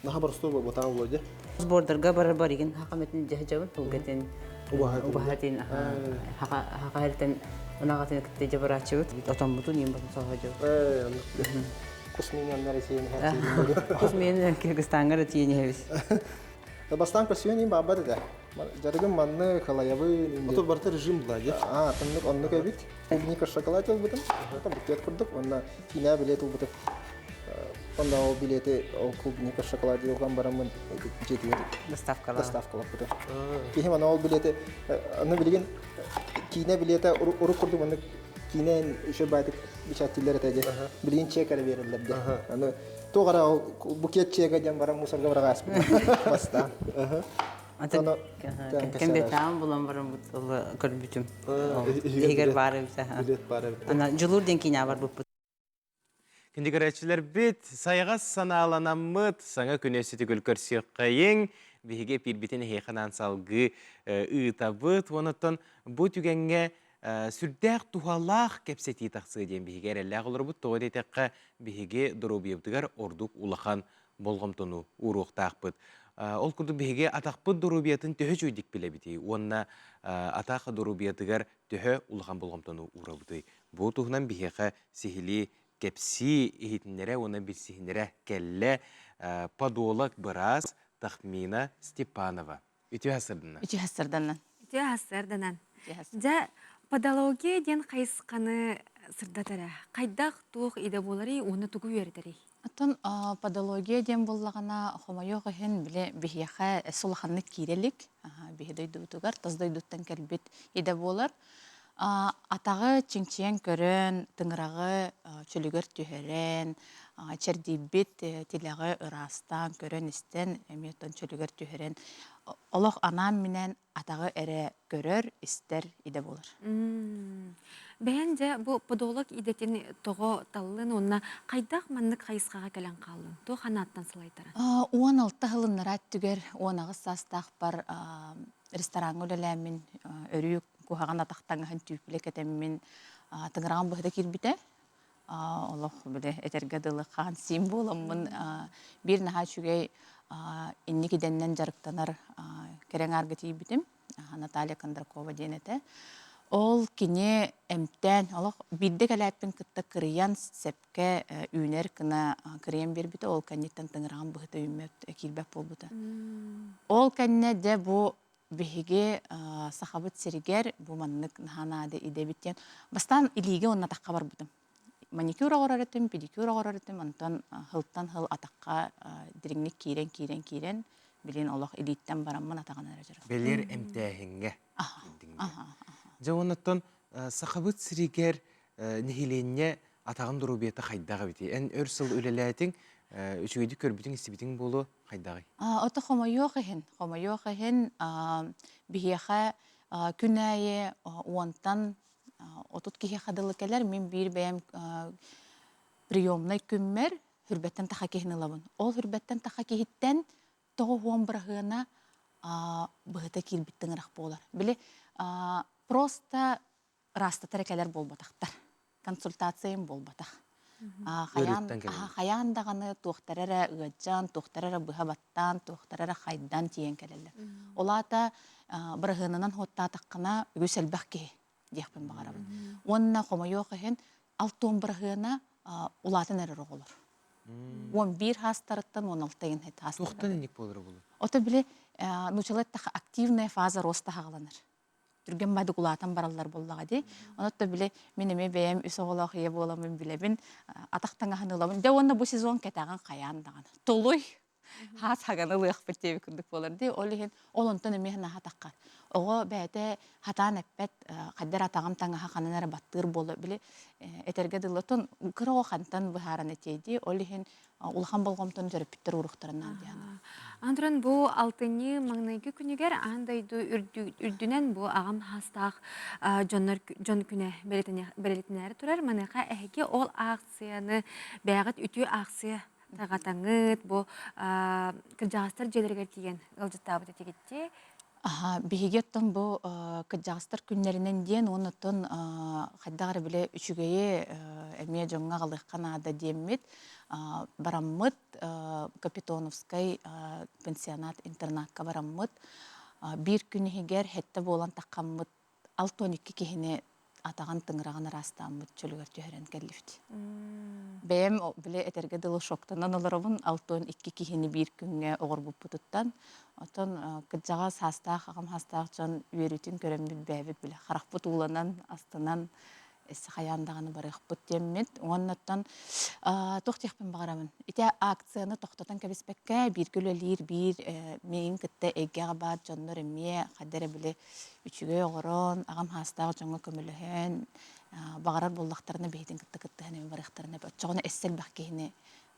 наха боростуой буолбатаан буолуо дии. Сбордарга барар баригин хакаметин дьаһжабын тулгатын убаһатын хака хартан ынаҕатын кытта дьабарааччыбыт отоммутун иин батын соһожобут. Кусминяннар тиийэн Кусмин Кыргызстаҥҥа тиийэн иһэбис. Бастаан көрсүөн иин баабат этэ. Дьарыгым манны калаябын. Ото барыта режим була дии. Аа, тыннык оннук эбит. Клубника шоколад ылбытым. Букет курдук. Уонна киинэ билет ылбытым. Онно ол билети ол клубника шоколад ылган бараммын дьиэтигэр доставкалаппытым. Киһим аны ол билети аны билигин киинэ билиэтэ урук курдук маннык киинэ еще баайтык печаттииллэр этэ дии. Билигин чек эрэ биэрэллэр дии. Аны туох эрэ ол букет чега диэн баран мусорга быраҕааспыт бастаан. Кэмбиэтээҕин булан баран көрбүтүм. Иһигэр баар эбит. Билет баар эбит. Ана Дьулуур диэн киинэҕэ барбыппыт. Күндү сайаҕас санааланаммыт, саҥа күнү сүтүгүл көрсүөххэйиҥ. Биһиги эпиирбитин эһиэхэ анаан салгыы ыытабыт. Онон бу түгэҥҥэ сүрдээх туһалаах кэпсэтии тахсыа диэн биһиги эрэллээх олоробут. Тоҕо диэтэххэ, биһиги доруобуйабытыгар ордук улахан болҕомтону ууруохтаахпыт. Ол курдук биһиги атахпыт доруобуйатын төһө үчүгэйдик билэбитий уонна атах доруобуйатыгар төһө улахан болҕомтону уурабытый? Бу туһунан биһиэхэ сиһилии кэпсии иһитиннэрэ уонна билсиһиннэрэ кэллэ подолог быраас Тахмина Степанова. Үтүө сырдынан. Үтүө сырданан. Үтүө сырданан. Дьэ, подология диэн хайысханы сырдатара. Хайдах туох идэ буоларый уонна тугу үөрэтэрий? Оттон подология диэн буоллаҕына, хомойуох иһин, били биһиэхэ сулаханнык киирэ илик. Биһи дойдубутугар тас дойдуттан кэлбит идэ буолар. Атаҕы чиҥчийэн көрөн, тыҥыраҕы чөлүгэр түһэрэн, чэрдийбит тилэҕи ыраастаан көрөн-истэн, эмиэ оттон чөлүгэр түһэрэн, олох анаан-минээн атаҕы эрэ көрөр, истэр идэ буолар. Бэйэн дьэ бу подолог идэтин тоҕо таллын уонна хайдах маннык хайысхаҕа кэлэн хааллын? Туох анааттан салайтаран? 16 сылыннара өттүгэр 18 саастаахпар рестораҥҥа үлэлээммин өрүү куһаҕан атах таҥаһын түүпүлэ кэтэммин тыҥыраҕым быһыта киирбитэ. Олох били этэргэ дылы хаан сиин буоламмын биир наһаа үчүгэй инник идэннэн дьарыктанар кэрэ аҥаарга тиийбитим. Наталья Кондракова диэн этэ. Ол кини эмтээн, олох биирдэ кэлээппин кытта кырыйан сөпкө үүнэр гына кырыйан биэрбитэ. Ол кэнниттэн тыҥыраҕым быһыта үүммэт, киирбэт буолбута. Ол кэннэ дьэ бу биһиги Сахабыт сиригэр бу маннык наһаа наада идэбит диэн бастаан илиигэ уонна атахха барбытым. Маникюр оҥорор этим, педикюр оҥорор этим, онтон сылтан сыл атахха дириҥник киирэн киирэн киирэн билин олох илииттэн бараммын атаҕынан эрэ дьарыктанабын. Бэлиэр эмтээһиҥҥэ Дьэ оннуттан Сахабыт сиригэр нэһилиэнньэ атаҕын доруобуйата хайдах эбитий? Эн өр сыл үлэлээтиҥ, үчүгэйдик көрбүтүҥ-истибитиҥ буолуо хайдаҕый? Ото хомойуох иһин, хомойуох иһин биһиэхэ күн аайы уонтан 30 киһиэхэ дылы кэлэр. Мин биир бэйэм приемнай күммэр хүрбэттэн таха киһини ылабын. Ол хүрбэттэн таха киһиттэн 90 быраһыана быһыта киирбит тыҥырах буолар. Били просто ыраастатар кэлэр буолбатахтар. Консультациям буолбатах. Хайаан, хайаан даҕаны туохтара эрэ ыадьан, туохтара эрэ быһа баттаан, туохтара эрэ хайдан тиийэн кэлэллэр. Ол аата быраһыанынан хуоттаатаххына үгүс элбэх киһи диэхпин баҕарабын. Уонна хомойуох иһин 60 быраһыана улаатан эрэр оҕолор. 11 хаастарыттан 16 иһин хаастарыттан. Туохтан инник буолара буолуо? Ото били нуучалар активная фаза роста хаҕаланар. Түргэн баайдык улаатан бараллар буоллаҕа дии. Онон били мин эмиэ бэйэм үс оҕолоох ийэ буоламмын билэбин, атах таҥаһын ылабын. Дьэ уонна бу сезон кэтэҕин хайаан даҕаны. Толуй хаас хаганы ылыахпыт диэбит курдук буолар дии. Ол иһин ол онтон эмиэ наһаа таххар. Оҕо бэйэтэ хатаан эппэт, хайдар атаҕым таҥаһа ханан эрэ баттыыр буола били этэргэ дылы отон кыра оҕо хантан быһааран этиэй дии. Ол иһин улахан болҕомтону төрөппүттэр уруохтарын наада диэн. Антон бу алтынньы маҥнайгы күнүгэр аан дойду үрдүнэн бу аҕам хаастаах дьоннор дьон күнэ бэлиэтэнээри турар. Маныаха эһиги ол аахсыйаны бэйэҕит үтүө аахсыйа тарҕатаҥыт бу кырдьаҕастар дьиэлэригэр тиийэн ыалдьыттаабыт этигит дии. Аха, биһиги оттон бу кырдьаҕастар күннэринэн диэн уонна оттон хайдах эрэ бile үчүгэйи эмиэ дьоҥҥо аҕалыахха наада диэммит бараммыт Капитоновскай пансионат интернакка бараммыт биир күн иһигэр сэттэ буолан таххаммыт 62 киһини атаҕын тыҥыраҕын ыраастааммыт чөлүгэр түһэрэн кэллибит. Бэйэм били этэргэ дылы шоктанан олоробун 62 киһини биир күҥҥэ оҕорбуппутуттан. Оттон кырдьаҕас саастаах, аҕам саастаах дьон үөрүүтүн көрөммүт бэйэбит били харахпыт ууланан, астынан эссе хайаан даҕаны барыахпыт диэммит. Уоннаттан туох диэхпин баҕарабын. Ити акцияны тохтотон кэбиспэккэ бииргэ үлэлиир биир миигин кытта эйгэҕэ баар дьоннор эмиэ хайда эрэ били үчүгэй оҕорон, аҕам саастаах дьоҥҥо көмөлөһөн, баҕарар буоллахтарына биһитин кытта кыттыһан эми барыахтарына оччоҕуна эссе элбэх киһини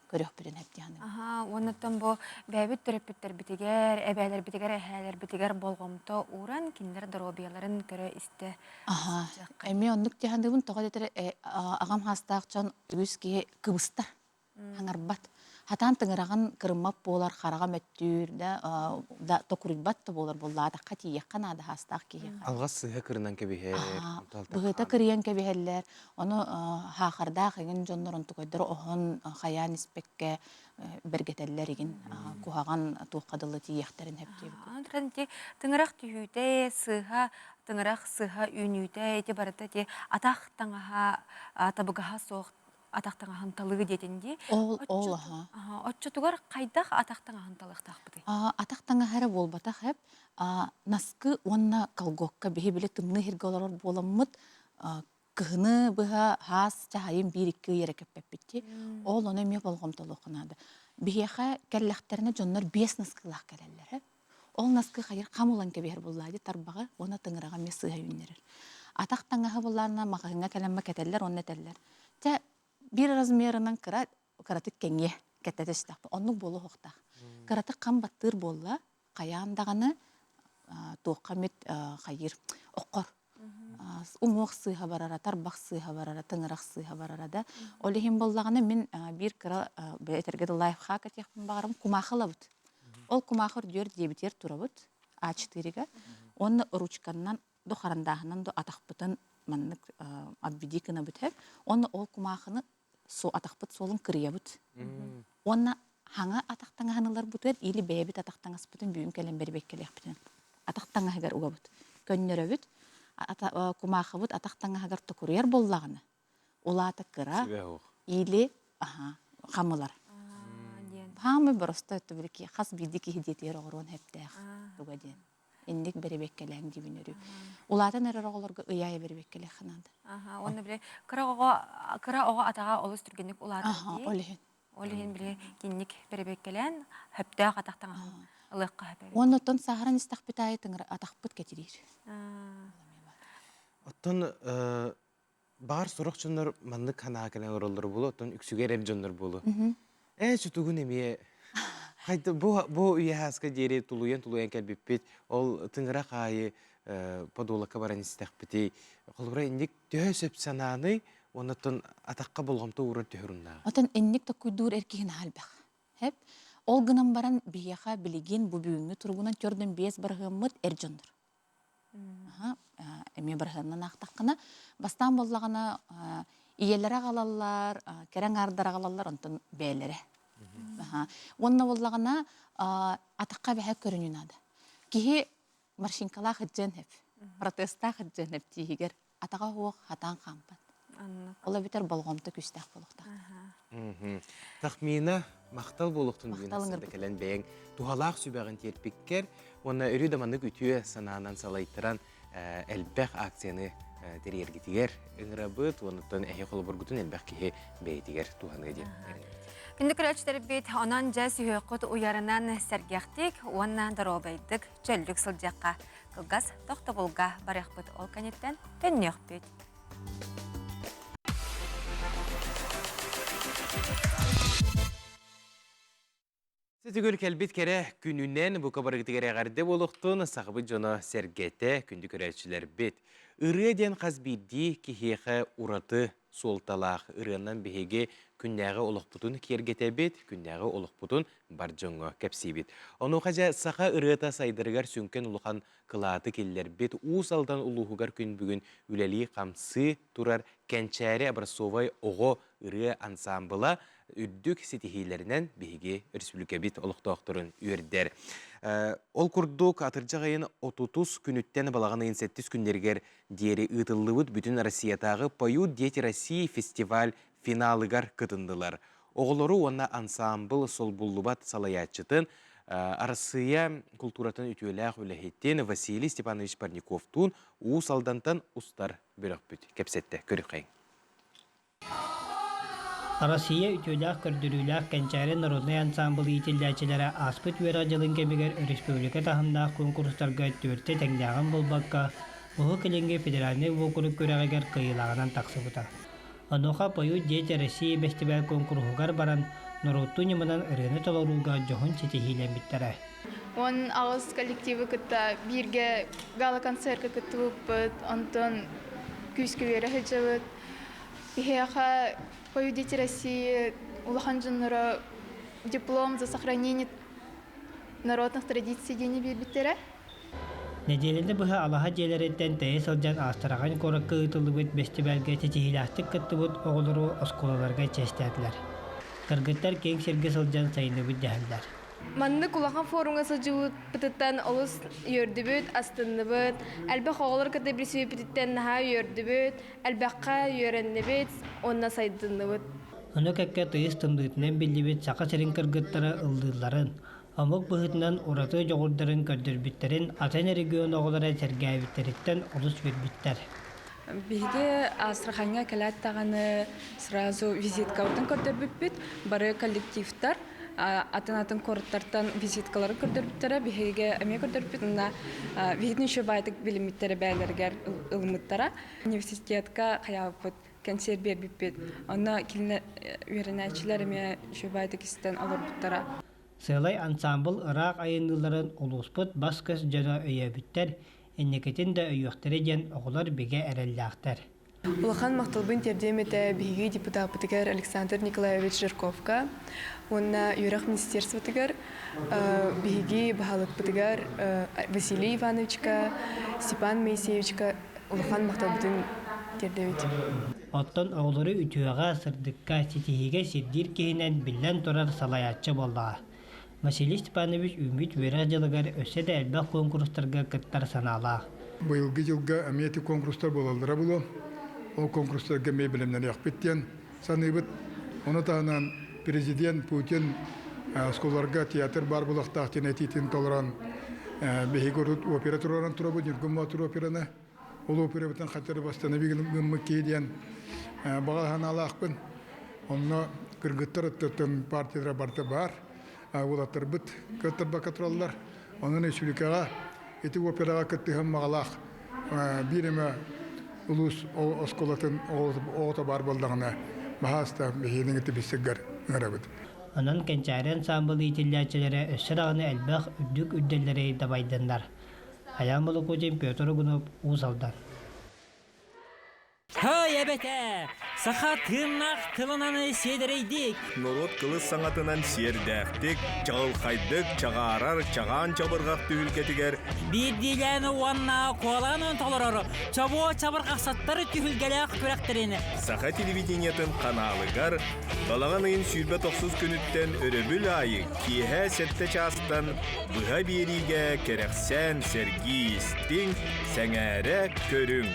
көрүөхпүтүн сөп диэн. Аха, уоннаттан бу бэйэбит төрөппүттэрбитигэр, эбээлэрбитигэр, эһээлэрбитигэр болҕомто ууран, кинилэр доруобуйаларын көрө-истэ Аха, эмиэ оннук дьаһаныбын тоҕо дэтэр аҕам саастаах дьон үгүс киһи кыбыстар хаҥарбат. Хатаан тыҥыраҕын кырыммат буолар, хараҕа мөттүүр да, да токуруйбат да буолар буоллаатахха тиийиэххэ наада хаастаах киһиэхэ. Алҕас сыыһа кырынан кэбиһэр. Быһыта кырыйан кэбиһэллэр. Ону хаахардаах эҥин дьоннор онтукайдары оһон хайаан испэккэ бэргэтэллэр игин куһаҕан туохха дылы тиийиэхтэрин сөп диэбит. Тыҥырах түһүүтэ, сыыһа, тыҥырах сыыһа үүнүүтэ ити барыта ити атах таҥаһа табыгаһа суох атах таҥаһын талыы диэтин дии. Ол ол аха. Оччотугар хайдах атах таҥаһын талыахтаахпытый? Атах таҥаһа эрэ буолбатах эп. Наскы уонна колготка биһи били тымныы сиргэ олорор буоламмыт кыһыны быһа хаас чаһайын биир-икки ый эрэ кэппэппит дии. Ол ону эмиэ болҕомтолуохха наада. Биһиэхэ кэллэхтэринэ дьоннор биэс наскылаах кэлэллэр. Ол наскы хайыр хам ылан кэбиһэр буллаа дии тарбаҕы уонна тыҥыраҕы эмиэ сыыһа үүннэрэр. Атах таҥаһы буллаанна маҕаһыыҥҥа кэлэммэ кэтэллэр уонна этэллэр. Чэ, биир размерынан кыра кыратык кэҥиэ кэтэ түстэхпит. Оннук буолуохтаах. Кыратык хам баттыыр буолла, хайаан даҕаны туохха эмит хайыыр оккор уҥуох сыыһа барара, тарбах сыыһа барара, тыҥырах сыыһа барара да. Ол иһин буоллаҕына мин биир кыра этэргэ да лайфхак этиэхпин баҕарым кумаахы ылабыт. Ол кумаахы үрдүөр диэбитигэр турабыт А4-га уонна ручканнан до харандааһынан до атахпытын маннык обведи гынабыт һэп. Уонна ол кумаахыны атахпыт суолун кырыйабыт. Уонна хаҥа атах таҥаһын ыларбытыгар или бэйэбит атах таҥаспытын бүгүн кэлэн бэрибэккэлиэхпитин атах таҥаһыгар угабыт. Көннөрөбүт. Кумаахыбыт атах таҥаһыгар токуруйар буоллаҕына, улаата кыра или хамылар. Хаамый боростой өттүбүрүки хас биирдии киһи диэтигэр оҕоруон хэптээх туга диэн. Инник бэрэбиэккэлээн диибин өрүү. Улаатан эрэр оҕолорго ыйаайа бэрэбиэккэлиэххэ наада. Уонна били кыра оҕо кыра оҕо атаҕа олус түргэнник улаатар дии. Ол иһин. Ол иһин били кинник бэрэбиэккэлээн хөптөөх атах таҥаһын ылыахха сөп эбит. Уонна оттон сааһыран истэхпит аайы тыҥыра атахпыт кэтириир. Оттон баар сорох дьоннор маннык санаа кэлэн олороллор буолуо, оттон үксүгэр эр дьоннор буолуо. Ээ, чутугун эмиэ хайда бу бу үйэ ааска диэри тулуйан-тулуйан кэлбиппит, ол тыҥырах аайы подолокка баран истэхпитий. Холобура, инник төһө сөп санааный, оннуттан атахха болҕомто уурар төһө оруннааҕый? Оттон инник токкуйдуур эр киһи наһаа элбэх. Хэп. Ол гынан баран биһиэхэ билигин бу бүгүҥҥү туругунан төрдүн биэс барыһыаммыт эр дьоннор. Эмиэ барыһыаннан аахтаххына, бастаан буоллаҕына ийэлэрэ аҕалаллар, кэрэ аҥаардара аҕалаллар, онтон бэйэлэрэ. Уонна буоллаҕына атахха эбэһэ көрүнүү наада. Киһи морщинкалаах ырдьыан сөп, протезтаах ырдьыан сөп тииһигэр атаҕа суох хатаан хаампат. Ол эбэтэр болҕомто күүстээх буолуохтаах. Тахмина, махтал буолуохтун бүгүн ассында кэлэн бэйэҥ туһалаах сүбэҕин тиэрпиккэр уонна өрүү да маннык үтүө санаанан салайтаран элбэх акцияны тэрийэргитигэр ыҥырабыт уонуттан эһи холобургутун элбэх киһи бэйэтигэр туһаныа диэн эрэнэбит. Күндү көрөөччүлэрбит, онон дьэ сүһүөххүт уйарынан сэргэхтик уонна доруобайдык, чөллүк сылдьыахха. Кылгас тохтобулга барыахпыт ол кэнниттэн төннүөхпүт. Түгүл кэлбит кэрэ күнүнэн бука барыгытыгар эҕэрдэ буолуохтун сахабыт дьоно сэргэтэ, күндү көрөөччүлэрбит. Ырыа диэн хас биирдии киһиэхэ ураты суолталаах ырыанан биһиги күннээҕи олохпутун киэргэтэбит, күннээҕи олохпутун бар дьоҥҥо кэпсиибит. Онуоха дьэ саха ырыата сайдарыгар сүҥкэн улахан кылааты киллэрбит Уус Алдан улууһугар күн бүгүн үлэлии-хамсыы турар Кэнчээри образцовай оҕо ырыа ансаамбыла үрдүк ситиһиилэринэн биһиги республикабыт олохтоохторун үөрдэр. Ол курдук, атырдьах ыйын отутус күнүттэн балаҕан ыйын сэттис күннэригэр диэри ыытыллыбыт Бүтүн Россиятааҕы «Поют дети России» фестиваль финалыгар кытыннылар. Оҕолору уонна ансаамбыл солбуллубат салайааччытын Арассыыйа култууратын үтүөлээх үлэһитин Василий Степанович Парниковтуун Уус Алдантан устар бөлөхпүт кэпсэттэ. Көрүххэйиҥ. Россия үтүөлээх көрдөрүүлээх Кэнчээри народнай ансаамбыл иитиллээччилэрэ ааспыт үөрэх дьылын кэмигэр өрөспүүбүлүкэ таһымнаах куонкурустарга түөртэ тэҥнээҕин булбакка, Уһук Илиҥҥи федеральнай уокурук күрэҕигэр кыайыылааҕынан тахсыбыта. Онуоха «Поют дети России» бэстибээл куонкуруһугар баран, норуоттуу ньыманан ырыаны толорууга дьоһун ситиһиилэммиттэрэ. 18 коллективы кытта бииргэ гала-концерка кыттыбыппыт, онтон күүскэ үөрэ сылдьабыт. Биһиэхэ «Поют дети России» улахан дьонноро диплом за сохранение народных традиций диэни биэрбиттэрэ. Нэдиэлэни быһа алаһа дьиэлэриттэн тэйэ сылдьан Астрахань куоракка ыытыллыбыт бэстибээлгэ ситиһиилээхтик кыттыбыт оҕолору оскуолаларга чиэстээтилэр. Кыргыттар киэҥ сиргэ сылдьан сайынныбыт дэһэллэр. Маннык улахан форумҥа сылдьыбыппытыттан олус үөрдүбүт, астынныбыт. Элбэх оҕолор кытта билсибиппититтэн наһаа үөрдүбүт, элбэххэ үөрэннибит уонна сайдынныбыт. Ону кэккэ тыйыс тымныытынан биллибит Саха сирин кыргыттара ыллыылларын, омук быһыытынан ураты дьоҕурдарын көрдөрбүттэрин атын регион оҕолоро сэргээбиттэриттэн олус үөрбүттэр. Биһиги Астраханьҥа кэлээт даҕаны сразу визиткабытын көрдөрбүппүт. Бары коллективтар атын-атын куораттартан визиткаларын көрдөрбүттэрэ, биһиги эмиэ көрдөрбүппүт. Уонна биһигини еще баайтык билиммиттэрэ бэйэлэригэр ылыммыттара. Университетка хайаабыппыт кэнсиэр биэрбиппит. Онно кинилэр үөрэнээччилэр эмиэ үчүгэйдик истэн олорбуттара. Сыалай ансаамбыл ыраах айанныыларын улууспут бас-көс дьоно өйөөбүттэр, инникитин да өйүөхтэрэ диэн оҕолор бигэ эрэллээхтэр. Улахан махталбын тиэрдиэм этэ биһиги депутаппытыгар Александр Николаевич Жирковка уонна үөрэх министерствотыгар биһиги баһылыкпытыгар Василий Ивановичка, Степан Моисеевичка улахан махталбытын тиэрдэбит. Оттон оҕолору үтүөҕэ, сырдыкка, ситиһиигэ сирдиир киһинэн биллэн турар салайааччы буоллаҕа. Василий Степанович үүммүт үөрэх дьылыгар өссө да элбэх куонкурустарга кыттар санаалаах. Быйылгы дьылга эмиэ ити куонкурустар буолаллара буолуо. Ол куонкурустарга эмиэ бэлэмнэниэхпит диэн саныыбыт. Ону таһынан президент Путин оскуолаларга театр баар буолуохтаах диэн этиитин толорон биһиги урут опера туруоран турабыт, Ньургун Боотур операны. Ол операбытын хотя восстанови гыммыт киһи диэн баҕа санаалаахпын. Онно кыргыттар өттүттэн партиялара барыта баар. Уолаттарбыт кыаттарбакка тураллар. Онон республикаҕа ити операҕа кыттыһан баҕалаах биир эмэ улуус оскуолатын оҕото баар буоллаҕына, баһаалыста биһигини ити билсэргэр ыҥырабыт. Онон Кэнчээри ансаамбыл иитиллээччилэрэ өссө даҕаны элбэх үрдүк үрдэллэри дабайдыннар. Айаан Болокуутин, Петр Угунов, Уус Алдан. Һай эбэтэ! Саха тыыннаах тылынан сиэдэрэйдик! Норуот кылыс саҥатынан сиэрдээхтик, чаҕылхайдык чаҕаарар чаҕаан чабырҕах түһүлгэтигэр Биирдиилээн уонна куолаан толорор чобуо чабырҕахсаттар түһүлгэлээх күрэхтэрин Саха телевидениетын ханаалыгар балаҕан ыйын 29 күнүттэн өрөбүл аайы киэһэ сэттэ чаастан быһа биэриигэ кэрэхсээн сэргии истиҥ, сэҥээрэ көрүҥ.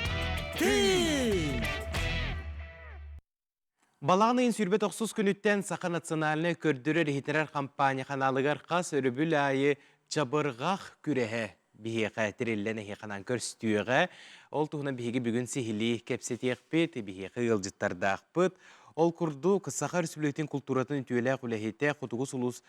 Балаҕан ыйын 29 күнүттэн Саха национальнай көрдөрөр-иһитинэр хампаанньа ханаалыгар хас өрөбүл аайы чабырҕах күрэһэ биһиэхэ тириллэн эһиэхэнэн көрстүөҕэ. Ол туһунан биһиги бүгүн сиһилии кэпсэтиэхпит, биһиэхэ ыалдьыттардаахпыт. Ол курдук, Саха Өрөспүүбүлүкэтин култууратын үтүөлээх үлэһитэ Хотугу сулус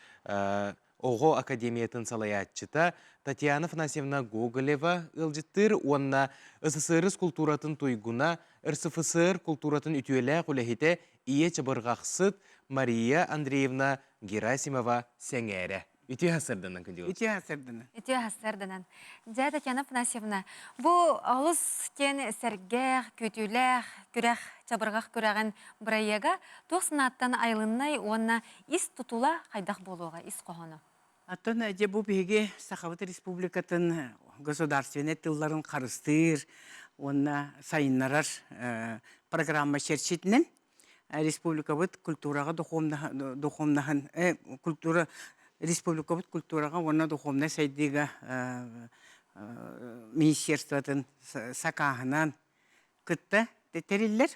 Оҕо академиятын салайааччыта Татьяна Афанасьевна Гоголева ыалдьыттыыр уонна СССР култууратын туйгуна, РСФСР култууратын үтүөлээх үлэһитэ Ийэ Чабырҕахсыт Мария Андреевна Герасимова сэҥээрэ. Үтүө сарсыарданан күндү. Үтүө сарсыарданан. Үтүө сарсыарданан. Дьэ, Татьяна Афанасьевна, бу олус киэн сэргэх, күүтүүлээх күрэх, чабырҕах күрэҕин бырайыага туох санааттан айылыннай уонна ис тутула хайдах буолуоҕа, ис хоһооно? Оттон дьэ бу биһиги Сахабыт Республикатын государственнай тылларын харыстыыр уонна сайыннарар программа чэрчитинэн республикабыт культураҕа духовнаһын культура республикабыт культураҕа уонна духовнай сайдыыга министерствотын сакааһынан кытта тэриллэр.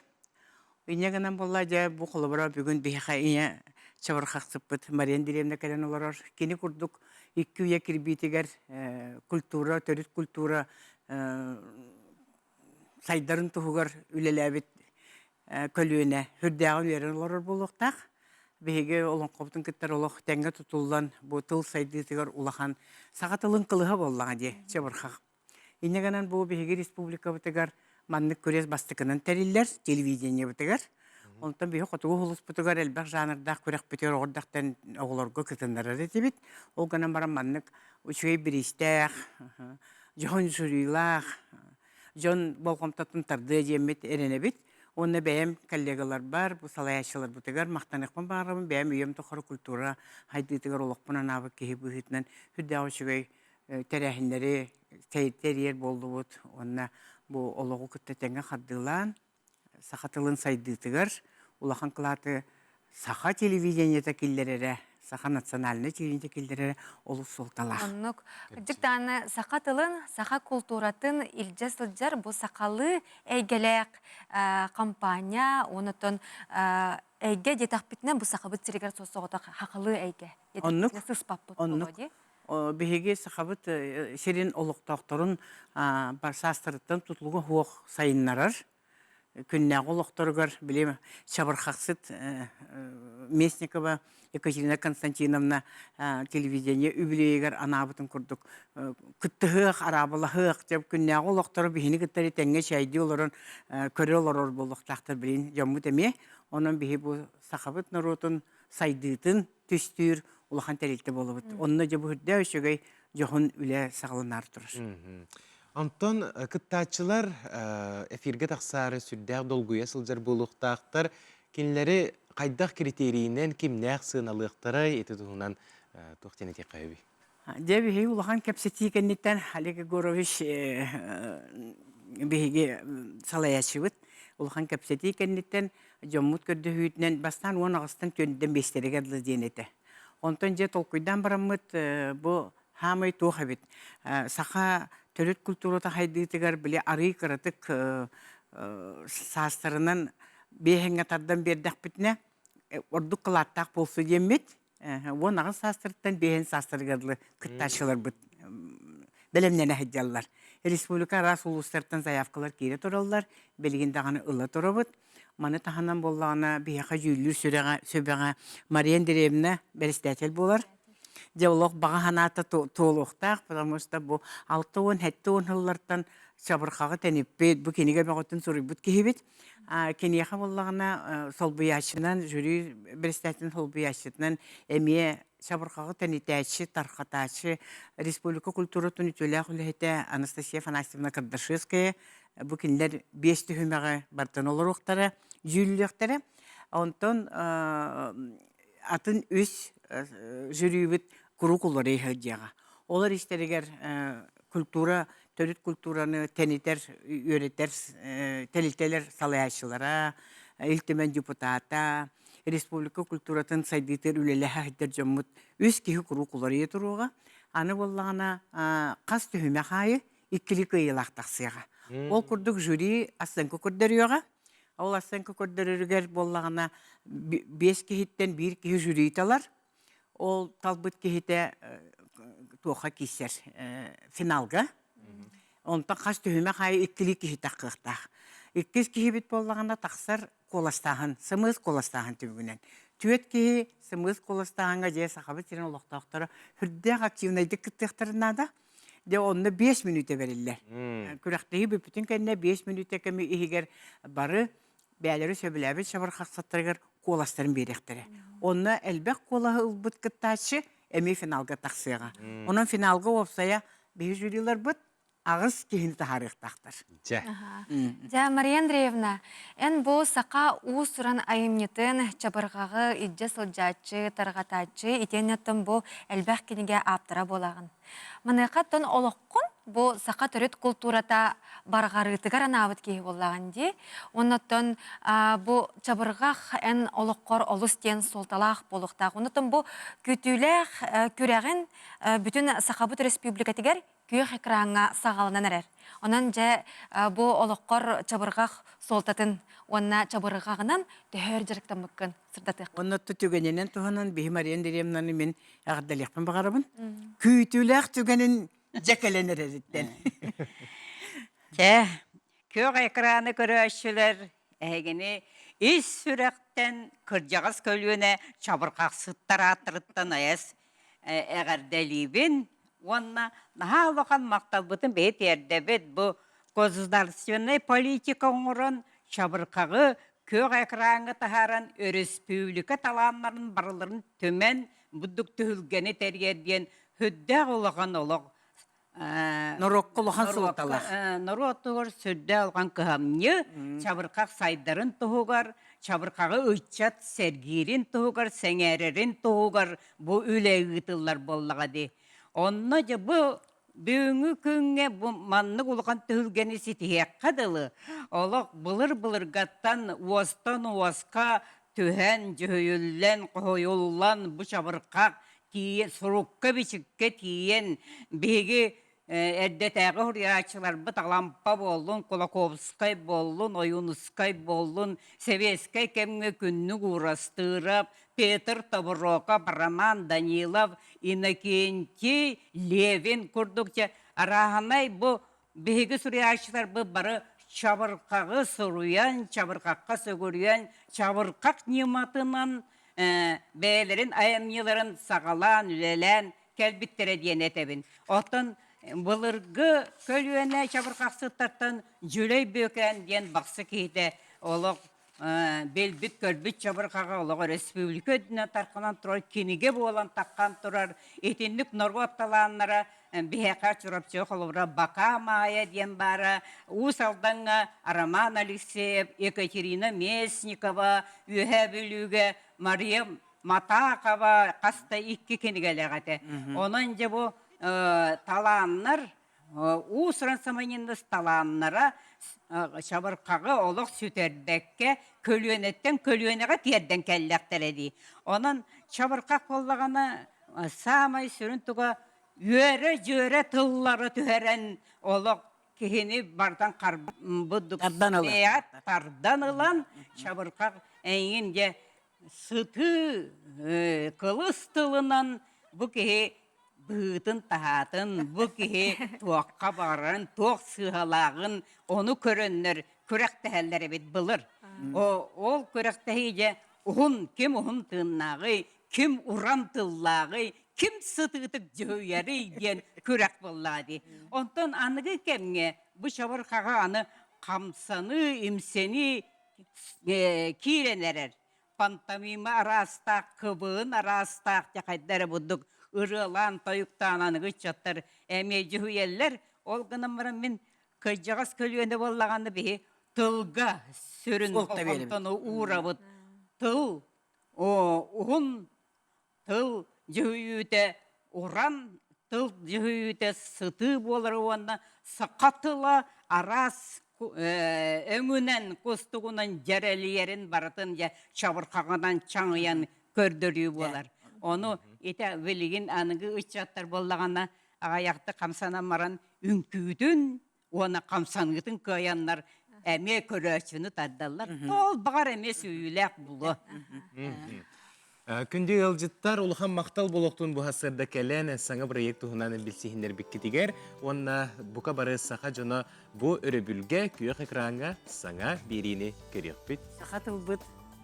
Инньэ гынан буолла дьэ бу холобура бүгүн биһиэхэ ийэ чабырҕахсыппыт Мария Андреевна кэлэн олорор. Кини курдук икки үйэ кирбиитигэр культура, төрүт культура сайдарын туһугар үлэлээбит көлүөнэ сүрдээҕин үөрэн олорор буолуохтаах. Биһиги олоҥхобутун кытта олох тэҥҥэ тутуллан бу тыл сайдыытыгар улахан саха тылын кылыһа буоллаҕа дии чабырҕах. Инньэ гынан бу биһиги республикабытыгар маннык күрэс бастакынан тэриллэр телевидениебытыгар. Онтон биһи хотугу улууспутугар элбэх жанрдаах күрэхпитигэр оҕордохтон оҕолорго кытыннарар этибит. Ол гынан баран маннык үчүгэй бириистээх, дьоһун жюрилаах, дьон болҕомтотун тардыа диэммит эрэнэбит. Уонна бэйэм коллегаларбар, бу салайааччыларбытыгар махтаныахпын баҕарабын. Бэйэм үйэм тухары культура хайдыытыгар олохпун анаабыт киһи быһыытынан сүрдээх үчүгэй тэрээһиннэри тэрийэр буоллубут уонна бу олоҕу кытта тэҥҥэ хардыылаан саха тылын сайдыытыгар улахан кылааты саха телевидениета киллэрэрэ, саха национальнай телевидениета киллэрэрэ олус суолталаах. Оннук. Кырдьык даҕаны саха тылын, саха култууратын илдьэ сылдьар бу сахалыы эйгэлээх компания, онтон эйгэ диэтэхпитинэ бу сахабыт сиригэр соҕотох сахалыы эйгэ. Оннук. Сыспаппыт Оннук. Биһиги сахабыт сирин олохтоохторун саастарыттан тутулуга суох сайыннарар күннээҕи олохторугар били чабырхахсыт Местникова Екатерина Константиновна телевидение үбүлүөйүгэр анаабытын курдук кыттыһыах, араабалаһыах деп күннээҕи олохтору биһини кытта тэҥҥэ чэйдии олорон көрө олорор буолуохтаахтар билин дьоммут эмиэ. Онон биһи бу сахабыт норуотун сайдыытын түстүүр улахан тэрилтэ буолабыт. Онно дьэ бу үрдээ үчүгэй дьоһун үлэ саҕаланаары турар. Онтон кыттааччылар эфиргэ тахсаары сүрдээх долгуйа сылдьар буолуохтаахтар. Кинилэри хайдах критерийинэн кимнээх сыаналыахтарай ити туһунан туох диэн этиэххэ сөбүй? Дьэ биһиги улахан кэпсэтии кэнниттэн Олег Егорович биһиги салайааччыбыт улахан кэпсэтии кэнниттэн дьоммут көрдөһүүтүнэн бастаан 18-тан түөртэн биэстэригэр дылы диэн этэ. Онтон дьэ толкуйдаан бараммыт бу хаамай туох эбит саха төрүт культурата хайдыытыгар били арыы кыратык саастарынан биэһэҥҥэ тардан биэрдэхпитинэ ордук кылааттаах буолсу диэммит 18 саастарыттан биэһин саастарыгар дылы кыттааччыларбыт бэлэмнэнэ сылдьаллар. Республика араас улуустартан заявкалар киирэ тураллар, билигин даҕаны ыла турабыт. Маны таһынан буоллаҕына биһиэхэ дьүүллүүр сүрэҕэ сүбэҕэ Мария Андреевна бэрэстээтэл буолар. Дьэ олох баҕа санаата туолуохтаах, потому что бу 60-70 сыллартан чабырҕаҕы тэниппит, бу кинигэ бөҕөтүн суруйбут киһибит. Киниэхэ буоллаҕына солбуйааччынан, жюри бэрэстээтэлин солбуйааччытынан эмиэ чабырҕаҕы тэнитээччи, тархатааччы, республика культуратын үтүөлээх үлэһитэ Анастасия Афанасьевна Кардашевская бу кинилэр биэс түһүмэҕи бартан олоруохтара, дьүүллүөхтэрэ. Онтон атын үс жюрибит куруук уларыйа сылдьыаҕа. Олор истэригэр культура, төрүт культураны тэнитэр, үөрэтэр тэрилтэлэр салайааччылара, Ил Түмэн депутата, республика культуратын сайдыытыгар үлэлэһэ сылдьар дьоммут үс киһи куруук уларыйа туруоҕа. Аны буоллаҕына хас түһүмэх аайы иккили кыайыылаах тахсыаҕа. Ол курдук жюри оценка көрдөрүөҕэ. Ол оценка көрдөрөрүгэр буоллаҕына биэс киһиттэн биир киһи жюри талар. Ол талбыт киһитэ туохха киирсэр финалга. Онтон хас түһүмэх аайы иккилии киһи таххыахтаах. Иккис киһибит буоллаҕына тахсар куоластааһын, сымыыс куоластааһын түмүгүнэн. Түөрт киһи сымыыс куоластааһыҥҥа дьиэ Сахабыт сирин олохтоохторо сүрдээх активнайдык кыттыахтарын наада. Дьэ онно 5 мүнүүтэ бэриллэр. Күрэхтэһии бүппүтүн кэннэ 5 мүнүүтэ кэми иһигэр бары бэйэлэри сөбүлээбит чабырҕахсыттарыгар куоластарын биэриэхтэрэ. Онно элбэх куолаһы ылбыт кыттааччы эмиэ финалга тахсыаҕа. Онон финалга уопсайа биһи жюриларбыт аҕыс киһини таһаарыахтаахтар. Дьэ. Дьэ, Мария Андреевна, эн бу саха уус-уран айымньытын чабырҕаҕы илдьэ сылдьааччы, тарҕатааччы, итиэннэ оттон бу элбэх кинигэ ааптара буолаҕын. Маныаха оттон олоххун бу саха төрүт култуурата барҕарыытыгар анаабыт киһи буоллаҕын дии. Уонна оттон бу чабырҕах эн олоххор олус диэн суолталаах буолуохтаах. Оннуттан бу күүтүүлээх күрэҕин бүтүн Сахабыт Өрөспүүбүлүкэтигэр күөх экраҥҥа саҕаланан эрэр. Онон дьэ бу олоххор чабырҕах суолтатын уонна чабырҕаҕынан төһө өр дьарыктаммыккын сырдатыаххын. Онно түгэнинэн туһанан биһи Мария Андреевнаны мин эҕэрдэлиэхпин баҕарабын. Күүтүүлээх түгэнин дьэ кэлэн эрэриттэн. Чэ, күөх экраны көрөөччүлэр эһигини ис сүрэхтэн кырдьаҕас көлүөнэ чабырҕахсыттар ааттарыттан айас эҕэрдэлиибин уонна наһаа улахан махталбытын бэйэ тиэрдэбит бу государственнай политика оҥорон чабырҕаҕы күөх экраҥҥа таһааран өрөспүүбүлүкэ талааннарын барыларын түмэн бурдук түһүлгэни тэрийэр диэн сүрдээх улахан олох норуокка улахан суолталаах норуотугар сүрдээх улахан кыһамньы чабырҕах сайдарын туһугар чабырҕаҕы ыччат сэргиирин туһугар сэҥээрэрин туһугар бу үлэ ыытыллар буоллаҕа дии онно дьэ бу бүгүҥҥү күҥҥэ бу маннык улахан түһүлгэни ситиһиэххэ дылы олох былыр-былыргаттан уостан уоска түһэн дьүһүйүллэн хоһуйуллан бу чабырҕах тиийэн сурукка-бичиккэ тиийэн биһиги эрдэтээҕи суруйааччыларбыт Алампа буоллун, Кулаковскай буоллун, Ойуунускай буоллун, сэбиэскэй кэмҥэ Күннүк Уурастыырап, Петр Тобуроков, Роман Данилов, Иннокентий Левин курдук дьэ арааһынай бу биһиги суруйааччыларбыт бары чабырҕаҕы суруйан, чабырҕахха сүгүрүйэн, чабырҕах ньыматынан бэйэлэрин айымньыларын саҕалаан, үлэлээн кэлбиттэрэ диэн этэбин. Оттон былыргы көлүөнэ чабырҕахсыттартан Дьүлэй Бүөкээн диэн бахсы киһитэ олох билбит-көрбүт чабырҕаҕа олох өрөспүүбүлүкэ үрдүнэн тарханан турар кинигэ буолан таххан турар итинник норуот талааннара биһиэхэ Чурапчы холобура Бакаа Маайа диэн баара Уус Алдаҥҥа Роман Алексеев, Екатерина Местникова, Үөһээ Бүлүүгэ Мария Матакова хас да икки кинигэлээх этэ. Онон дьэ бу талааннар уус-уран саманьыннас талааннара чабырҕаҕы олох сүтэрбэккэ көлүөнэттэн көлүөнэҕэ тиэрдэн кэллэхтэрэ дии. Онон чабырҕах буоллаҕына саамай сүрүн туга үөрэ-дьүөрэ тыллары түһэрэн олох киһини бардан харбыт тардан ылан чабырҕах эйигин дьэ сытыы кылыс тылынан бу киһи быһыытын-таһаатын, бу киһи туохха баҕарарын, туох сыыһалааҕын ону көрөннөр күрэхтэһэллэр эбит былыр. Ол күрэхтэһии дьэ уһун, ким уһун тыыннааҕый, ким уран тыллааҕый, ким сытыытык дьүһүйэрий диэн күрэх буоллаҕа дии. Онтон аныгы кэмҥэ бу чабырҕаҕа аны хамсаныы, имсэнии киирэн эрэр. Пантомима араастаах, кыбыын араастаах дьэ хайда эрэ бурдук ырыалаан, тойуктаан аныгы ыччаттар эмиэ дьүһүйэллэр. Ол гынан баран мин кырдьаҕас көлүөнэ буоллаҕына биһи тылга сүрүн болҕомтону уурабыт. Тыл уһун тыл дьүһүйүүтэ уран тыл дьүһүйүүтэ сытыы буолар уонна саха тыла араас өҥүнэн кустугунан дьэрэлийэрин барытын дьэ чабырҕаҕынан чаҥыйан көрдөрүү буолар. Ону ити билигин аныгы ыччаттар буоллаҕына аҕыйахтык хамсанан баран үҥкүүтүн уонна хамсаныытын кыайаннар эмиэ көрөөччүнү тардаллар. Ол баҕар эмиэ сүүйүүлээх булуо. Күндү ыалдьыттар, улахан махтал буолуохтун бу сарсыарда кэлэн саҥа проект туһунан билсиһиннэрбиккитигэр уонна бука бары саха дьоно бу өрөбүлгэ күөх экраҥҥа саҥа биэриини көрүөхпүт. Саха тылбыт,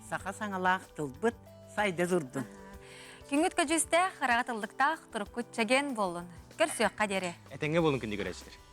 саха саҥалаах тылбыт сайда турдун. Күҥҥүт көдьүүстээх, хараҕа тыллыктаах, туруккут чэгиэн буоллун. Көрсүөххэ диэри. Этэҥҥэ буолун күндү көрөөччүлэр.